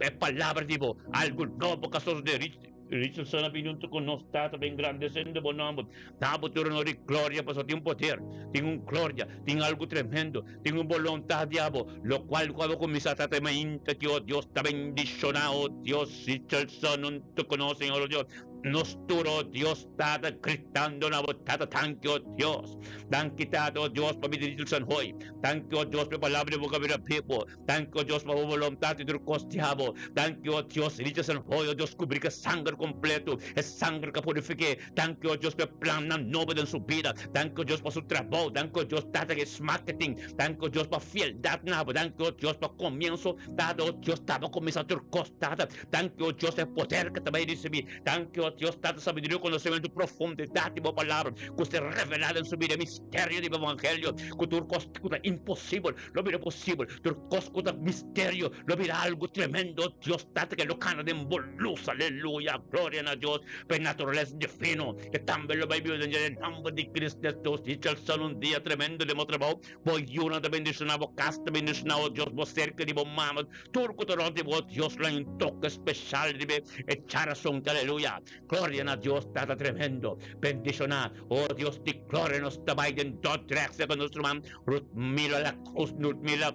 E palabra di bo, algu nobo ka sosodé. Richardson a bini huntu ku nos, Tata, pa engrandesendo bo nòmber. Da bo tur honor i gloria, pasobra tin un poder, tin un gloria, tin algu tremendo, tin un boluntat di abo, lokual ku abo kuminsá trata e mainta ki, o Dios, ta bendishoná, o Dios. Richardson huntu ku nos, Señor, o Dios. Nos tur, o Dios, Tata, gritando na bo, Tata, danki, o Dios. Danki, Tata, o Dios, pa bini Richardson hoi. Danki, o Dios, pa e palabra di bo ku a bira bibu. Danki, o Dios, pa bo boluntat i tur kos di abo. Danki, o Dios, Richardson Hoy, o Dios, kubri ku e sanger kompleto, e sanger ku a purifik'é. Danki, o Dios, pa e plannan nobo den su bida. Danki, o Dios, pa su trabou. Danki, o Dios, Tata, ku e smak ke tin. Danki, o Dios, pa fieldat na abo. Danki, o Dios, pa komienso, Tata, o Dios, taba kuminsá tur kos, Tata. Danki, o Dios, e poder ku ta bai risibí. Danki, o Dios, Tata, sabiduria, konosementu, profundidat di bo Palabra ku ser revelá den su bida, e misterio di bo evangelio, ku tur kos ku ta imposibel lo bira posibel, tur kos ku ta misterio lo bira algu tremendo. Dios Tata ke lo kana den bo lus, aleluya, gloria na Dios pa e naturalesa divino ke tambe lo bai biba den dje, den nomber di Cristo Jesus. Richardson, un dia tremendo den bo trabou, bo yunan ta bendishoná, bo kas ta bendishoná, o Dios, bo serka di bo mama, tur ku ta rònt di bo, Dios lo haña un toke speshal riba e charason, aleluya. Gloria na Dios Tata tremendo, bendishoná, o Dios di gloria, nos ta bai den Dordrecht serka nos ruman Ruth Mila la Cruz, Ruth Mila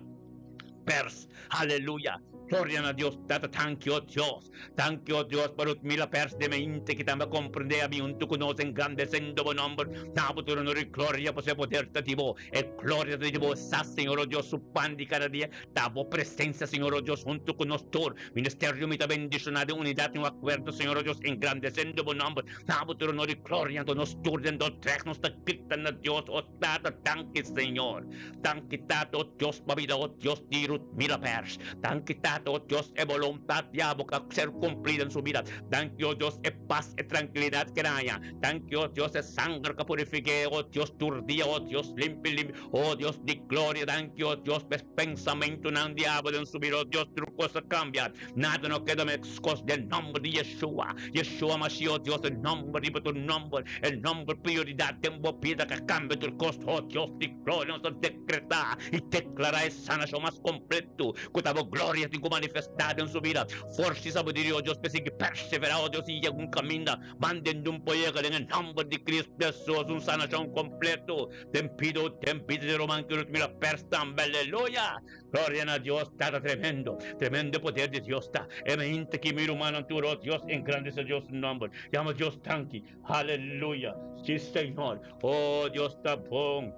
Pers, aleluya. Gloria na Dios Tata Thank you Dios Thank you Dios pa Ruthmila Pers de mente ki tambe a comprende ami hunto cu nos engrandecendo bo nomber. Na bo tur honor y gloria pasobra e poder ta di bo. E gloria ta di bo. Sa Señor o Dios su pan di cada dia ta bo presencia Señor o Dios hunto cu nos tur. Ministerio mi ta bendiciona den unidad y un acuerdo Señor o Dios engrandecendo bo nomber. Na bo tur honor y gloria anto nos tur den Dordrecht nos ta grita na Dios o Tata danki Señor. Danki Tata o Dios pa bida o Dios di Ruthmila Pers. Danki Tata o Dios e boluntad di abo ka ser cumplida den su bida. Danki o Dios e paz e trankilidad ke na haña. Danki o Dios e sanger ka purifiké o Dios tur dia o Dios limpi limpi o Dios di gloria. Danki o Dios pa e pensamentunan di abo den su bida o Dios tur cos a cambia. Nada no keda meskos den nomber di Yeshua. Yeshua Mashiach, oh Dios, e nomber riba tur nomber, e nomber prioridat den bo bida ka kambia tur kos. Oh Dios di gloria, nos ta dekretá i deklará e sanashon mas kompleto ku ta bo gloria tin ku manifestá den su bida. Forsa i sabiduria, oh Dios, p'e sigui perseverá, oh Dios, i yega un kaminda manden di un por yega den e nomber di Cristo Hesus, un sanashon kompleto den pido, den bida di ruman ku nos mira pers tambe. Aleluya! Gloria na Dios Tata tremendo, tremendo e poder di Dios ta e mente ki mi rumannan tur oh Dios engrandece Dios su nomber yama Dios danki aleluya si Señor oh Dios ta bon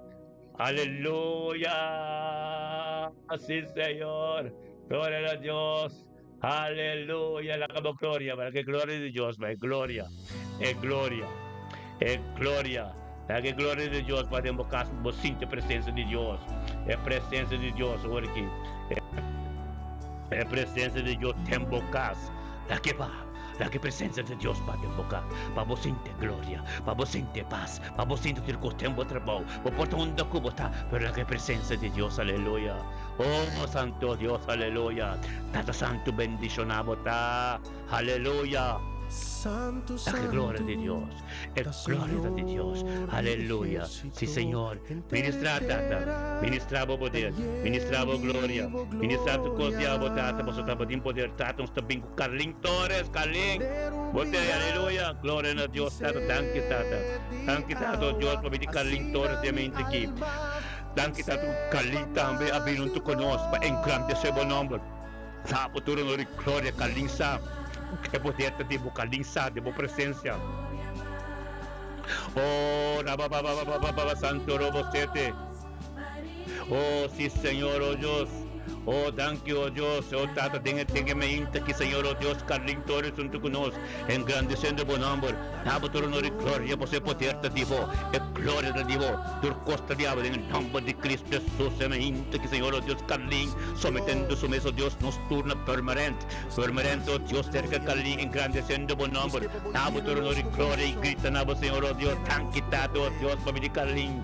aleluya si Señor gloria na Dios aleluya laga bo gloria para ke gloria di Dios bai gloria e gloria e gloria Laga e gloria di Dios bai den bo cas pa bo sinti e presencia di Dios. E presencia di Dios ora ki e presencia di Dios den bo cas. Laga e ba, laga e presencia di Dios bai den bo cas pa bo sinti e gloria, pa bo sinti e paz, pa bo sinti tur cos den bo trabou. Bo por ta unda cu bo ta, pero laga e presencia di Dios, aleluya. Oh, Santo Dios, aleluya. Tata Santo bendiciona bo ta, aleluya. Santo, Laga e gloria di Santo. Dios. E gloria ta di Dios. Aleluya. Si, Señor. Ministra, Tata. Ministra bo poder. Ministra bo gloria. Ministra tur cos di abo, Tata, pasobra ta bo tin poder. Tata, nos ta bin cu Carlin Torres. Carlin, bo te. Aleluya. Gloria na Dios, Tata. Danki, Tata. Danki, Tata, oh Dios, pabia di Carlin Torres den mente aki. Danki, Tata, cu Carlin tambe a bin hunto cu nos pa engrandece bo nomber. Sa bo tur honor i gloria, Carlin sa e poder ta di bo, Carlin sa di bo presencia. Oh, rababababababa, santo robo sete. Oh, si Señor, oh Dios. Oh, danki, oh Dios. Oh, Tata, den e den e meinta ki, Señor, oh Dios, Carlin Torres hunto cu nos, engrandeciendo bo nomber. Na bo tur honor i gloria, pasobra e poder ta di bo, e gloria ta di bo. Tur kos ta diablo den e nomber di Cristo Jesus e mainta ki Señor o Dios Carlin sometendo su mes o Dios nos tur na Purmerend Purmerend o Dios cerca Carlin engrandeciendo bo nomber na bo tur honor y gloria y grita na bo Señor o Dios danki Tata o Dios pa mi di Carlin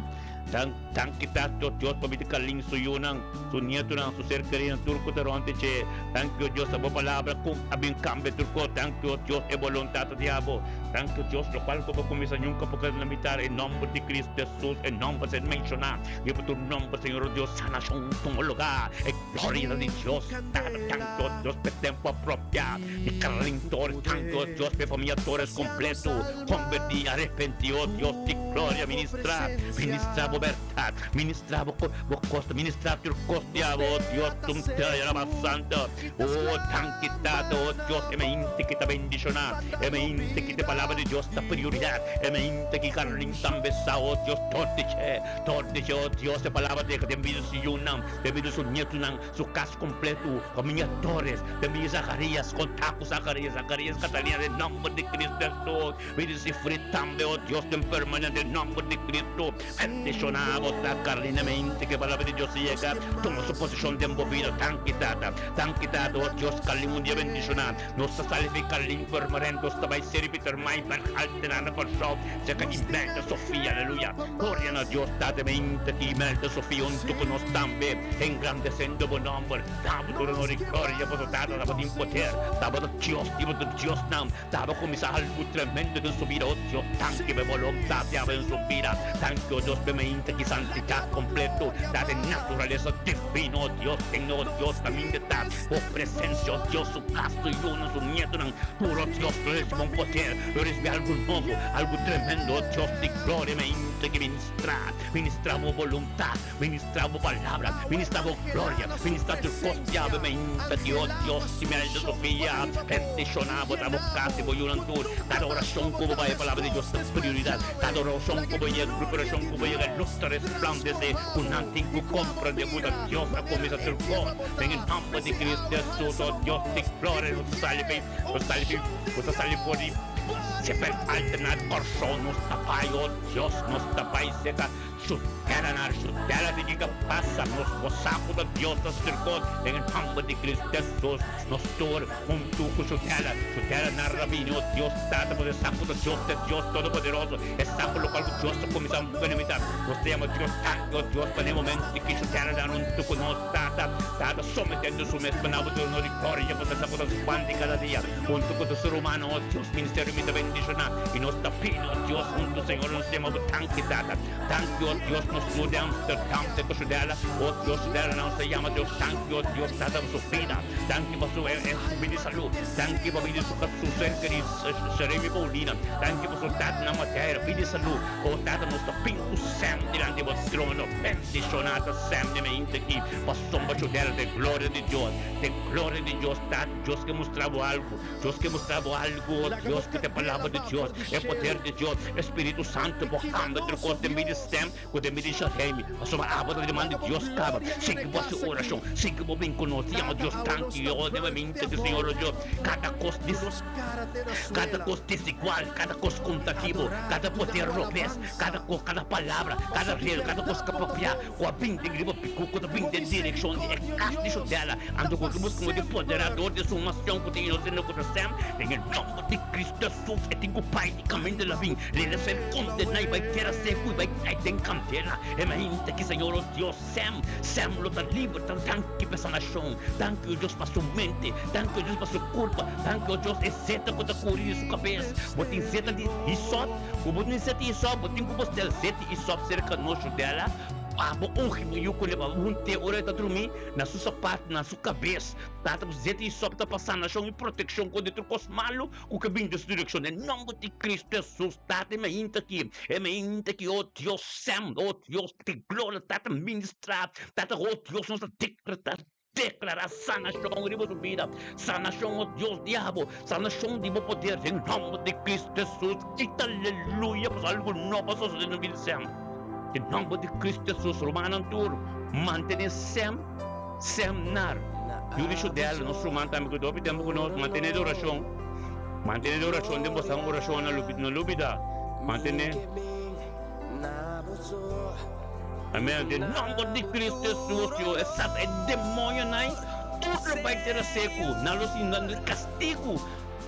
Dan danki Tata o Dios pa mi di Carlin su yunan su nietonan su ser kerinan tur ku ta rond dje danki o Dios ta bo palabra ku a bin cambia tur kos danki o Dios e boluntad ta di abo. Santo Dios, locual cu bo cuminsa nunca por keda na mitad, e nomber di Cristo Jesus, e nomber ser menciona, riba tur nomber, Señor oh Dios, sanacion tuma lugar, e gloria di Dios, Tata, Santo Dios, p'e tempo apropia, di Carlin Torres, Santo Dios, p'e familia Torres completo, converti, arepenti, oh Dios di gloria, ministra, ministra bo berdad, ministra bo, bo cosa, ministra tur cos di abo, oh Dios, tum te, Santo. Oh, danki Tata, oh Dios, e mente ki ta bendishoná, e mente ki te palabra di Dios ta prioridat, e mente ki Carlin tambe sa, oh Dios, tordiche, tordiche, oh Dios, e palabra deka den bida su yunan, den bida su nietunan, su kas kompletu, familia Torres, den bida Zacharias, kontá ku Zacharias, Zacharias Catalina, den nomber di Cristo Hesus, bida Sifrit tambe, oh Dios, den permanente, den nomber di Cristo. Bendishoná bo ta Carlina mente ke palabra di Dios yega tuma su posishon den bo bida danki tata danki tata oh Dios Carlin un dia bendishoná nos ta sali fi Carlin permanente nos ta bai seri Peter Mai Berghaltenaar na Kòrsou serka Imelda Sofia aleluya gloria na Dios tata mente ki Imelda Sofia huntu ku nos tambe engrandesendo bo nòmber dabo tur honor i gloria pasobra tata tabatin poder tabata Dios di bo tur Diosnan Taba kuminsá algu tremendo den su bida, oh Dios, danki pa e boluntat di aba den su bida. Danki, oh Dios, pa e. mainta ki santidat kompleto ta den naturalesa divino, o Dios, den o Dios kaminda ta Bo presensia, o Dios, su kas, su yunan, su nietonan, tur, o Dios, lo risibi un poder, lo risibi algu nobo, algu tremendo, o Dios di gloria, mainta ki ministrá, ministrá Bo boluntat, ministrá Bo palabra, ministrá Bo gloria, ministrá tur kos diabe, mainta ki, o Dios, Imelda Sofia, bendishoná Bo ta Bo kas i Bo yunan tur, kada orashon ku Bo bai, e palabra di Dios ta prioridat. Kada orashon ku bo yega, preparashon ku bo yega, lus ta resplandesé ku nan tin ku komprendé ku ta Dios a kuminsá tur kos. Den e nòmber di Cristo Hesus, o Dios di gloria, nos ta sali bai, nos ta sali bai, nos ta sali for di Sefer Altenar Kòrsou, nos ta bai, o Dios, nos ta bai seka Su tera na Su tera di kiko pasa, nos bo sa ku ta Dios ta haci tur kos. Den e nòmber di Cristo Hesus, nos tur huntu ku Su tera, Su tera na rabini, o Dios Tata, pasobra e sa ku ta Dios ta e Dios Todopoderoso, e sa ku lokual ku Dios ta kuminsá benefisiá. Nos ta yama Dios Tata, o Dios, pa na e momento ki Su tera na huntu ku nos, Tata, Tata sometendo Su mes pa na Bo trono di gloria, pasobra e sa ku ta spandi kada dia huntu ku tur ser humano, o Dios, ministerio mi ta bendishoná i nos ta pidi, o Dios, huntu, Señor, nos ta yama Bo Danki, Tata. Danki, o Dios, nos tur di Amsterdam te ku Sudela, o Dios, Sudela nos ta yama Dios, danki, o Dios, Tata, pa su bida, danki pa su bida di salú, danki pa bida di su su ser kerí, Jeremy Paulina, danki pa su tata na Madeira, bida di salú, o Tata, nos ta bin ku Sam dilanti bo trono, bendishoná ta Sam den e hende aki, pasobra Sudela ta e gloria di Dios, ta e gloria di Dios, Tata, Dios ke mustra bo algu. Dios ke mustra bo algu, oh Dios, ku ta e Palabra di Dios, e poder di Dios, e Spiritu Santu por kambia tur kos den bida di Sam ku den bida di Sharhemy. Pasobra abo ta demanda di Dios kaba. Sigui bo hasi orashon, sigui bo bin ku nos, yama Dios danki, oh nuevamente di Señor, oh Dios, kada kos di kada kos desigual, kada kos kontativo, kada poder robes, kada kos, kada palabra, kada rel, kada kos ku a papia, Ku a bin den riba piku ku ta bin den direkshon di e kas di Sodela, anto ku ke buska un di poderador di su nacion ku ta inosente ku ta Sem, den e nomber di Cristo Jesus e tin ku bai di kaminda la bin, lele ser kondená i bai tera seku i bai kai den kandela. E mainta ki Señor nos Dios Sem, Sem lo ta liber ta danki pa e sanashon, danki o Dios pa su mente, danki o Dios pa su kurpa, danki o Dios e zeta ku ta kuri di su kabes. Bo tin zeta di hisop? Ku bo tin zeta di hisop bo tin ku bo stel zeta. I sòp serka nos Judela, pa bo ungi bo yu kuné, pa bo hunt'é ora e ta drumí, na su sapat, na su kabes. Tata bo zeta i sòp ta pa sanashon i protekshon kontra tur kos malu ku ke bini den su direkshon. Den nòmber di Kristu Hesus, Tata, e mainta aki, e mainta aki, o Dios, Sèm, o Dios di gloria, Tata, ministrá, Tata, o Dios, nos ta dekretá. Deklará sanashon riba su bida, sanashon, o Dios di abo, sanashon di bo poder den nòmber di Kristu Hesus. Grita aleluya pasobra algu nobo a sosodé na bida di Sem. Den nòmber di Kristu Hesus, rumannan tur, mantené Sem, Sem nar. Yu di Shudel, nos ruman tambe ku ta hopi tempu ku nos, mantené den orashon, mantené den orashon den boso orashon, no lubida, mantené. Amen. Den nomber di Cristo Jesus, yo e sat e demonionan tur lo bai tera seku, nan lo sin nan castigu.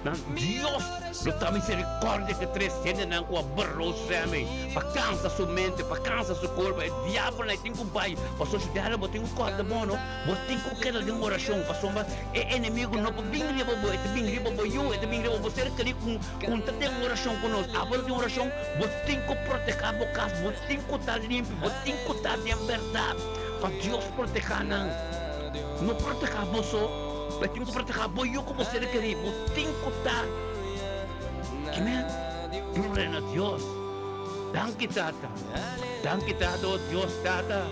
Nan Dios lo ta misericordia ke tres hendenan ku a brosemi pa cansa su mente, pa cansa su curpa. E diabelnan e tin ku bai pasobra si diabel bo tin ku corda bo no, bo tin ku keda den oracion pasobra e enemigo no por bin riba bo, e ta bin riba bo yu, e ta bin riba bo ser keri ku ku ta den oracion ku nos. Abo ta den oracion. Bo tin ku protehá bo kas, bo tin ku ta limpi, bo tin ku ta den bèrdat pa Dios protehá nan. No protehá bo so, bo tin ku protehá bo yu ku bo ser kerí. Bo tin ku ta. Amen. Gloria na Dios. Danki Tata. Danki Tata, o Dios Tata.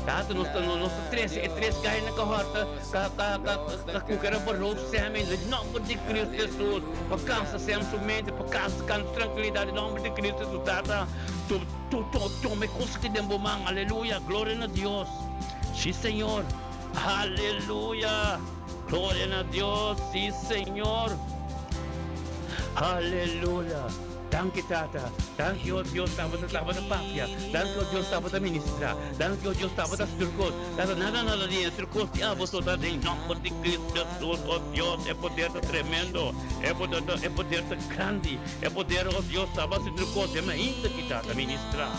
Tata, nos ta nos ta trese e tres gainan ka hòrta ka ka ka ka kukera beroof Sam in de nòmber di Cristo Jesus pa kansa Sam su mente pa kansa kansa su trankilidat den nòmber di Cristo Jesus Tata to to to toma e kos aki den bo man aleluya gloria na Dios si Señor aleluya gloria na Dios si Señor aleluya. Danki Tata, danki o Dios tabata tabata papia, danki o Dios tabata ministra, danki o Dios tabata haci tur cos, Tata nada nada di tur cos di abo so ta den nomber di Cristo Jesus, o Dios e poder ta tremendo, e poder ta e poder ta grandi, e poder o Dios taba haci tur cos, e mainta ki Tata ministra.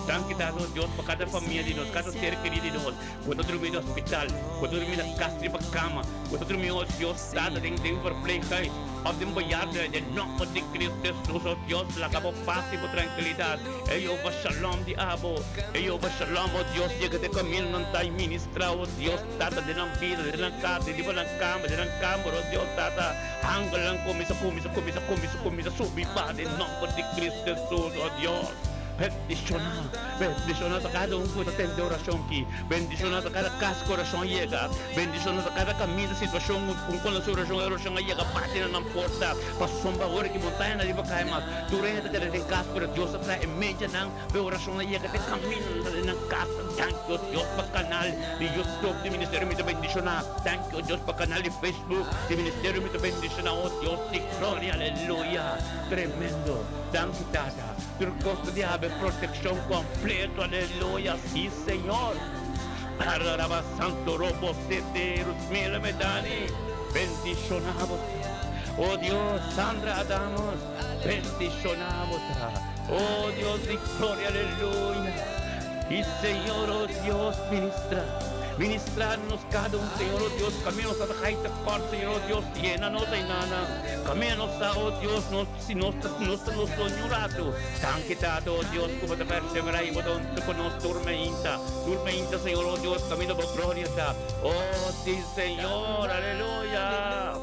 Danki Tata o Dios pa cada famia di nos, cada ser keri di nos, cu ta drumi na hospital, cu ta drumi na cas riba cama, cu ta drumi o Dios Tata den den verpleeghuis. òf den bejaardenhuis, den nòmber di Cristo Hesus, o Dios, laga bo pas i bo trankilidat, e Jehová Shalom di abo, e Jehová Shalom, o Dios, yega den kamindanan ta i ministrá, o Dios, Tata, den nan bida, den nan kas, riba nan kama, den nan kamber, o Dios, Tata, angelnan kuminsá, kuminsá, kuminsá, kuminsá, kuminsá subi baha den nòmber di Cristo Hesus, o Dios. Bendishoná, bendishoná ta kada un ku ta tende orashon aki. Bendishoná ta kada kas ku orashon a yega. Bendishoná ta kada kaminda, situashon ku kon su orashon, e orashon a yega bati na nan porta. Pasobra ora ki montañanan riba kai mas, tur hende ta keda den kas, pero Dios ta traha e mechanan pa e orashon a yega te kaminda den nan kas. Danki, o Dios, pa kanal di YouTube di Ministerio Mi Ta Bendishoná. Danki, o Dios, pa kanal di Facebook di Ministerio Mi Ta Bendishoná. O Dios di gloria, aleluya! Tremendo! Danki, Tata. Tur kos ta di haber protekshon kompleto, aleluya, si Señor. Araraba Santo Robo Sete Rusmila Medani, bendishona bo ta. Oh Dios, Sandra Adamos, bendishona bo ta. Oh Dios di gloria, aleluya. Y Señor, oh Dios, ministra. Ministra nos cada un, Señor, oh Dios, camina nos ta gaita kort, Señor, oh Dios, yena nos ainana. Camina nos ta, oh Dios, nos Si nos ta nos ta nos soña un ratu. Danki Tata, oh Dios, ku bo ta perseverá i bo ta huntu ku nos tur meinta. Tur meinta, Señor, oh Dios, kaminda bo gloria ta. Oh, sí, Señor, aleluya.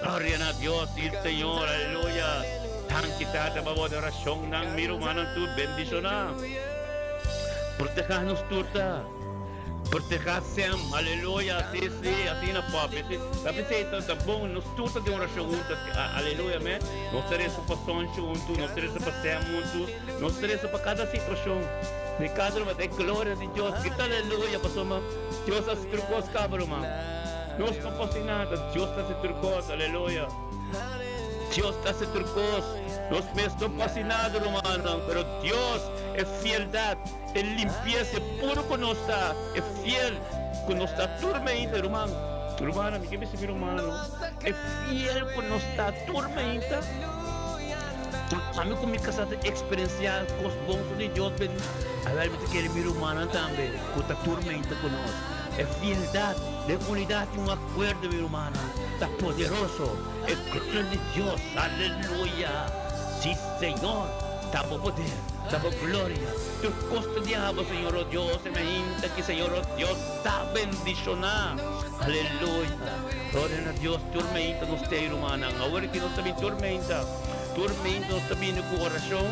Gloria na Dios, sí, Señor, aleluya. Danki, Tata, pa bo adorashonnan. Mi rumannan tur bendishoná. Protehá nos tur ta. Protehá Sem, aleluya, sí, sí, asina papi, sí. Ta p'esei ta ta bon, nos tur ta den orashon huntu, aleluya, amén. Nos ta resa pa Sonchi huntu, nos ta resa pa Sem huntu, nos ta resa pa kada situashon. Di kada ruman, e gloria di Dios, grita aleluya, pasobra Dios a hasi tur kos kaba, ruman. Nos no por hasi nada, Dios ta hasi tur kos, aleluya. Dios ta hasi tur kos, nos mes no por hasi nada, rumannan, pero Dios, e fieldad. E limpiesa, e puro ku nos ta, e fiel ku nos ta tur meinta, ruman, rumana, mi ke bisa mi rumana no, e fiel ku nos ta tur meinta, ami ku mi kasá ta eksperensiá kos bon for di Dios, ben, awel mi ta kere mi rumannan tambe ku ta tur meinta ku nos. E fieldat den unidat i un akuerdo, mi rumannan, ta poderoso. E gloria di Dios, aleluya! Sí, Señor, ta bo poder, ta bo gloria. Tur cos ta di abo, Señor, oh Dios, e mainta aki, Señor, oh Dios, ta bendiciona. Aleluya! Gloria na Dios, tur mainta nos ta ei, rumannan. Awor aki nos ta bin tur mainta, tur mainta nos ta bini cu oracion,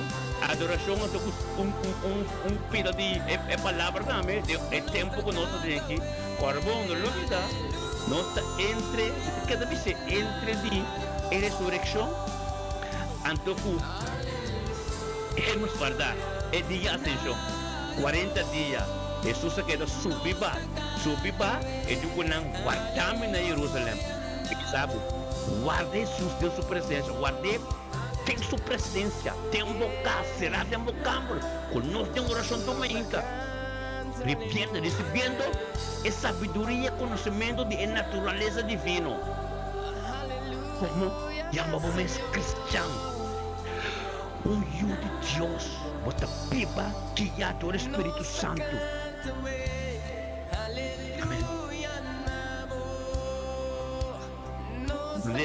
adoracion, anto cu un, un, un, un pida di e, e palabra tambe, di e tempo cu nos ta den aki. Ora bon, no lubida. Nos ta entre, mi ta keda bis'é, entre di e resurekshon anto ku hemos wardá e dia Asenshon. Kuarenta dia Hesus a keda subi ba, subi ba, e di ku nan, Wardá mi na Yerusalèm. Mi bisa bo, warda Hesus den su presensia, ward'é den su presensia, den bo kas, será den bo kamber, ku nos den orashon tur mainta. Ripiendo, risibiendo e sabiduria i konosementu di e naturalesa divino. Komo yama bo mes kristian, un yu di Dios, bo ta biba guiá dor e Spiritu Santu. Amen.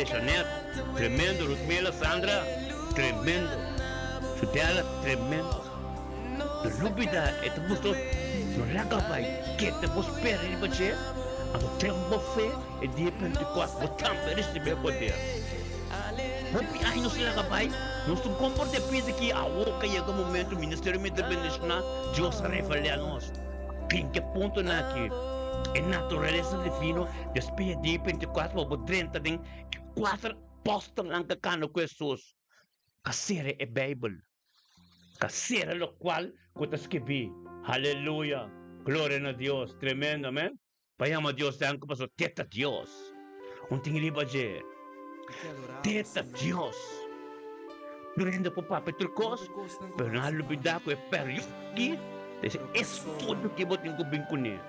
Jeanette, tremendo. Ruthmila, Sandra, tremendo. Sudela, tremendo. No lubida e ta gusto no laga bai kete bo spera riba dje, anto ten bo fe e dia Pentecost bo tambe ricibi e poder. Hopi aña nos laga bai, nos ta comporta pidi ki awo ka yega momento ministerio mi ta bendiciona, Dios a revelea nos. Bin ke puntonan aki, e naturalesa divino despues e dia Pentecost bo drenta den e cuater apostelnan ka cana cu Jesus a cera e Bijbel. Ta sera locual cu ta skibi. Haleluya! Gloria na Dios! Tremendo, amen? Pa yama Dios danki pasobra te ta Dios. Un tin riba dje. Te ta Dios. Tur hende por papia tur cos, pero nan a lubida cu e periodo aki ta e estudio ki bo tin cu bin cune.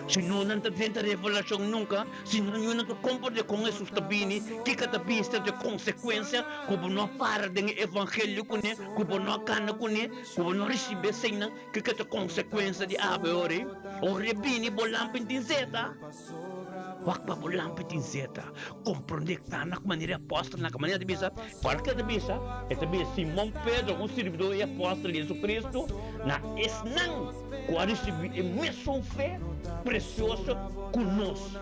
Si no nan ta drenta revelashon nunka, si no nan ta komprende kon Hesus ta bini, kiko ta bista di e konsekuensia ku bo no a para den e evangelio kuné, ku bo no a kana kuné, ku bo no a risibí eseinan, kiko ta konsekuensia di awe ora ei? Ora e bini bo lampi tin zeta. Wak pa bo lampi tin zeta. Komprondé kana ku manera e apòstelnan, ku manera ta bisa, kualke ta bisa, e ta bisa Simon Pedro, un sirbidó i apòstel di Jesucristo, na esnan ku a risibí e mesun fe presioso ku nos.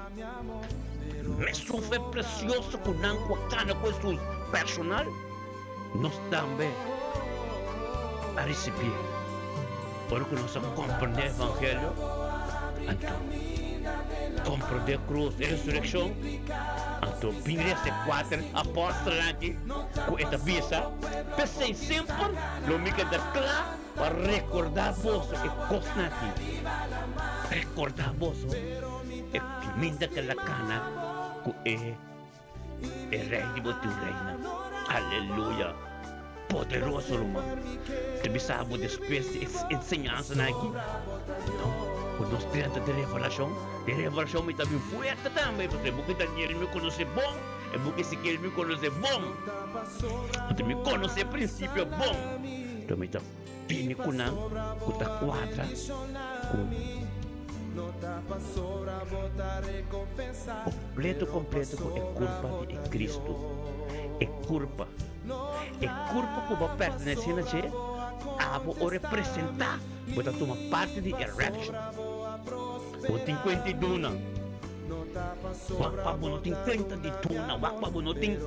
Mesun fe presioso ku nan ku a kana ku Hesus personal, nos tambe a risibí. Ora ku nos a komprendé e evangelio, anto komprendé e krus, e resurekshon, anto bin resta e kuater apòstelnan aki ku e ta bisa, P'esei semper lo mi keda kla pa rekordá boso e kosnan aki, rekordá boso e kaminda ku el a kana ku e. E Rei di bo tur reinan. Aleluya! Poderoso, ruman. Ta bisa bo despues di e enseñansanan aki, no, ku nos drenta den Revelashon. Den Revelashon mi ta bin fuerte tambe, pasobra e buki Daniel mi konosé bon, e buki Ezekiel mi konosé bon. Anto mi konosé e prinsipio bon. Anto mi ta bini ku nan ku ta kuadra ku. Kompleto kompleto ku e kurpa di e Kristu. E kurpa. E kurpa ku bo a pertenesé na dje, abo o representá, bo ta tuma parti di e rapture. Bo tin kuenta di duna. Wak pa bo no tin kuenta di duna. Wak pa bo no tin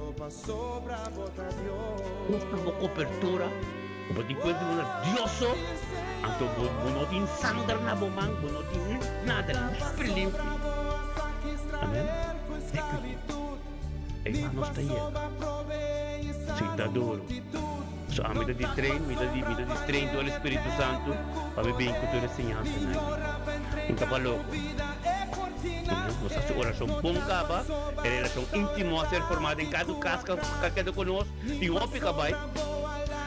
Usa bo kopertura. Bo tin kuenta di duna Dios so. Anto bo bo no tin sanger na bo man, bo no tin nada, limpi limpi. Amen. Ey man nos ta yega. Sinta duro. So ami ta di train, mi ta di mi ta di train door e Spiritu Santu pa mi bin ku tur e siñansanan aki. Un ta pa loko. Amen. Nos hasi orashon bon kaba, e relashon íntimo a ser formá den kada kas ka keda ku nos, tin hopi ka bai.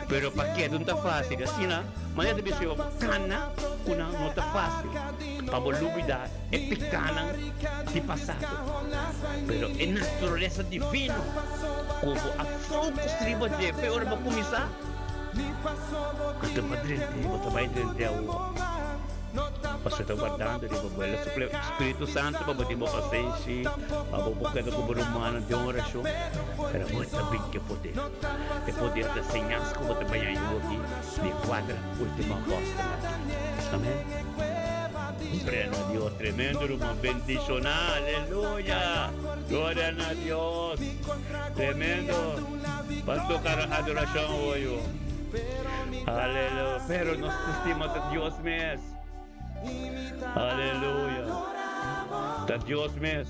Pero pa keda no ta fácil. Asina, manera ta bisa yo, kana ku nan no ta fácil. Pa bo lubida e pikánan di pasado. Pero e naturalesa divino ku bo a focus riba dje fe ora bo kuminsá, anto bo drent'é, bo ta bai drent'é awor. Pasobra ta wardando riba bo. El a suplia Spiritu Santu pa bo tin bo pasenshi, pa bo por keda ku bo rumannan den orashon. Pero bo ta bin ku e poder. E poder ta señas ku bo ta baña yu aki di e kuater ultimo apòstelnan. Amen. Gloria na Dios. Tremendo ruman. Bendishoná. Aleluya. Gloria na Dios. Tremendo. Ban toka adorashon awor yu. Aleluya. Pero nos ta stima ta Dios mes. Aleluya. Ta Dios mes.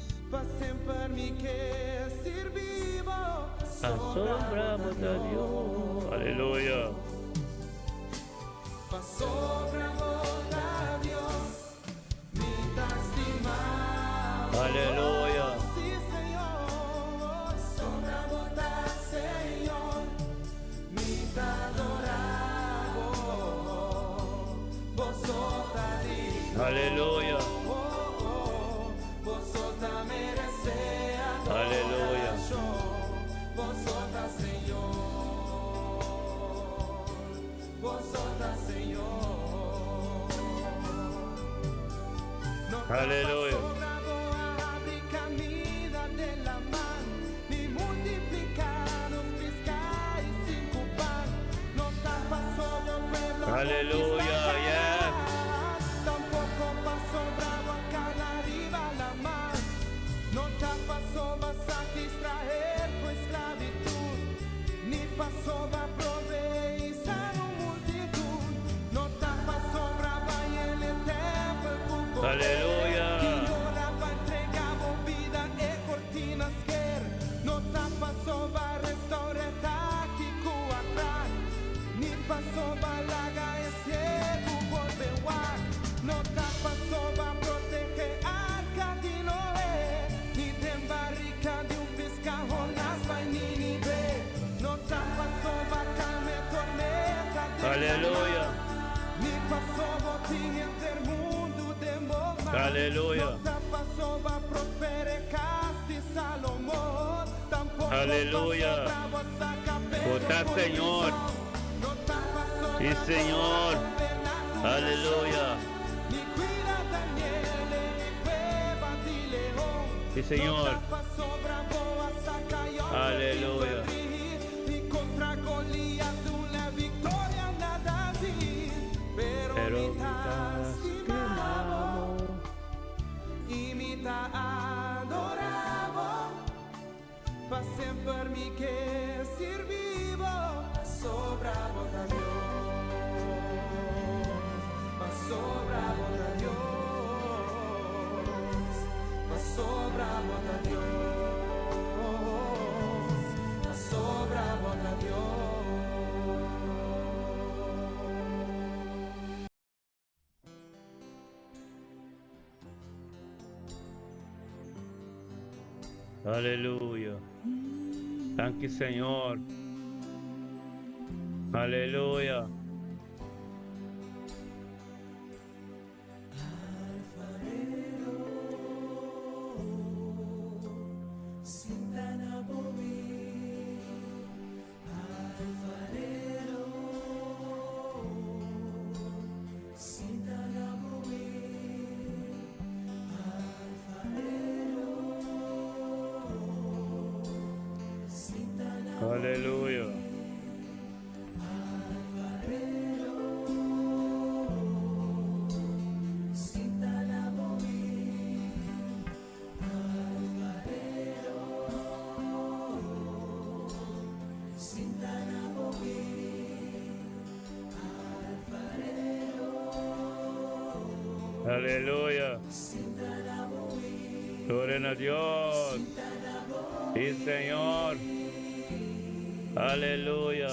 Asombramos a Dios. Aleluya. Aleluya. Aleluya. Aleluya. Aleluya. Aleluya, yes. Aleluya. Aleluya. Aleluya. Aleluya. Bo ta Señor. Sí, Señor. Aleluya. Sí, Señor. Aleluya. Pero mi ta stimabo. Aleluya. Danki Señor. Aleluya. Aleluya. Aleluya. Gloria a Dios. Sí, Señor. Aleluya.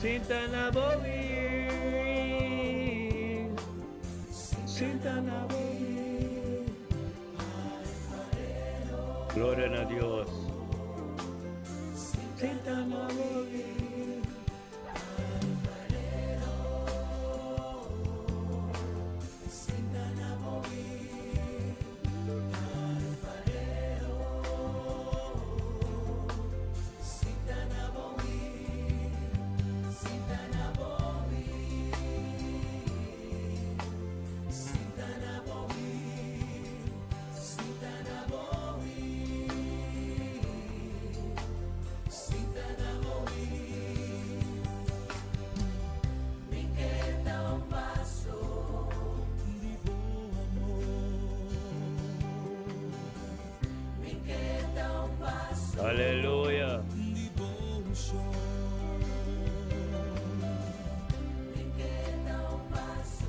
Sinta na bo Sinta na bo Gloria na Dios. Sinta na bo Aleluya.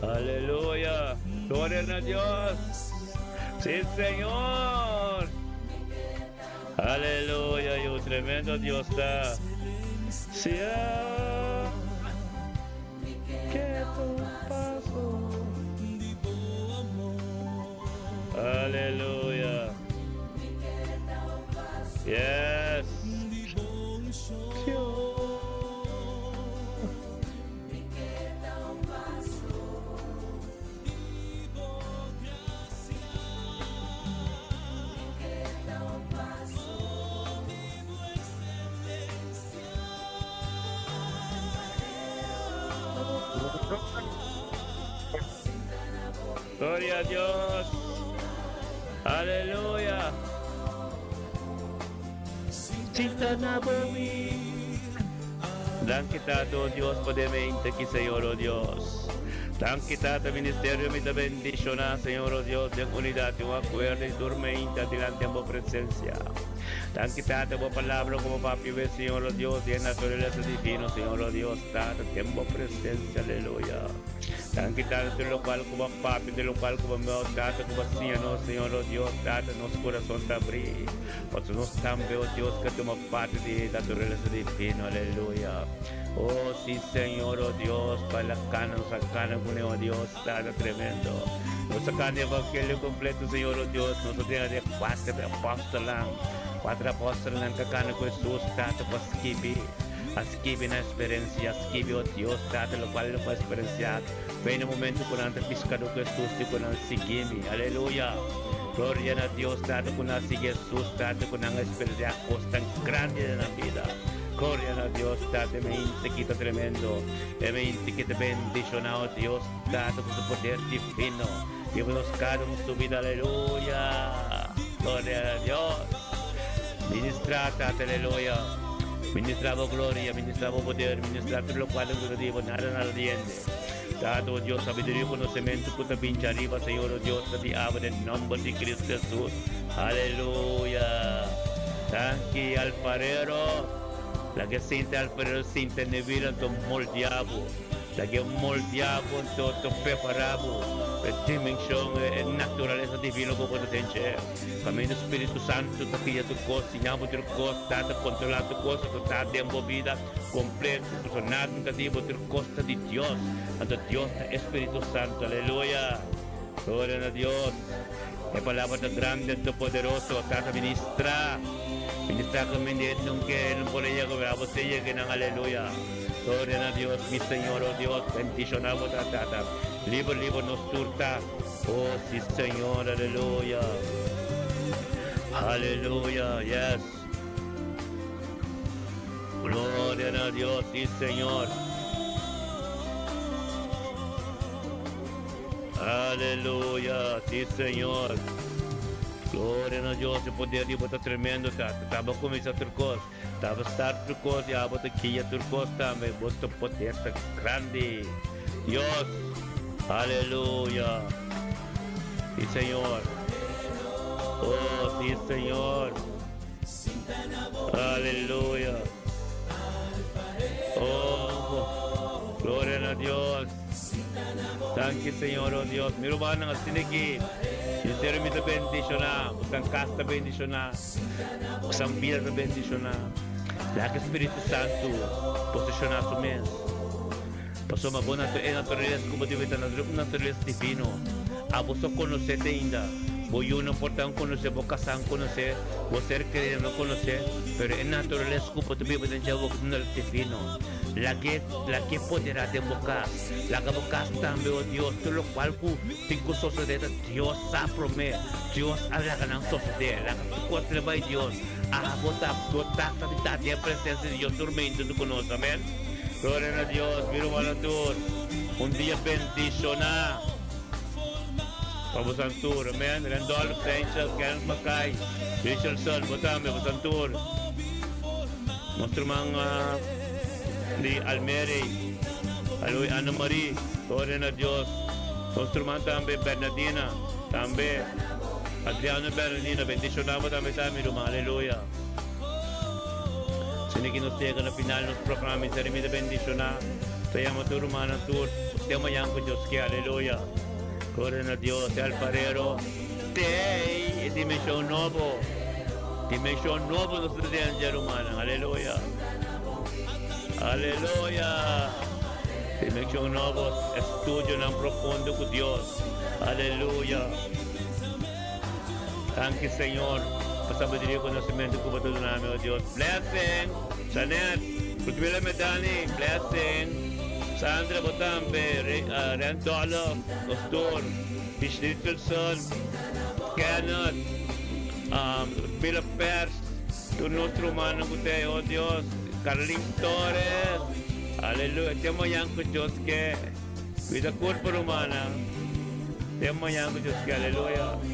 Aleluya. Gloria a Dios. Sí, Señor. Aleluya. Y un tremendo Dios ta. Sí. Ah. Paso. Aleluya. Yes. Gloria a Dios. Aleluya. Sinta na bo Danki Tata, oh Dios, pa e mainta aki, Señor, oh Dios. Danki Tata, ministerio mi ta bendiciona, Señor, oh Dios, den unidad y un acuerdo y tur mainta dilanti bo presencia. Danki Tata, bo palabra cu bo papia, Señor, oh Dios, di naturalesa divino, Señor, oh Dios, Tata, den bo presencia, aleluya. Danki Tata, di locual cu bo papia, di locual cu bo meu, Tata, cu bo siña nos, Señor, oh Dios, Tata, nos curason ta habri. Pasobra nos tambe, oh Dios, ke tuma parti di naturalesa divino, aleluya. Oh, sí, Señor, oh Dios, pa la cana, nos a cana cune, oh Dios, Tata tremendo. Nos a kana evangelio kompleto, Señor, o Dios. Nos a tene e kuater apòstelnan, kuater apòstelnan ku a kana ku Hesus, Tata, ku a skibi, a skibi nan eksperensia, a skibi, o Dios, Tata, lokual nan ku a eksperensiá. Bai na momento ku nan ta piskadó ku Hesus di ku nan sigui mi. Aleluya! Gloria na Dios, Tata, ku nan a sigui Hesus, Tata, ku nan a eksperensiá kosnan grandi den nan bida. Gloria na Dios, Tata, e mente ki ta tremendo, e mente ki ta bendishoná, o Dios, Tata, ku su poder divino. Riba nos kada un su bida, aleluya! Gloria na Dios! Ministrá, Tata, aleluya! Ministrá bo gloria, ministrá bo poder, ministrá tur lokual ku ta di bo, nada nada di hende. Tata, o Dios, sabiduria i konosementu ku ta bin djariba, Señor, o Dios, ta di abo den nòmber di Cristo Hesus. Aleluya! Danki, alfarero. Laga e sinta alfarero sinta n'e bida, anto moldia bo. Laga e moldia bo, anto ta prepara bo pa e dimenshon, e naturalesa divino ku bo ta den dje. Kaminda Spiritu Santu ta guia tur kos, siña bo tur kos, ta kontrola tur kos, anto ta den bo bida. Completo, pasobra nada no ta di bo, tur cos ta di Dios, anto Dios ta e Spiritu Santo, aleluya, gloria na Dios, e palabra ta grandi anto poderoso, Tata ministra, ministra caminda e nunca e no por a yega pero abo ta yega nan, aleluya, gloria na Dios, mi Señor, oh Dios, bendiciona bo ta Tata, liber liber nos tur ta, oh si Señor, aleluya, aleluya, yes. Gloria na Dios, sí Señor. Aleluya, sí Señor. Gloria na Dios, e poder di bo ta tremendo, Tata. Taba kuminsá tur kos, taba start tur kos i abo ta guia tur kos tambe. Bo ta poder ta grandi. Dios, aleluya. Sí Señor. Oh, sí Señor. Aleluya. Oh, gloria na Dios. Danki Señor, oh Dios. Mi rumannan asina aki. Sincero mi ta bendiciona. Bosan cas ta bendiciona. Bosan bida ta bendiciona. Laga Spiritu Santu posiciona su mes. Pasobra bo e naturalesa ku bo debe ta un naturalesa divino. Abo so konosé te ainda. Bo yunan por ta un konosé, bo kasá un konosé, bo ser kerido no konosé, pero e naturalesa ku bo ta biba den dje awor ta un naturalesa divino. Lag'é, lag'é poderá den bo kas. Laga bo kas tambe, o Dios, tur lokual ku tin ku sosodé ta Dios sa promé. Dios a laga nan sosodé. Laga tur kos riba e Dios. Abo ta, bo ta sa di ta den presensia di Dios tur meintu ku nos. Amèn. Gloria na Dios, mi rumannan tur. Un dia bendishoná pa bosan tur. Amen. Randolph, Sanchez, Kenneth Mackay, Richardson, bo tambe, bosan tur. Nos ruman di Almere, Aloy Anna Marie, gloria na Dios. Nos ruman tambe Bernadina, tambe Adriano Bernadina, bendishoná bo tambe ta mi ruman. Aleluya. Asina ki nos yega na final nos programa mi ser mi ta bendiciona ta yama tur rumannan tur te mañan ku Dios ke aleluya gloria na Dios e alfarero tey e dimension nobo dimension nobo nos ta den dje rumannan aleluya aleluya dimension nobo estudionan profundo ku Dios aleluya. Danki Señor pa sabiduria y conocimento cu bo ta duna mi, oh Dios. Blessing! Janet, Ludmila Medani, blessing! Sandra, bo tambe, Randolph, Pastor, Fish Richardson, Kenneth, Ludmila Pers, tur nos rumannan cu ta ey, oh Dios, Carlin Torres, aleluya, te mañan cu Dios ke. Cuida curpa rumannan, te mañan cu Dios ke, aleluya.